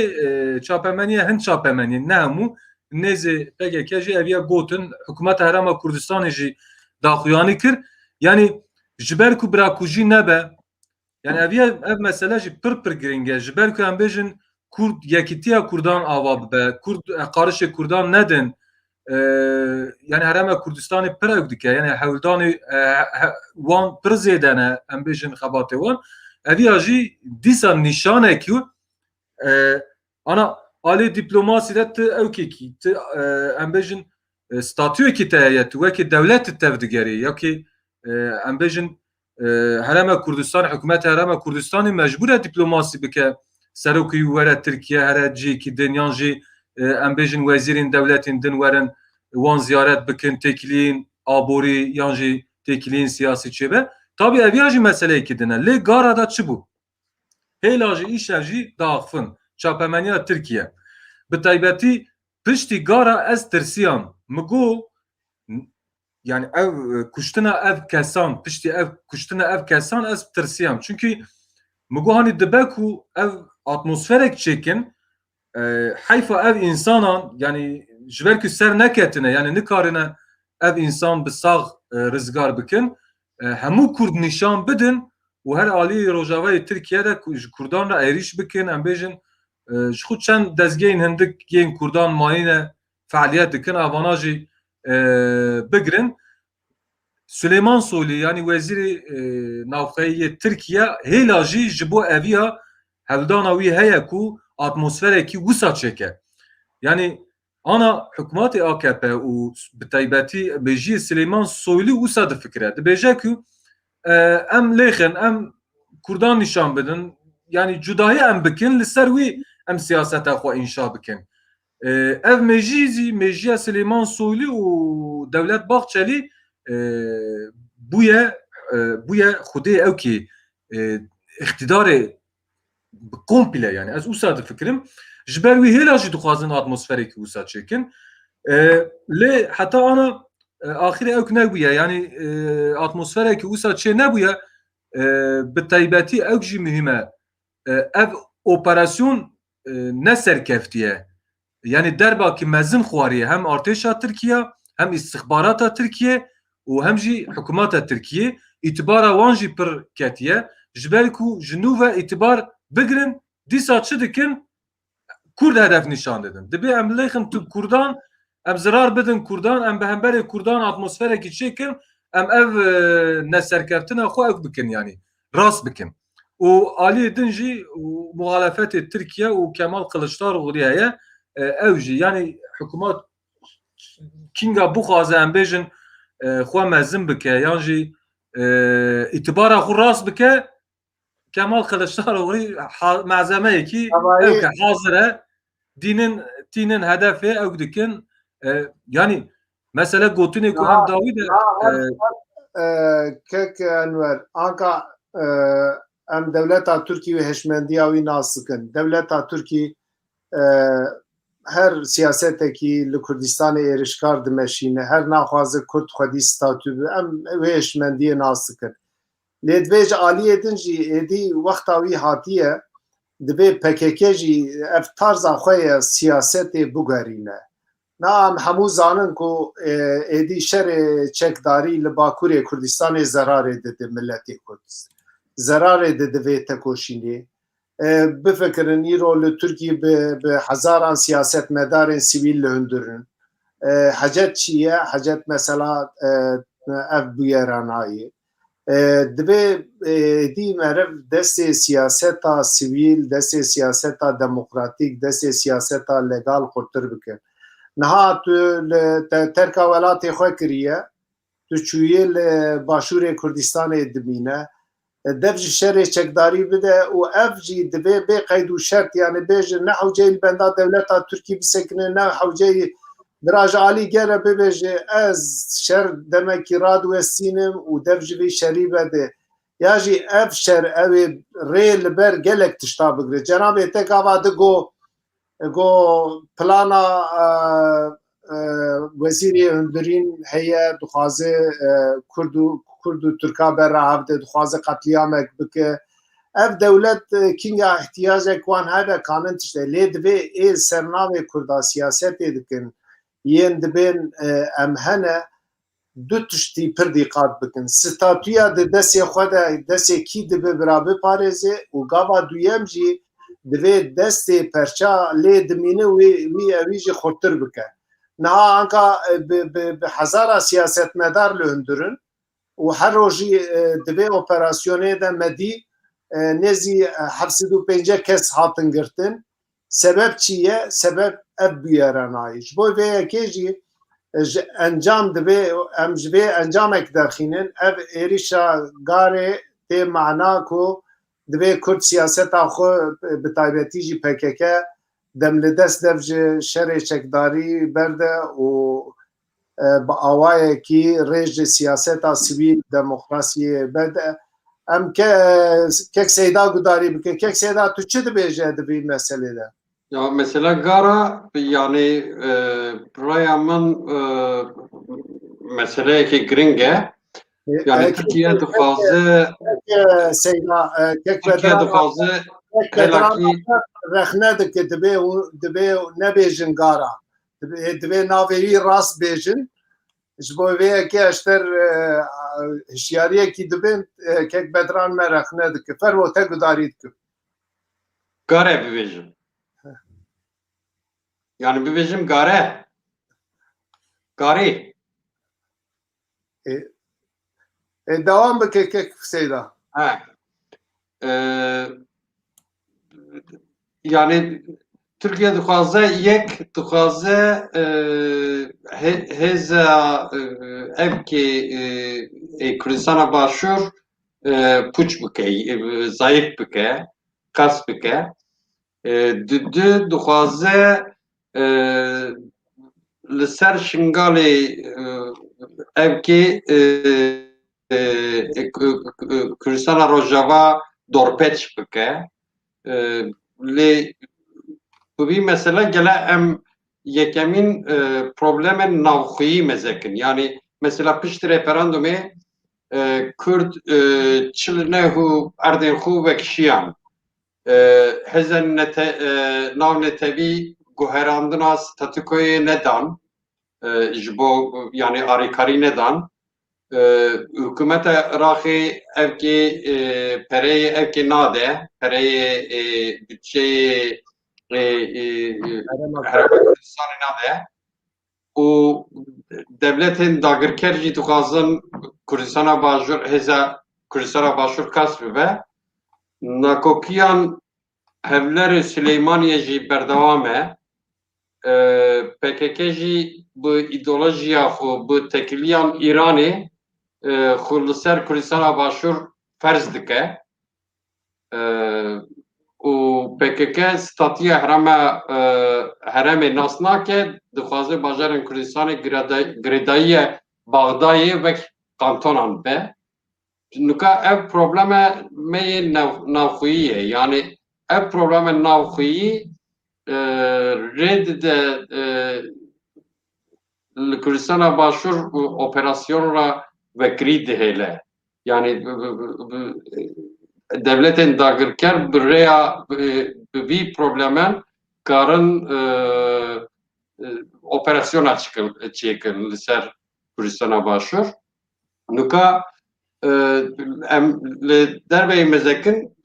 e, çapemeniye, hin çapemeniyên, ne hemû, nêzê P K K jî eviya gotin, hikûmeta Herêma Kurdistanê jî daxuyanî kir. Yani ji ber ku birakujî nebe, yani eviya, ev mesele jî pir pir giring e. Ji ber ku em bêjin Kurd, yekîtiya Kurdan ava bibe, Kurd, e, qarişê Kurdan nedin. E, yani Herêma Kurdistanê pir ewk dike. Yani hewldanê, e, he-, wan pir zêde ne, em bêjin xebatê wan. Eviya jî dîsa nîşanekî, e, ana alê dîplomasî de tu ewkekî, tu, e, em bêjin, e, statuyekî te heye, tu wekî dewlet tu tevdigerî, ya ki, e, em bêjin, e, Herêma Kurdistan, hikûmeta Herêma Kurdistanê mecbûr e dîplomasî bike, serokê wî were Tirkiye, here cihekî din, yan jî, e, em bêjin wezîrên dewletên din werin wan ziyaret bikin, têkiliyên aborî yan jî têkiliyên siyasî çêbe. Tabî eviya jî meseleyekî din e. Lê Gara da çi bû? Hêla jî îşev jî diaxifin. Çapemeniya Tirkiye. Bi taybetî piştî Gara ez tirsiyam. Min got, yani ev, e, kuştina ev kesan, piştî ev kuştina ev kesan ez tirsiyam. Çunkî min got, hanî dibe ku ev atmosferek çêkin, e, heyfa ev însanan, yani ji ber ku ser neketine, yani nikarine ev însan bi sax, e, rizgar bikin, e, hemû Kurd nîşan bidin û her alî Rojavayê Tirkiye de ku ji Kurdan re êrîş bikin, em bêjin, e, ji xwe çend dezgehên hindik yên Kurdan mayîne fealiyet dikin, avana jî, e, bigirin. Suleyman Soylu, yani wezîrê, e, navxweyî yê Tirkiye, hêla jî ji bo eviya hevdana wî heye ku atmosferekî wisa çêke. Yani ana hikûmetê A K P û bi taybetî mejiyê Silêman Soylu wisa difikire. Dibêje ku, e, em lêxin, em Kurdan nîşan bidin, yani cudahî em bikin, li ser wî em siyaseta xwe înşa bikin. E, ev mejî zî, mejiya Silêman Soylu û Dewlet Bahçelî, e, bûye, e, bûye xwedê ew kî, e, îqtîdarê bi komple, yani ez wisa difikirim. Ji ber wî hêla jî dixwazin atmosferekî wisa çêkin. E, lê heta ana, e, axirê ewk nebûye, yani, e, atmosferekî wisa çê nebûye, e, bi taybetî ewk jî muhîm e. E, ev operasyon, e, ne serkeftiye. Yani derbakî mezin xwariye hem artêşa Tirkiye, hem îstixbarata Tirkiye û hem jî hikûmeta Tirkiye. îtibara wan jî pir ketiye. Ji ber ku ji nû ve îtibar bigirin, dîsa çi dikin? Kurd hedef nîşan didin. Dibê em lêxin tu Kurdan, em zirar bidin Kurdan, em bi hemberê Kurdan atmosferekî çêkin, em ev, e, neserkeftina xwe ew bikin, yanî rast bikin. Û aliyê din jî û muhalefetê Tirkiye û Kemal Kılıçdaroğlu heye, e, ew jî, yanî hikûmet kînga bixwaze em bêjin, e, xwe mezin bike, yan jî, e, îtibara xwe rast bike, Kemal Kılıçdaroğlu ha-, malzemeyekî Havayî. Ew ke hazir e, dînin, tînin hedefê ew dikin. E, yanî, mesele gotinê ku Ha, em dawî de, ha, her e, sal, e, kek Enwer, anka, e, em dewleta Tirkî wê hişmendiya wî nas dikin. Dewleta Tirkî, e, her siyasetekî li Kurdistanê êrişkar dimeşîne, her naxwaze Kurd xwedî statû bi, em wê hişmendiyê nas dikin. Lê divê ji aliyê din jî êdî wexta wî hatiye, divê P K K jî ev tarza xwe ye siyasetê bigerîne. Na em hemû zanin ku, e, êdî şerê çekdarî li Bakurê Kurdistanê zerarê dide miletê Kurd. Zerarê dide vê tekoşînê. E, bifikirin, îro li Tirkiyê bi, bi hezaran siyasetmedarên sivîl li hundir in. E, hecet çi ye? Hecet mesela, e, ev bûyera nayê. E, divê, e, êdî meriv destê siyaseta sivîl, destê siyaseta demokratîk, destê siyaseta legal xurtir bike. Niha tu li te-, terka welatê xwe kiriye, tu çûyî li Başûrê Kurdistanê dimîne. Dev ji şerê çekdarî bide û ev jî divê bê qeyd û şert, yanî bêje ne hewceyî li benda dewleta Tirkî bisekine, ne hewceyî bira ji alî gere bibêje, ez şer demekî radiwestînim û dev ji vî şerî vede. Ya jî ev şer ew ê rê li ber gelek tişta bigire. Cenabê te gava di got, got plana, e, e, wezîrê hundirîn heye, dixwaze, e, Kurd û, Kurd û Tirka bera hev de, dixwaze qetlîamek bike. Ev dewlet, e, kînga ihtiyacek wan hebe kanin tişte. Lê divê ê sernavê Kurda siyasetê dikin, yên dibên, e, em hene, du tiştî pir dîqat bikin. Statûya di destê xwe de, destê kî dibe bira biparêze û gava duyem jî divê destê perça lê dimîne wî, wî ewî jî xurtir bike. Niha anka, e, bi, bi, bi hezara siyasetmedar li hundir in û her rojî, e, di vê operasyonê de me dî, e, nêzî, e, heft sed û pêncî kes hatin girtin. Sebeb çi ye? Sebeb ev bûyera nayê. Ji bo vê yekê jî, e, ji encam divê, em ji vê encamek derxînin. Ev êrişa Garê tê mana ku divê Kurd siyaseta xwe, e, bi taybetî jî P K K dem li dest dev ji şerê çekdarî berde û, e, bi awayekî rê ji siyaseta sivîl, demokrasiyê berde. Em ke-, kek Seyda gudarî bike. Kek Seyda, tu çi dibêje di vî meselê de? Ya, mesela Gara, yani, e, raya min, e, meseleyekî giring e. E, Yani e, Tirkiye kek, dixwaze, kek, e, Seyda, e, kek Tirkiye Bedran, dixwaze kek Bedran helakî rexne dike, divê û, divê û nebêjin Gara. Divê, divê navê wî rast bêjin. Ji bo vê yekê ez ter, e, hişyariyekî dibin, e, kek Bedran me rexne dike. Fermo, te gudarî dikim. Gare bibêjim. Yani bibêjim gare. Garî. E, e, devam bike kek Seyda. He. E, yani Tirkiye dixwaze yek, dixwaze, e, he-, hêza, e, evkê, e, e, Kurdistana Başûr, e, pûç bike, e, zayıf bike, qas bike. E, di, di, dixwaze, e, li ser Şingalê, e, evkê, e, e, e, Ku-, Ku-, Kurdistana Rojava dorpêç bike. E, lê bi vî mesele gele em yekemîn, e, problemên navxweyî mezekin. Yani mesela piştî referandumê, e, Kurd, e, çil neh û erdên xwe vekişiyan. E, hêzên nete-, e, navnetewî guherandina statûkoyê nedan, e, ji bo, yani, arîkarî nedan. E, Hikûmeta Iraqê evkê, e, pereyê evkê nade, pereyê, e, budçeyê, e, e, e, Herêma Kurdistanê nade. Û dewletên dagirker jî dixwazin Kurdistana Başûr, hêza Kurdistana Başûr qas bibe. Nakokiyan Hevlerê Silêmaniyê jî berdewam e. E, P K K jî bi îdeolojiya xwe, bi tekiliyan Îranê, e, xwe li ser Kurdistana Başûr ferz dike. E, û P K K statiya herêma, e, herêmê nas nake, dixwaze bajarên Kurdistanê gireda-, girêdayî ye Baxdayê wek kantonan be. Nika ev probleme me yê nav-, navxweyî ye. Yanî ev probleme navxweyî, e, rê dide, e, li Kurdistana Başûr operasyon ra vekirî dihêle. Yanî bi, bi, bi, bi, dewletên dagirker bi rêya, bi, bi vî problemen karin, e, e, operasyona çikin, çêkin li ser Kurdistana Başûr. Nika, e, em li derveyê mezekin,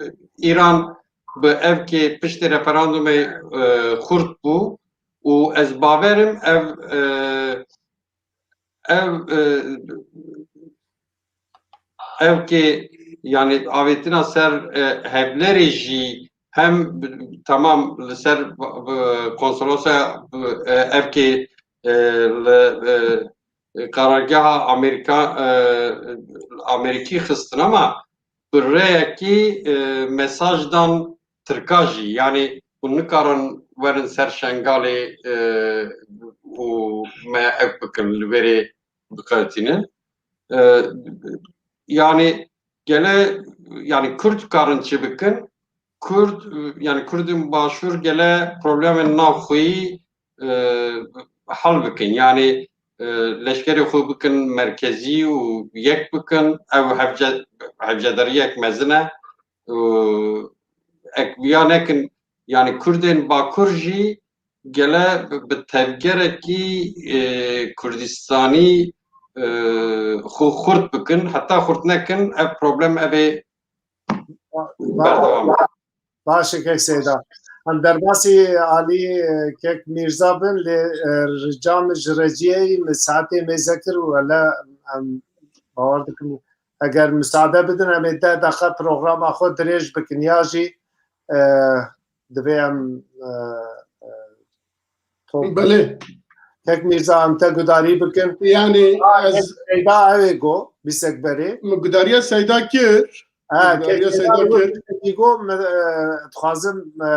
Îran bi evkê piştî referandumê, e, xurt bû û ez bawerim ev, e, ev, e, evkê, yanî avêtina ser, e, Hevlerê jî hem bi, temam li ser, bi, konsolosa, bi, e, evkê, e, li, e, karargeha Amerîka, e, Amerîkî xistin, ama bi rêyekî, e, mesaj dan Tirka jî, yanî hûn nikarin werin ser Şengalê, e, û me ev bikin, li vêrê biqetînin. E, yanî gele, yanî Kurd karin çi bikin? Kurd, yanî Kurdên Başûr gele problemên navxweyî, e, hal bikin. Yanî, e, leşkerê xwe bikin merkezî û yek bikin. Ev hevce-, hevcedariyek mezin e. Û ek viya nekin, yanî Kurdên Bakur jî gele bi, bi tevgerekî, e, Kurdistanî, e, xwe xurt bikin. Heta xurt nekin, ev problem evê berdewam e. Baş e kek Seyda. Em derbasî alî, e, kek Mîrza bin, lê, e, rica min ji reciyê min saetê mêze kir û wele em bawer dikim, eger misade bidin, em ê deh deqa programa xwe dirêj bikin ya jî, e, divê em, e, e, top. Belê. Kek Mîrza, em te gudarî bikin. Yanî Ha, ez kek Seyda ew ê go, bîsek berê. Min gudariya Seyda kir. Ha, Gudariya kek Seyda Seyda kir. Digo, me, e, dixwazim, e,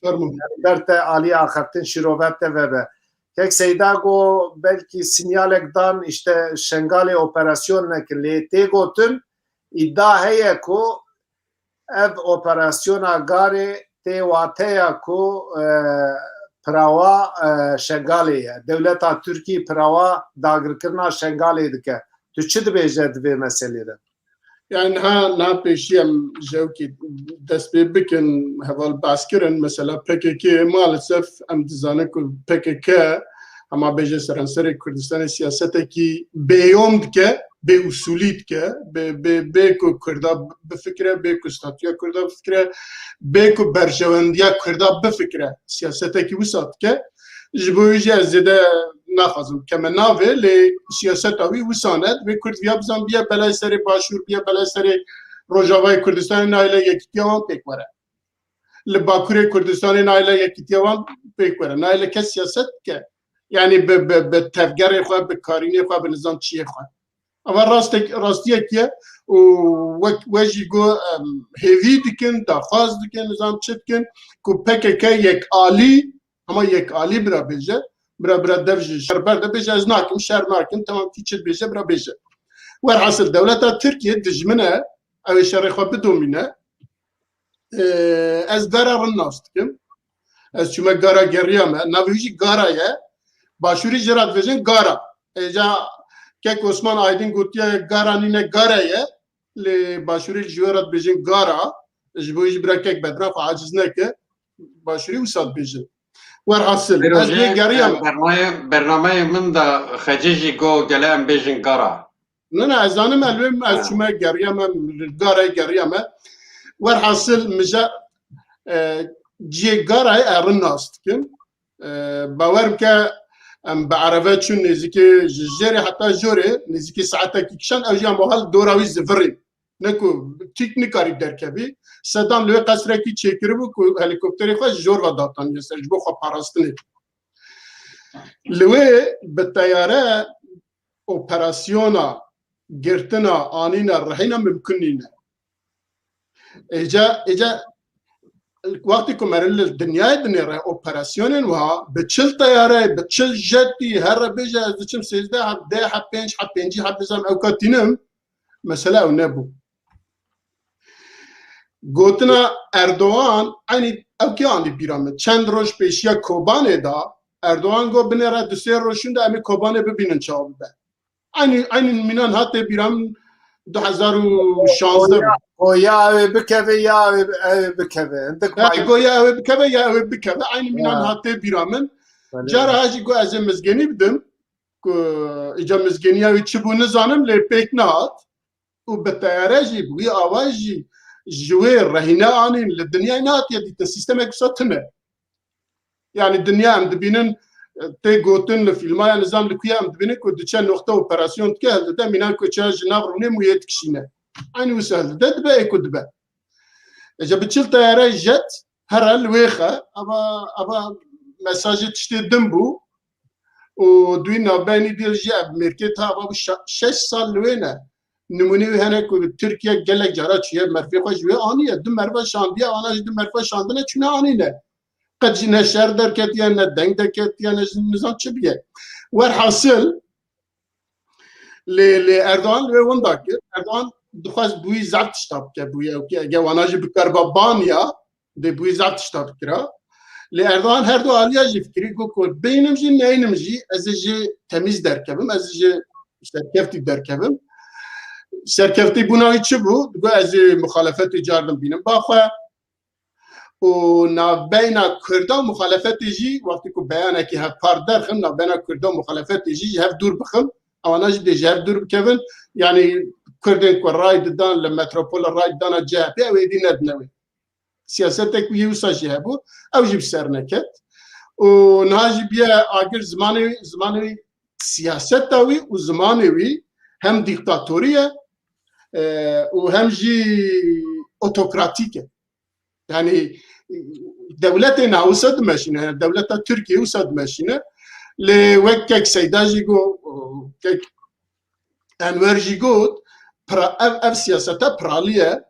Fermo. Ber te alî axaftin şîrovet te vebe. Kek Seyda go belkî sinyalek dan, işte, Şengalê operasyon nekin. Lê tê gotin, îdia heye ku ev operasyona Garê tê wateya ku, e, pirawa, e, Şengalê ye. Dewleta Tirkî pirawa dagirkirina Şengalê dike. Tu çi dibêje di vê meselê de? Yani niha, niha pêşî em ji ewkî dest pê bikin, heval behs kirin. Mesela P K K maalesef em dizanin ku P K K hema bêje seranserê Kurdistanê siyasetekî bêyom dike, bê usulî dike, bê, bê, bê ku Kurda bifikire, bê ku statûya Kurda bifikire, bê ku berjewendiya Kurda bifikire. Siyasetekî wisa dike. Ji bo wî jî ez zêde naxwazim keme navê, lê siyaseta wî wisa ne. Divê Kurd viya bizan, biye belay serê Başûr, biye belay serê Rojavayê Kurdistanê, nayê li yekîtiya wan pêk were. Li Bakurê Kurdistanê nayê li yekîtiya wan pêk were. Nayê li kes siyaset dike. Yani bi, bi, bi tevgerê xwe, bi karînê xwe, bi nizam çiyê xwe. Eva rastek, rastiyek ye û wek we jî got, em, hêvî dikin, daxwaz dikin, nizam çi dikin ku P K K yek alî, ama yek alî bira bêje, bira, bira dev ji şer berde bêje, ez nakim, şer nakim, tamam, kî çi dibêje, bira bêje. Werhasil, dewleta Tirkiye dijmin e, ew ê şerê xwe bidomîne. Ee, ez Gara rin nas dikim. Ez çûme Gara, geriyame. Navê wî jî Gara ye. Başûrî jê re dibêjin Gara. Êca kek Osman Aydin gotiye Gara nîne, Gara ye. Lê Başûrî ji wê re dibêjin Gara. Ji bo wî jî bira kek Bedran xwe aciz neke. Başûrî wisa dibêjin. Werhasil, ez Pêrojê, vê geriyame. Bernameyê, bernameyê min de Xecê jî got gele em bêjin Gara. Ne, ne, ez zanim, ez wê, ez çûme geriya me, li Garayê geriya me. Werhasil, mije, e, cihê Garayê ez rind nas dikim. E, bawer bike, em bi erebe çûn nêzîkî ji jêrê heta jorê, nêzîkî saetekî kişand, ew jî em wiha li dora wî zivirîn. Ne ku tîk nikarî derkevî. Sedam li wê qesrekî çêkiribû ku helîkopterê xwe ji jor ve dataniye ser, ji bo xwe parastinê. Li wê bi teyare operasyona girtina, anîna, rihîna mimkun nîne. Êca, êca wextê ku meriv li dinyayê dinêre, operasyonên wiha bi çil teyareyê, bi çil jetî, here bêje ez diçim sêzdeh heb, deh heb, pênc heb, pêncî heb bizam ew ka tînim, mesele ew nebû. Gotina Erdogan, eynî ew kê anî bîra min. Çend roj pêşiya Kobanê da, Erdogan got, binêre du sê roj şûnde em ê Kobanê bibînin çawa bibe. Eynî, eynî mînan hatê bîra min du hezar û şazdeh. Go ya, go ya ew ê bikeve, ya ew ê, ew ê bikeve. Hindik Ya, bay- go ya ew ê bikeve, ya ew ê bikeve. Eynî mînan Ya. hatê bîra min. Belê. Cara ha jî got ez ê mizgênî bidim. Ku îca mizgêniya wî çi bû nizanim, lê pêk nehat. Û bi teyare jî, bi wî awa jî ji wê rehîne anîn, li dinyayê nehatiye dîtin. Sîstemek wisa tune. Yani dinya em dibînin, e, tê gotin li fîlma ya nizam li ku ya em dibînin ku diçe noxte operasyon dike, hildide mînan ku çawa ji nav rûnê mûyê dikişîne. Eynî wisa hildide dibe ê ku dibe. Êca bi çil teyare jet here li wê xe, ava, ava mesajê tiştê din bû. Û dûyî navbeynî dî jî ev mêrkê ta ava bû şe-, şeş sal li wê ne. Nimûnê wî hene ku Tirkiye gelek cara çûye, merfê xwe ji wê aniye. Du merfa şandiye, ana jî du merfa şandine çûne anîne. Qet jî ne şer derketiye, ne deng derketiye, ne jî nizam çi biye. Werhasil, lê, lê Erdogan li wê winda kir. Erdogan dixwest bi wî zaf tişta bike, bi wî ew kê, eger wana jî bikariba baniya, dê bi wî zaf tişta bikira. Lê Erdogan her du aliya jî fikirî, got ku beynim jî neynim jî, ez ê jî temîz derkevim, ez ê jî serkeftî derkevim. Serkeftî bûna wî çi bû? Digot ez ê muxalefetê car din bînim ba xwe. Û navbeyna Kurda û muxalefetê jî, wextê ku beyanekî hevpar derxin, navbeyna Kurda û muxalefetê jî ji hev dûr bixin, ewana jî dê ji hev dûr bikevin. Yanî Kurdên ku ray didan, li metropola ray didana C H P, ew êdî nedine wê. Siyasetek wî wisa jî hebû, ew jî bi ser neket. Û niha jî biye agir zimanê wî, zimanê wî, siyaseta wî û zimanê wî hem dîktatorî ye, e, û hem jî otokratîk e. Yani dewletê na wisa dimeşîne, yani dewleta Tirkiye wisa dimeşîne. Lê wek kek Seyda jî got, kek Enwer jî got, pra-, ev, ev siyaseta piralî ye.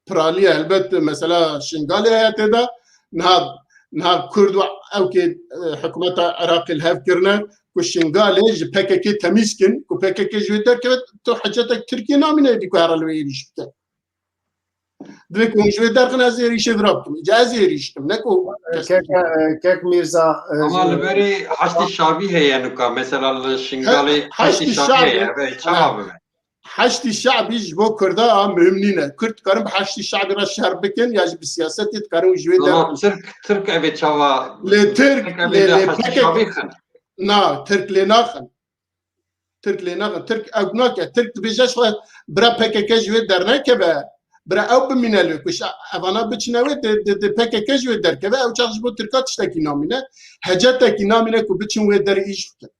Piralî ye. Helbet mesela Şingalê heye tê de. Niha, niha Kurd û ew kê, e, hikûmeta Iraqê li hev kirine ku Şingalê ji P K K temîz kin, ku P K K ji wê derkeve, tu hecetek Tirkiye namîne êdî ku here li wê êrîş bike. Divê ku hûn ji wê derxin, ez êrîşê vira bikim. Îca ez êrîş kim, ne ku kes Kek, e, Kek Mîrza, e, Ama ji li berî Heşdî Şabî heye nuka. Mesela li Şingalê He-, Heşdî Heşdî Şabî Şabî. heye. Be, çawa Ha. bibe? Heşdî Şabî ji bo Kurda muhim nîne. Kurd dikarin bi Heşdî Şabî re şer bikin ya jî bi siyasetê dikarin ji wê Ama derxin. Tirk, Tirk evê çawa? Lê Tirk, Tirk evê lê, de lê Heşdî P K K Şabî xin. Na, Tirk lê naxin. Tirk lê naxin. Tirk ew nake. Tirk dibêje ji xwe bira P K K ji wê dernekeve. Bira ew bimîne li wê. Ku ji evana biçine wê, di, di, di P K K ji wê derkeve. Ew çax ji bo Tirka tiştekî namîne. Hecetekî namîne ku biçin wê derê îş bikin.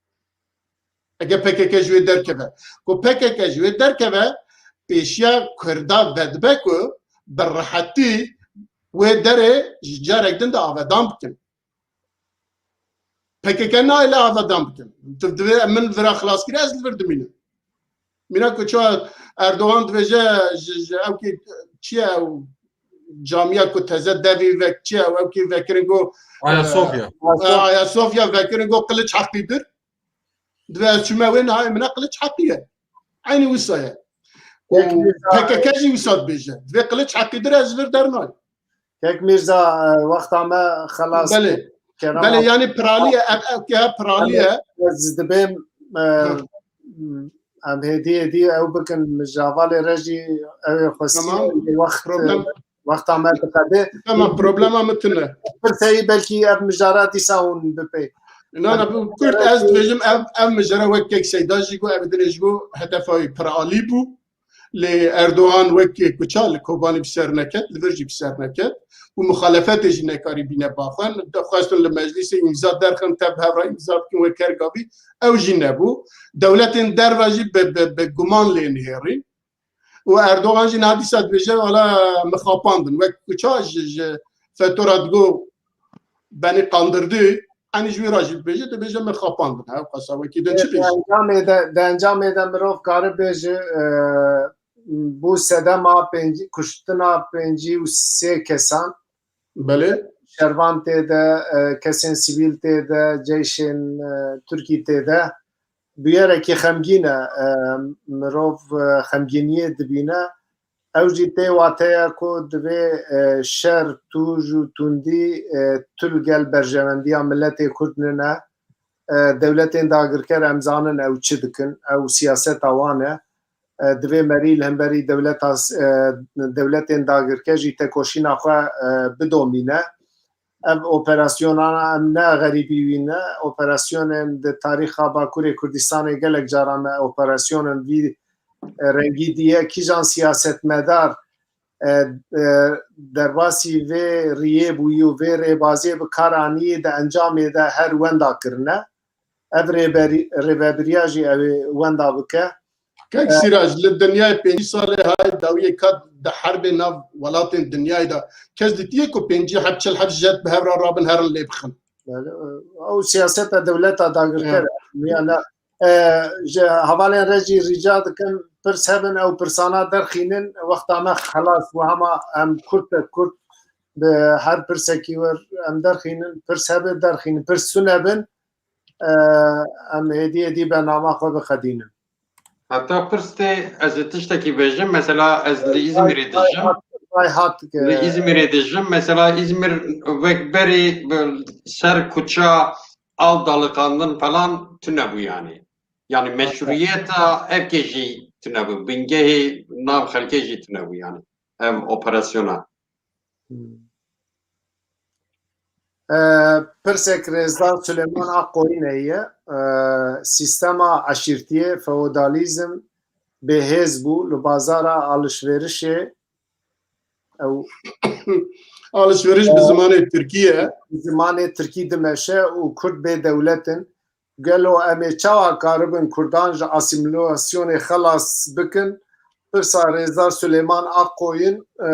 Eger P K K ji wê derkeve. Ku P K K ji wê derkeve, pêşiya Kurda vedibe ku bi rehetî wê derê ji carek din de avedan bikin. P K K nayê li avedan bikin. Tu divê min vira xilas kire, ez li vir dimînim. Mîna ku çawa Erdogan dibêje ji, ji ew kê çi ye ew camiya ku teze devî vek çi ye ew kê vekirin go, Ayasofya. e, Ayasofya vekirin go Kılıç Hakkı'dır. Divê ez çûme wê nayê min e Kılıç Hakkı ye. Eynî wisa ye. Û Peki, P K K jî wisa dibêje. Divê Kılıç Hakkı'dır ez vir dernayê. Kek Mîrza, e, wexta me xelas Belê. kir. Kerema Belê, yani piralî ye, ev, ev ke piralî ye. Ez dibêm, e, Hı. em hêdî hêdî ew bikin, ji hevalê re jî ew ê xwestî Tamam. wext, Problem. wexta me diqede. Tamam, problema min tune. Pirseyî belkî ev mijara dîsa hûn bipê. Na, na, bi kurt ez dibêjim, ev, ev mijara wek kek Seyda jî got, ev dinê jî got, hedefa wî piralî bû. Lê Erdogan wek kuça li Kobanê bi ser neket, li vir jî bi ser neket. Û muxalefetê jî nekarî bîne ba xwe. Xwestin li meclîsê îmza derxin, tev hev re îmza bikin wek her gavî. Ew jî nebû. Dewletên derve jî bi, bi, bi guman lê nihêrîn. Û Erdogan jî niha dîsa dibêje, wala min xapandin. Wek kuça ji, ji fetora digo beni kandırdı, enî ji wî re jî dibêje, dibêje min xapandin. Ew qasa wekî din çi Di bêje? encamê de, di encamê de mirov kare bêje, e, bû sedema pêncî, kuştina pêncî û sê kesan. Belê. Şervan tê de, e, kesên sivîl tê de, ceyşên, e, Tirkî tê de. Bûyerekî xemgîn e, e, mirov, e, xemgîniyê dibîne. Ew jî tê wateya ku divê, e, şer, tûj û tundî, e, tu li gel berjewendiya miletê Kurd nine. E, dewletên dagirker em zanin ew çi dikin, ew siyaseta wan e. E, divê merî li hemberî dewleta s-, e, dewletên dagirker jî tekoşîna xwe, e, bidomîne. Ev operasyonana em ne xerîbî wî ne. Operasyonên di tarîxa Bakurê Kurdistanê gelek caran me operasyonên vî, e, rengî diye. Kîjan siyasetmedar, e, e, derbasî vê riyê bûyî û vê rêbaziyê bi kar anî, di encamê de her wenda kirine. Ev rêberî-, rêvebiriya jî ew ê wenda bike. Kek Sîrac, li dinyayê pêncî salê hay dawiyê ka di herbê nav welatên dinyayê de kes dîtiye ku pêncî heb, çil heb jet bi hev re rabin herin lê bixin? Yani, e, ew siyaseta dewleta dagirker e. Yani, e, ji hevalên re jî rica dikim, pirs hebin, ew pirsana derxînin, wexta me xelas bû, hema em kurt be kurt bi her pirsekî wir em derxînin, pirs hebe derxînin, pirs tune bin, e, em hêdî hêdî bernama xwe biqedînin. Heta pirs tê, ez ê tiştekî bêjim. Mesela ez li Vay, Îzmîrê vay dijim. Hat, vay hat, Li e, Îzmîrê dijim. Mesela Îzmîr wek berî bi ser kuça av daliqandin falan tune bû yani. Yani meşruiyeta evkê jî tune bû. Bingehê nav xelkê jî tune bû yani. Ev operasyona. Hmm. E, pirsek Rêzdar Suleyman Akkoyî heye. E, sîstema eşîrtiyê, feodalîzm bêhêz bû li bazara alişverişê. Ew Alişveriş bi zimanê tirkî ye. Bi zimanê tirkî dimeşe û Kurd bê dewlet in. Gelo em ê çawa karibin Kurdan ji asîmîlasyonê xelas bikin? Pirsa Rêzdar Suleyman Akkoyîn, e,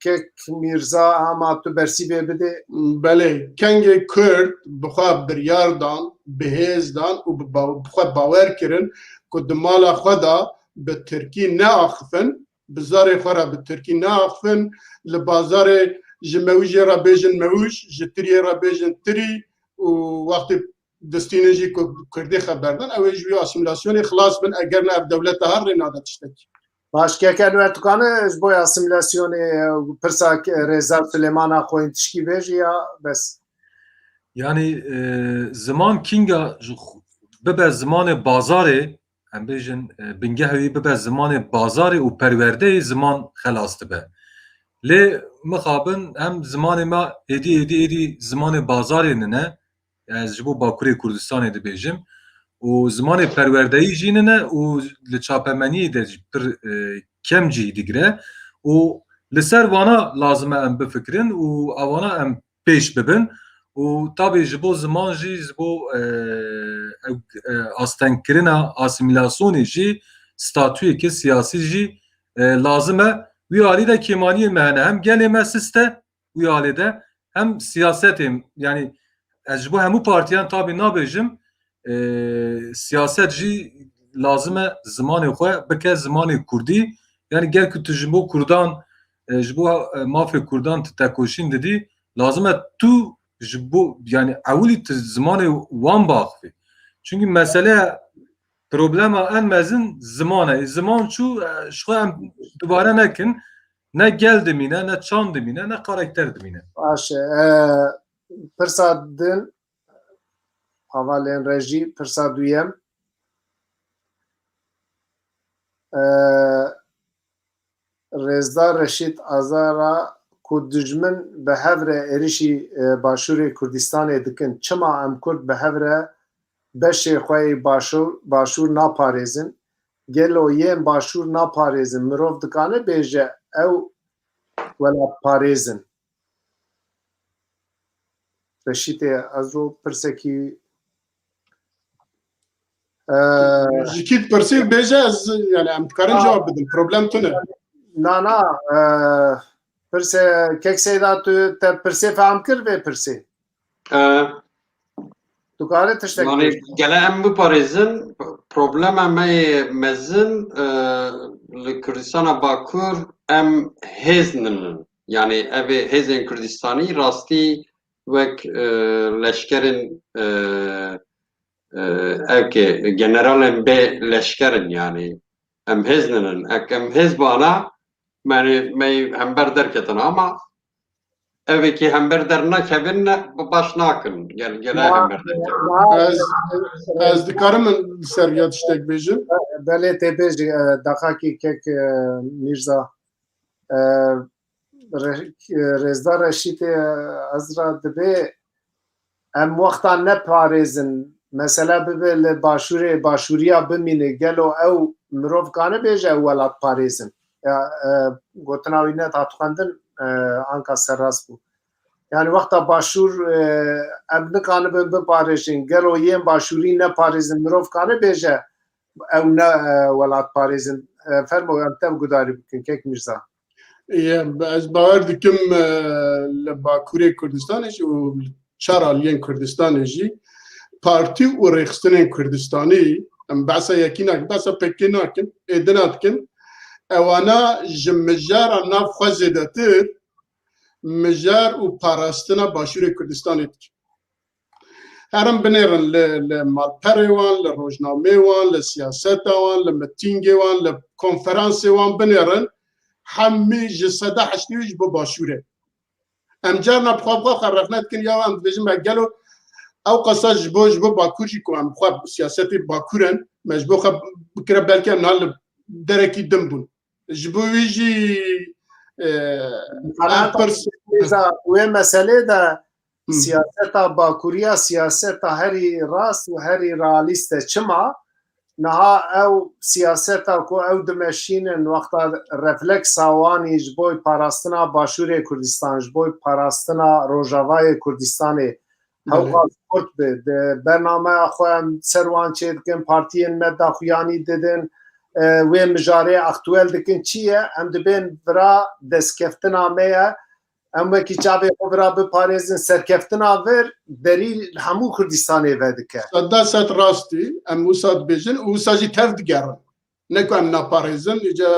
kek Mîrza, hema tu bersîvê bidê. Belê, kengê Kurd bi xwe biryar dan, bi hêz dan û bi baw-, bi xwe bawer kirin ku di mala xwe de bi tirkî neaxifin, bi zarê xwe re bi tirkî neaxifin, li bazarê ji mewijê re bêjin mewij, ji tiriyê re bêjin tirî û wextê distînin jî ku kurdî xeber dan, ew ê ji wî asîmîlasyonê xilas bin, eger ne ev dewleta her rê nade tiştekî. Baş, kek Enwer, tu kane ji bo asîmîlasyonê, e, pirsa, e, Rêzdar Suleyman Akkoyîn tişkî bêjî ya bes? Yani, e, ziman kinga ji xu-, bibe zimanê bazarê, em bêjin, e, bingehê wî bibe zimanê bazarê û perwerdeyê, ziman xelas dibe. Lê mixabin em zimanê me êdî, êdî, êdî zimanê bazarê nine, ez ji bo Bakurê Kurdistanê dibêjim, û zimanê perwerdeyî jî nine û li çapemeniyê de jî pir, e, kem cî digire û li ser vana lazim e em bifikirin û evana em pêş bibin û tabî ji bo ziman jî, ji bo, e, ew, e, astengkirina asîmîlasyonê jî, statuyeke siyasî jî, e, lazim e. Wî alî de kêmaniyên me hene. Hem gelê me sist e wî alî de, hem siyasetê, yani ez ji bo hemû partiyan tabî nabêjim, e, siyaset jî lazim e zimanê xwe bike zimanê kurdî. Yani ger ku tu ji bo kurdan, e, ji bo, e, mafê kurdan tu tekoşîn didî, lazim e tu ji bo, yani ewilî tu zimanê wan biaxivî. Çunkî mesele, problema en mezin ziman e. Ziman çû, e, ji xwe em dubare nekin. Ne gel dimîne, ne çand dimîne, ne karakter dimîne. Baş e. E, pirsa din, hevalên rejî, pirsa duyem. E, Rêzdar Reşîd Azara ku dijmin bi hev re êrişî, e, Başûrê Kurdistanê dikin. Çima em Kurd bi hev re beşê xwe yê başûr, başûr naparêzin? Gelo yên başûr naparêzin? Mirov dikane bêje ew welatparêz in? Reşîtê, ez ro pirsekî, e, Ji kî dipirsî bêje, ez, yani, em dikarin cevap bidin. Problem tune. Na, na, e, pirse, kek Seyda, tu te pirsê fehm kir vê pirsê? E, Tu kare tiştek yani, gele em biparêzin, problema me yê mezin, e, li Kurdistana Bakur em hêz ninin. Yani, evê hêzên Kurdistanî rastî wek, e, leşkerên, e, e, eke generalên bê leşkerin, yani, em hêz ninin. Ek em hêz bana, yani, me hember derketin ama evekî hember dernakevin ne, baş nakin. Gel, gele hember derketin. Ez, ez dikarim min ser ya tiştek bêjim. Belê tê bêjî, e, daxakî kek, e, Mîrza. E, Re-, e, Rêzdar Reşîtê, e, ez ra dibê em wexta neparêzin, mesele bibe li başûrê, başûriya bimîne, gelo ew mirov kane bêje ew welatparêz in? Ya, e, gotina wî nehat xwendin, e, anka serrast bû. Yani wexta başûr, e, em nikanibin biparêjin, gelo yên başûrî neparêzin, mirov kane bêje ew ne, e, welatparêz in? E, fermo, em tev gudarî bikin, kek Mîrza. Ye, ez bawer dikim, e, li Bakurê Kurdistanê jî û çar aliyên Kurdistanê jî partî û rêxistinên Kurdistanî, em behsa yekî nakin, behsa P K K nakin, ê dina dikin, ewana ji mijara nav xwe zêdetir mijar û parastina Başûrê Kurdistanê dikin. Herin binêrin li, li malperê wan, li rojnameyê wan, li siyaseta wan, li mitîngê wan, li konferansê wan binêrin, hemî ji seda heştê ji bo başûrê. Em carna bi xwe bi xwe xwe rexne dikin, ya em dibêjin me gelo ew qasa ji bo, ji bo Bakur jî ku em bi xwe siyasetê Bakur in, me ji bo xwe bikire belkî em niha li derekî din bûn. Ji bo wî jî, e, Wê meselê de siyaseta Bakuriya siyaseta herî rast û herî realîst e. Çima? Niha ew siyaseta ku ew dimeşînin wexta refleksa wanî ji bo parastina Başûrê Kurdistan, ji bo parastina Rojavayê Kurdistanê, hewqas xurt bi. Di bernameya xwe em ser wan çêdikin, partiyên me daxuyanî didin, e, wê mijarê aktuel dikin. Çi ye? Em dibên vira destkeftina me ye. Em wekî çavê xwe vira biparêzin, serkeftina vir derî li hemû Kurdistanê vedike. Seda sed rastî, em wisa dibêjin û wisa jî tev digerin. Ne ku em naparêzin, îca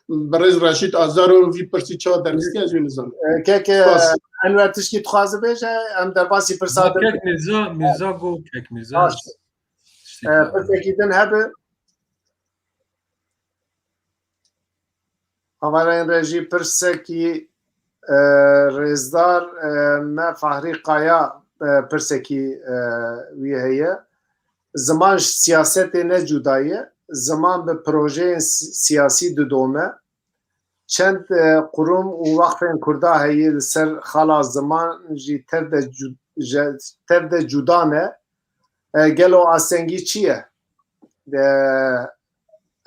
birêz Reşîd Azaro vî pirsî çawa derxistiye, ez wî nizanim. E, kek, e, Enwer tişkî dixwaze bêje, em derbasî pirsa din. Kek Mîrza, Mîrza got, kek Mîrza. Baş. E, pirsekî din hebe. Havarên rejî, pirsekî, e, rêzdar, e, me Fahrî Kaya, e, pirsekî, e, wî heye. Ziman ji siyasetê ne cuda ye. Ziman bi projeyên si-, siyasî didome. Çend, e, qurum û wexfên Kurda heye li ser xala ziman jî tev de cu-, je-, tev de cuda ne. E, gelo astengî çi ye? E,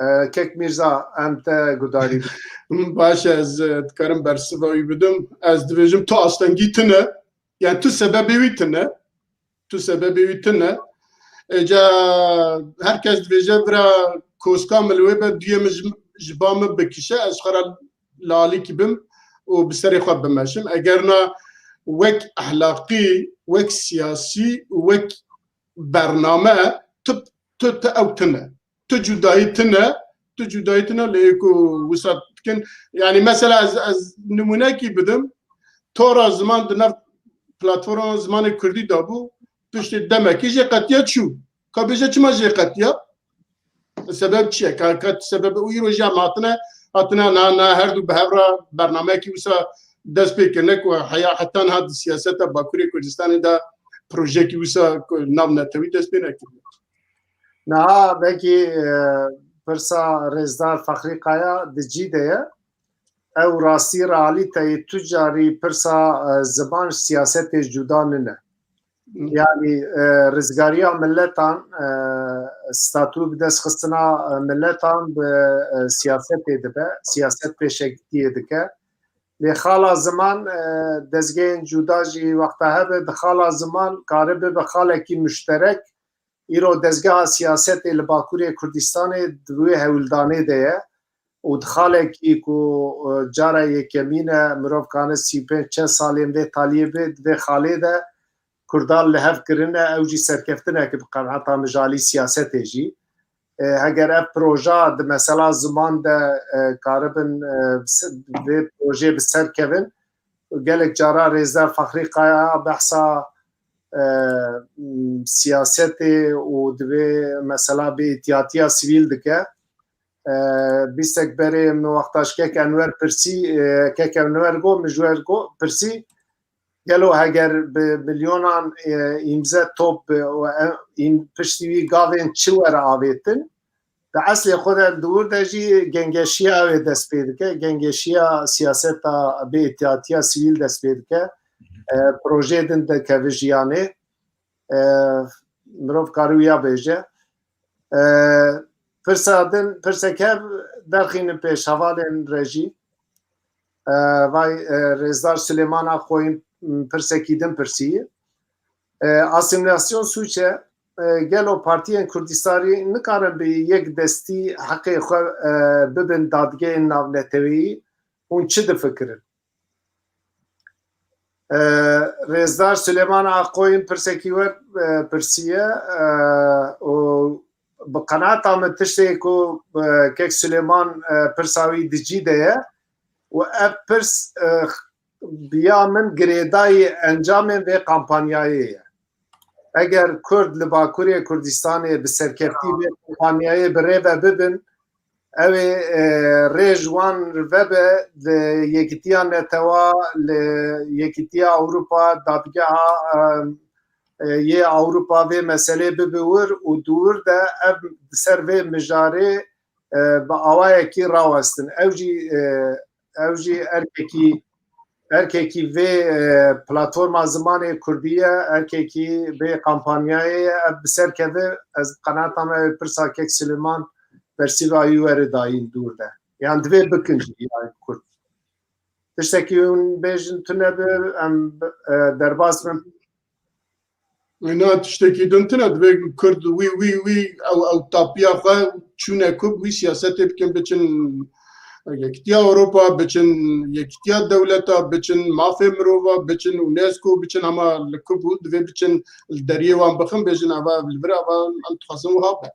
e, kek Mîrza, em te gudarî bikin. Baş e, ez, e, dikarim bersiva wî bidim. Ez dibêjim tu astengî tune. Yani tu sebebê wî tune. Tu sebebê wî tune. Êca her kes dibêje bira koska min li wê be duyê min ji, ji ba min bikişe, ez xwe re li alîkî bim û bi serê xwe bimeşim. Eger na wek ehlaqî, wek siyasî û wek bername tu, tu, tu ew tune. Tu cudayî tune, tu cudayî tune lê ku wisa dikin. Yani mesela ez, ez nimûnekî bidim. Tora ziman di nav platforma zimanê kurdî de bû. Piştî demekî jê qetiya çû. Ka bêje çima jê qetiya? Sebeb çi ye? Ka, ka sebeb û îro jî em hatine, hatine na, na her du bi hev re bernameyekî wisa dest pê kirine ku heya heta niha di siyaseta Bakurê Kurdistanê de projeyekî wisa ku nav netewî dest pê nekiriye. Niha belkî, e, pirsa rêzdar Fexrî Kaya di cî de ye. Ew rastî realîteyê tu carî pirsa, e, ziman siyasetê cuda nine. Yanî, e, rizgariya miletan, e, statû bi dest xistina, e, miletan bi, e, siyasetê dibe, siyaset pêşengtiyê dike. Lê xala ziman, e, dezgehên cuda jî wexta hebe di xala ziman kare bibe xalekî muşterek. Îro dezgeha siyasetê li Bakurê Kurdistanê di wê hewldanê de ye û di xalekî ku, e, cara yekemîn e, mirov kane sî û pênc çend salên vê taliyê bê, di vê xalê de Kurdan li hev kirine, ew jî serkeftinek bi qenaeta min ji alî siyasetê jî. E, heger ev proja di mesela ziman de, e, karibin, e, bi se-, vê projeyê bi ser kevin, gelek cara Rêzdar Fexrî Kaya behsa, e, m, siyasetê û divê mesela bêîtiyatiya sivîl dike. E, bîstek berê min wexta ji kek Enwer pirsî, e, kek Enwer got, min ji we got, pirsî, gelo heger bi milyonan, e, îmze top bi û em, îm-, piştî wî gavên çi were avêtin, di eslê xwe de di wir de jî gengeşiya ew ê dest pê dike, gengeşiya siyaseta bêîtiyatiya sivîl dest pê dike, e, projeyê din dikeve jiyanê. E, mirov karî wiya bêje. E, pirsa din, pirsek hev derxînin pêş hevalên rejî. E, vay, e, Rêzdar Silêman Aqoyîn pirsekî din pirsî. E, asîmîlasyon sûç e. E, gelo partiyên Kurdistanî nikarin bi yek destî heqê xwe, e, bibin dadgehên navneteweyî? Hûn çi difikirin? E, Rêzdar Silêman Aqoyîn pirsekî we, e, pirsiye, e, û bi qenaeta min tiştê ku, e, kek Silêman, e, pirsa wî di cî de ye û ev pirs, e, bi ya min girêdayî encamên vê kampanyayê ye. Eger Kurd li Bakurê Kurdistanê bi serkeftî vê kampanyayê bi rê ve bibin, ew ê, e, rê ji wan vebe li Yekîtiya Netewa, li Yekîtiya Ewropa, dadgeha, e, e, yê Ewropa vê meselê bibe wir û di wir de ev, di ser vê mijarê, e, bi awayekî rawestin. Ew jî, e, ew jî erkekî, erkekî vê, e, platforma zimanê kurdî ye, erkekî vê kampanyayê ye, ev bi ser keve, ez qenaeta me pirsa kek Silêman bersîva wî were dayîn dûr de. Yan divê bikin jî, ya kurd. Tiştekî hûn bêjin tune bi, em, e, derbas bin. Na tiştekî din tune, divê Kurd wî, wî, wî, ew, ew tapiya xwe çûne ku wî siyasetê bikin, biçin Yekîtiya Ewropa, biçin Yekîtiya Dewleta, biçin Mafê Mirova, biçin UNESCO, biçin hema li ku bû, divê biçin li deriyê wan bixin, bêjin eva li vir eva em dixwazin wiha be.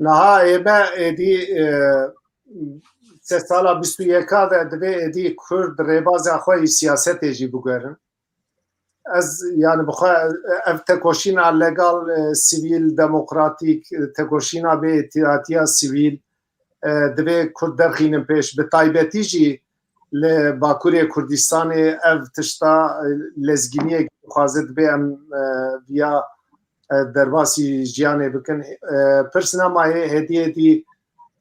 Niha ê me êdî, e, sed sala bîst û yeka de divê êdî Kurd rêbaza xwe yî siyasetê jî biguherin. Ez, yani, bi xwe, ev tekoşîna legal, e, sivîl, demokratîk, e, tekoşîna bê îtîhatiya sivîl, e, divê Kurd derxînin pêş. Bi taybetî jî li Bakurê Kurdistanê ev tişta, e, lezgîniyek dixwaze, divê em, e, viya, e, derbasî jiyanê bikin. E, pirs nemayê, hêdî hêdî,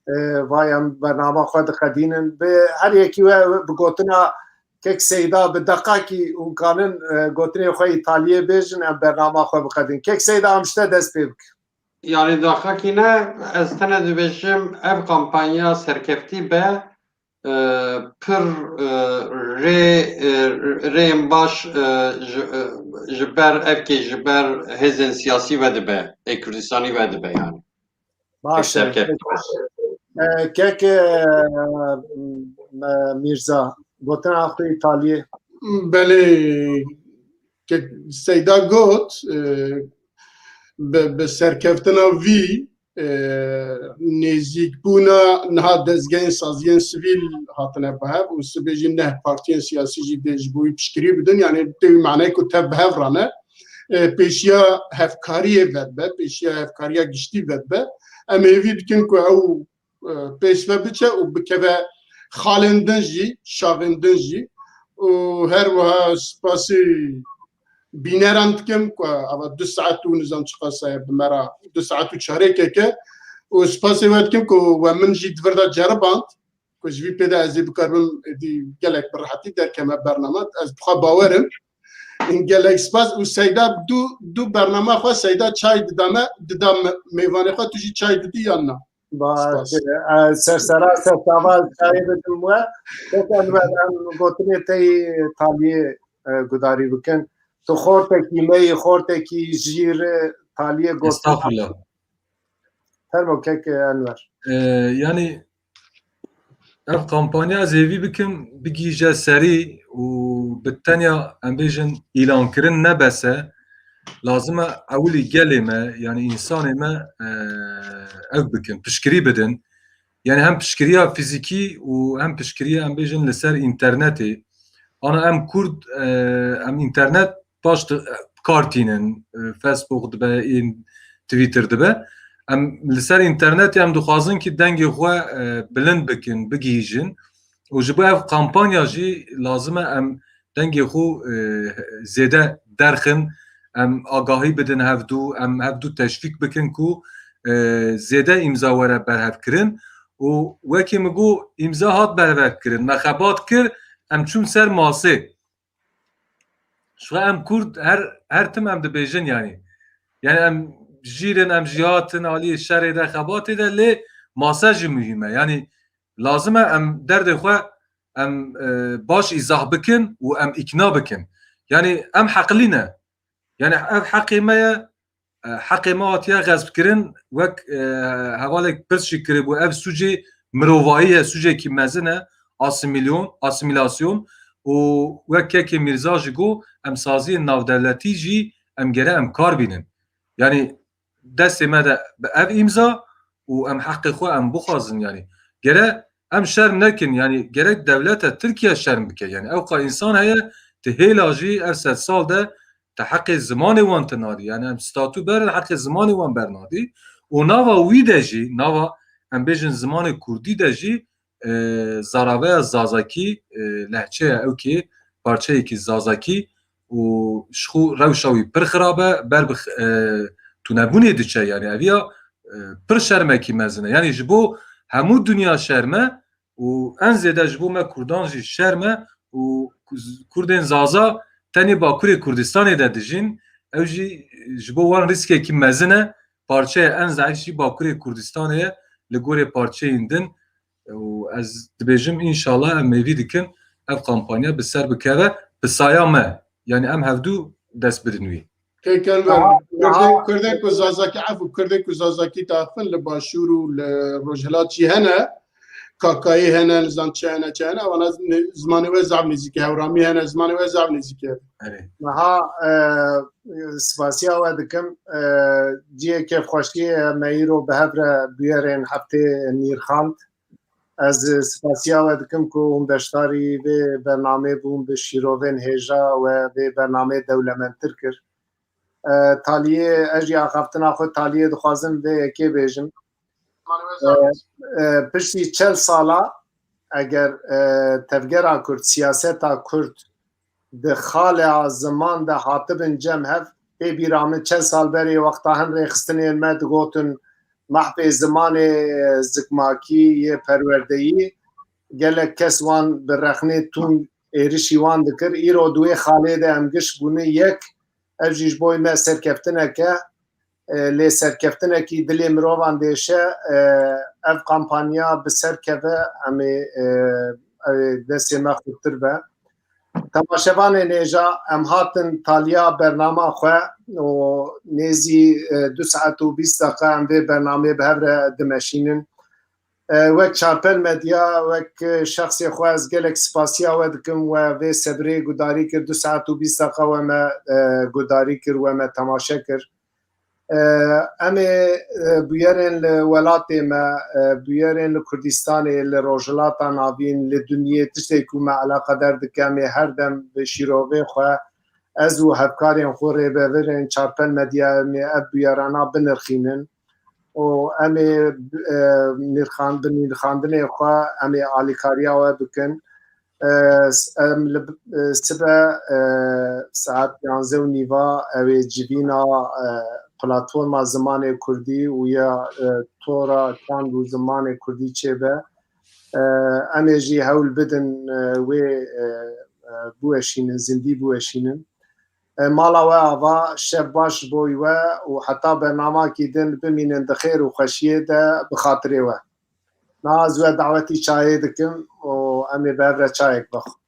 e, vay em bernama xwe diqedînin. Bi her yekî we bi gotina kek Seyda bi deqakî hûn kanin, e, gotinê xwe îtaliyê bêjin, em bernama xwe biqedin. Kek Seyda, em ji te dest pê bikin. Yani deqakî ne, ez tene dibêjim, ev kampanya serkeftî be, e, pir, e, rê, e, rêyên baş, e, ji, e, ji ber evkê, ji ber hêzên siyasî vedibe, ê Kurdistanî vedibe yani. Baş e. Serkeftî be. E, kek, e, e, Mîrza, gotina xwe îtaliyê. Belê, kek Seyda got, e, bi, bi serkeftina vî, e, nêzîkbûna niha dezgehên saziyên sivîl hatine bi hev û sibê jî neh partiyên siyasî jî dê ji bo wî piştgirî bidin. Yani tê wî manayê ku tev bi hev rane, e, pêşiya hevkariyê vedibe, pêşiya hevkariya giştî vedibe. Em hêvî dikin ku ew, e, pêş ve biçe û bikeve xalên din jî, şaxên din jî. Û her wiha spasî bîneran dikim ku ava du saet û nizam çiqas e bi me re, du saet û çarêkeke, û spasê we dikim ku we min jî di vir de ceriband. ku ji vî pê de ez ê bikaribim êdî gelek bi rehetî derkeme bername. Ez bi xwe bawer im. Gelek spas. Û Seyda du, du bernama xwe Seyda çay dida me, dida me, mêvanê xwe, tu jî çay didî yan na? Baş, Spas. e, sersera, sersava çayê bidim we. Pek Enwer, em gotinê te yî taliyê, e, gudarî bikin. Tu xortekî me yî, xortekî jîr, e, taliyê gotin. Estağfurullah. Fermo kek Enwer. E, yani ev kampanya ez hêvî bikim bigihîje serî û bi tenya em bêjin îlankirin ne bes e. Lazim e ewilî gelê me, yani însanê me, e, ev bikin, piştgirî bidin. Yani hem piştgiriya fizîkî û hem piştgiriya em bêjin li ser înternetê. Ana em Kurd, e, em înternet baş di-, kar tînin, e, Facebook dibe, ên Twitter dibe. Em li ser înternetê em dixwazin ki dengê xwe, e, bilind bikin, bigihîjin. Û ji bo ev kampanya jî lazim e em dengê xwe, e, zêde derxin, em agahî bidin hevdû, em hevdû teşvîk bikin ku, e, zêde îmza were berhevkirin. Û wekî min got, îmza hat berhevkirin, me xebat kir, em çûn ser masê. Ji xwe em Kurd her, her tim em dibêjin, yanî. Yanî em jîr in, em jî hatin aliyê şerê de, xebatê de, lê mase jî muhîm e. Yanî lazim e em derdê xwe em, e, baş îzah bikin û em îkna bikin. Yanî em heqlî ne. Yanî ev heqê me ye, e, heqê me hatiye xezbkirin, wek, e, hevalek pirs jî kiribû, ev sûcê mirovayî ye, sûcekî mezin e, asîmîlyon-, asîmîlasyon û wek kekê Mîrza jî got, em saziyên navdewletî jî em gere em kar bînin. Yanî destê me de bi ev îmza û em heqê xwe em bixwazin, yanî gere em şerm nekin, yanî gerek dewleta Tirkiye şerm bike. Yanî ewqa însan heye, tu hêla jî ev sedsal de te heqê zimanê wan tu nadî. Yanî em statû berin, heqê zimanê wan bernadî. Û nava wî de jî, nava em bêjin zimanê kurdî de jî, e, zaraveya zazakî, e, lehçeya ewkê, parçeyekî zazakî û ji xwe rewşa wî pir xirab e, ber bi x-, e, tunebûnê diçe. Yanî eviya, e, pir şermekî mezin e. Yanî ji bo hemû dinya şerm e û en zêde ji bo me kurdan jî şerm e û Kurdên Zaza tenê Bakurê Kurdistanê de dijîn. Ew jî ji bo wan rîskekî mezin e. Parçeyê en zeîf jî Bakurê Kurdistanê ye li gorê parçeyên din. Û ez dibêjim, înşallah em hêvî dikin ev kampanya bi ser bikeve, bi saya me. Yanî em hevdû dest bidin wî. Kek Enver, Aha, Kurdên, aha. Kurdên ku Zazakî, efû, Kurdên ku Zazakî diaxivin li Başûr û li Rojhilat jî hene, Kakayî hene, nizam çi hene, çi hene, wana ne-, zimanê we zaf nêzîk e, Hewramî hene, zimanê we zaf nêzîk e. Erê. Niha, e, spasiya we dikim, e, cihê kêfxweşiyê ye, me îro bi hev re bûyerên heftê nîrxand. Ez spasiya we dikim ku hûn beşdarî vê bernameyê bûn bi şîrovên hêja we vê bernameyê dewlemendtir kir. E, taliyê, ez jî axaftina xwe taliyê dixwazim vê yekê bêjim. E, e, piştî çel sala eger, e, tevgera Kurd, siyaseta Kurd di xalê a ziman de hatibin cem hev, pê bîra min çend sal berê wexta hin rêxistinên me digotin mehpê zimanê zikmakî yê perwerdeyî, gelek kes wan bi rexnê tund êrişî wan dikir. Îro di wê xalê de em giş bûne yek, ev jî ji bo me serkeftinek e, e, lê serkeftinekî dilê mirovan dêşe, e, ev kampanya bi ser keve, em ê, e, ew ê destê me xurtir be. Temaşevanên hêja, em hatin taliya bernama xwe û nêzî, e, du saet û bîst deqa em vê bernameyê bi hev re dimeşînin. E, wek Çarpel Medya, wek, e, şexsê xwe ez gelek spasiya we dikim, we vê sebrê gudarî kir, du saet û bîst deqa we me, e, gudarî kir, we me temaşe kir. E, em ê, e, bûyerên li welatê me, e, bûyerên li Kurdistanê, li Rojhilata Navîn, li dinyê tiştê ku me eleqedar dike, em ê her dem bi şîrovê xwe, ez û hevkarên xwe rêvebirên Çarpel Medya, em ê ev bûyerana binirxînin. Û em ê, e, nirxand-, bi nirxandinê xwe em ê alîkariya we bikin. E, s-, em li, e, sibe, e, saet yanzdeh û nîva ew ê civîna, e, platforma zimanê kurdî û ya, e, tora çand û zimanê kurdî çêbe. E, em ê jî hewl bidin, e, wê, e, e, biweşînin, zindî biweşînin. E, mala we ava, şev baş ji bo we û heta bernamakî din bimînin di xêr û xweşiyê de bi xatirê we. Niha ez we dawetî çayê dikim û em ê bi hev re çayek bixwin.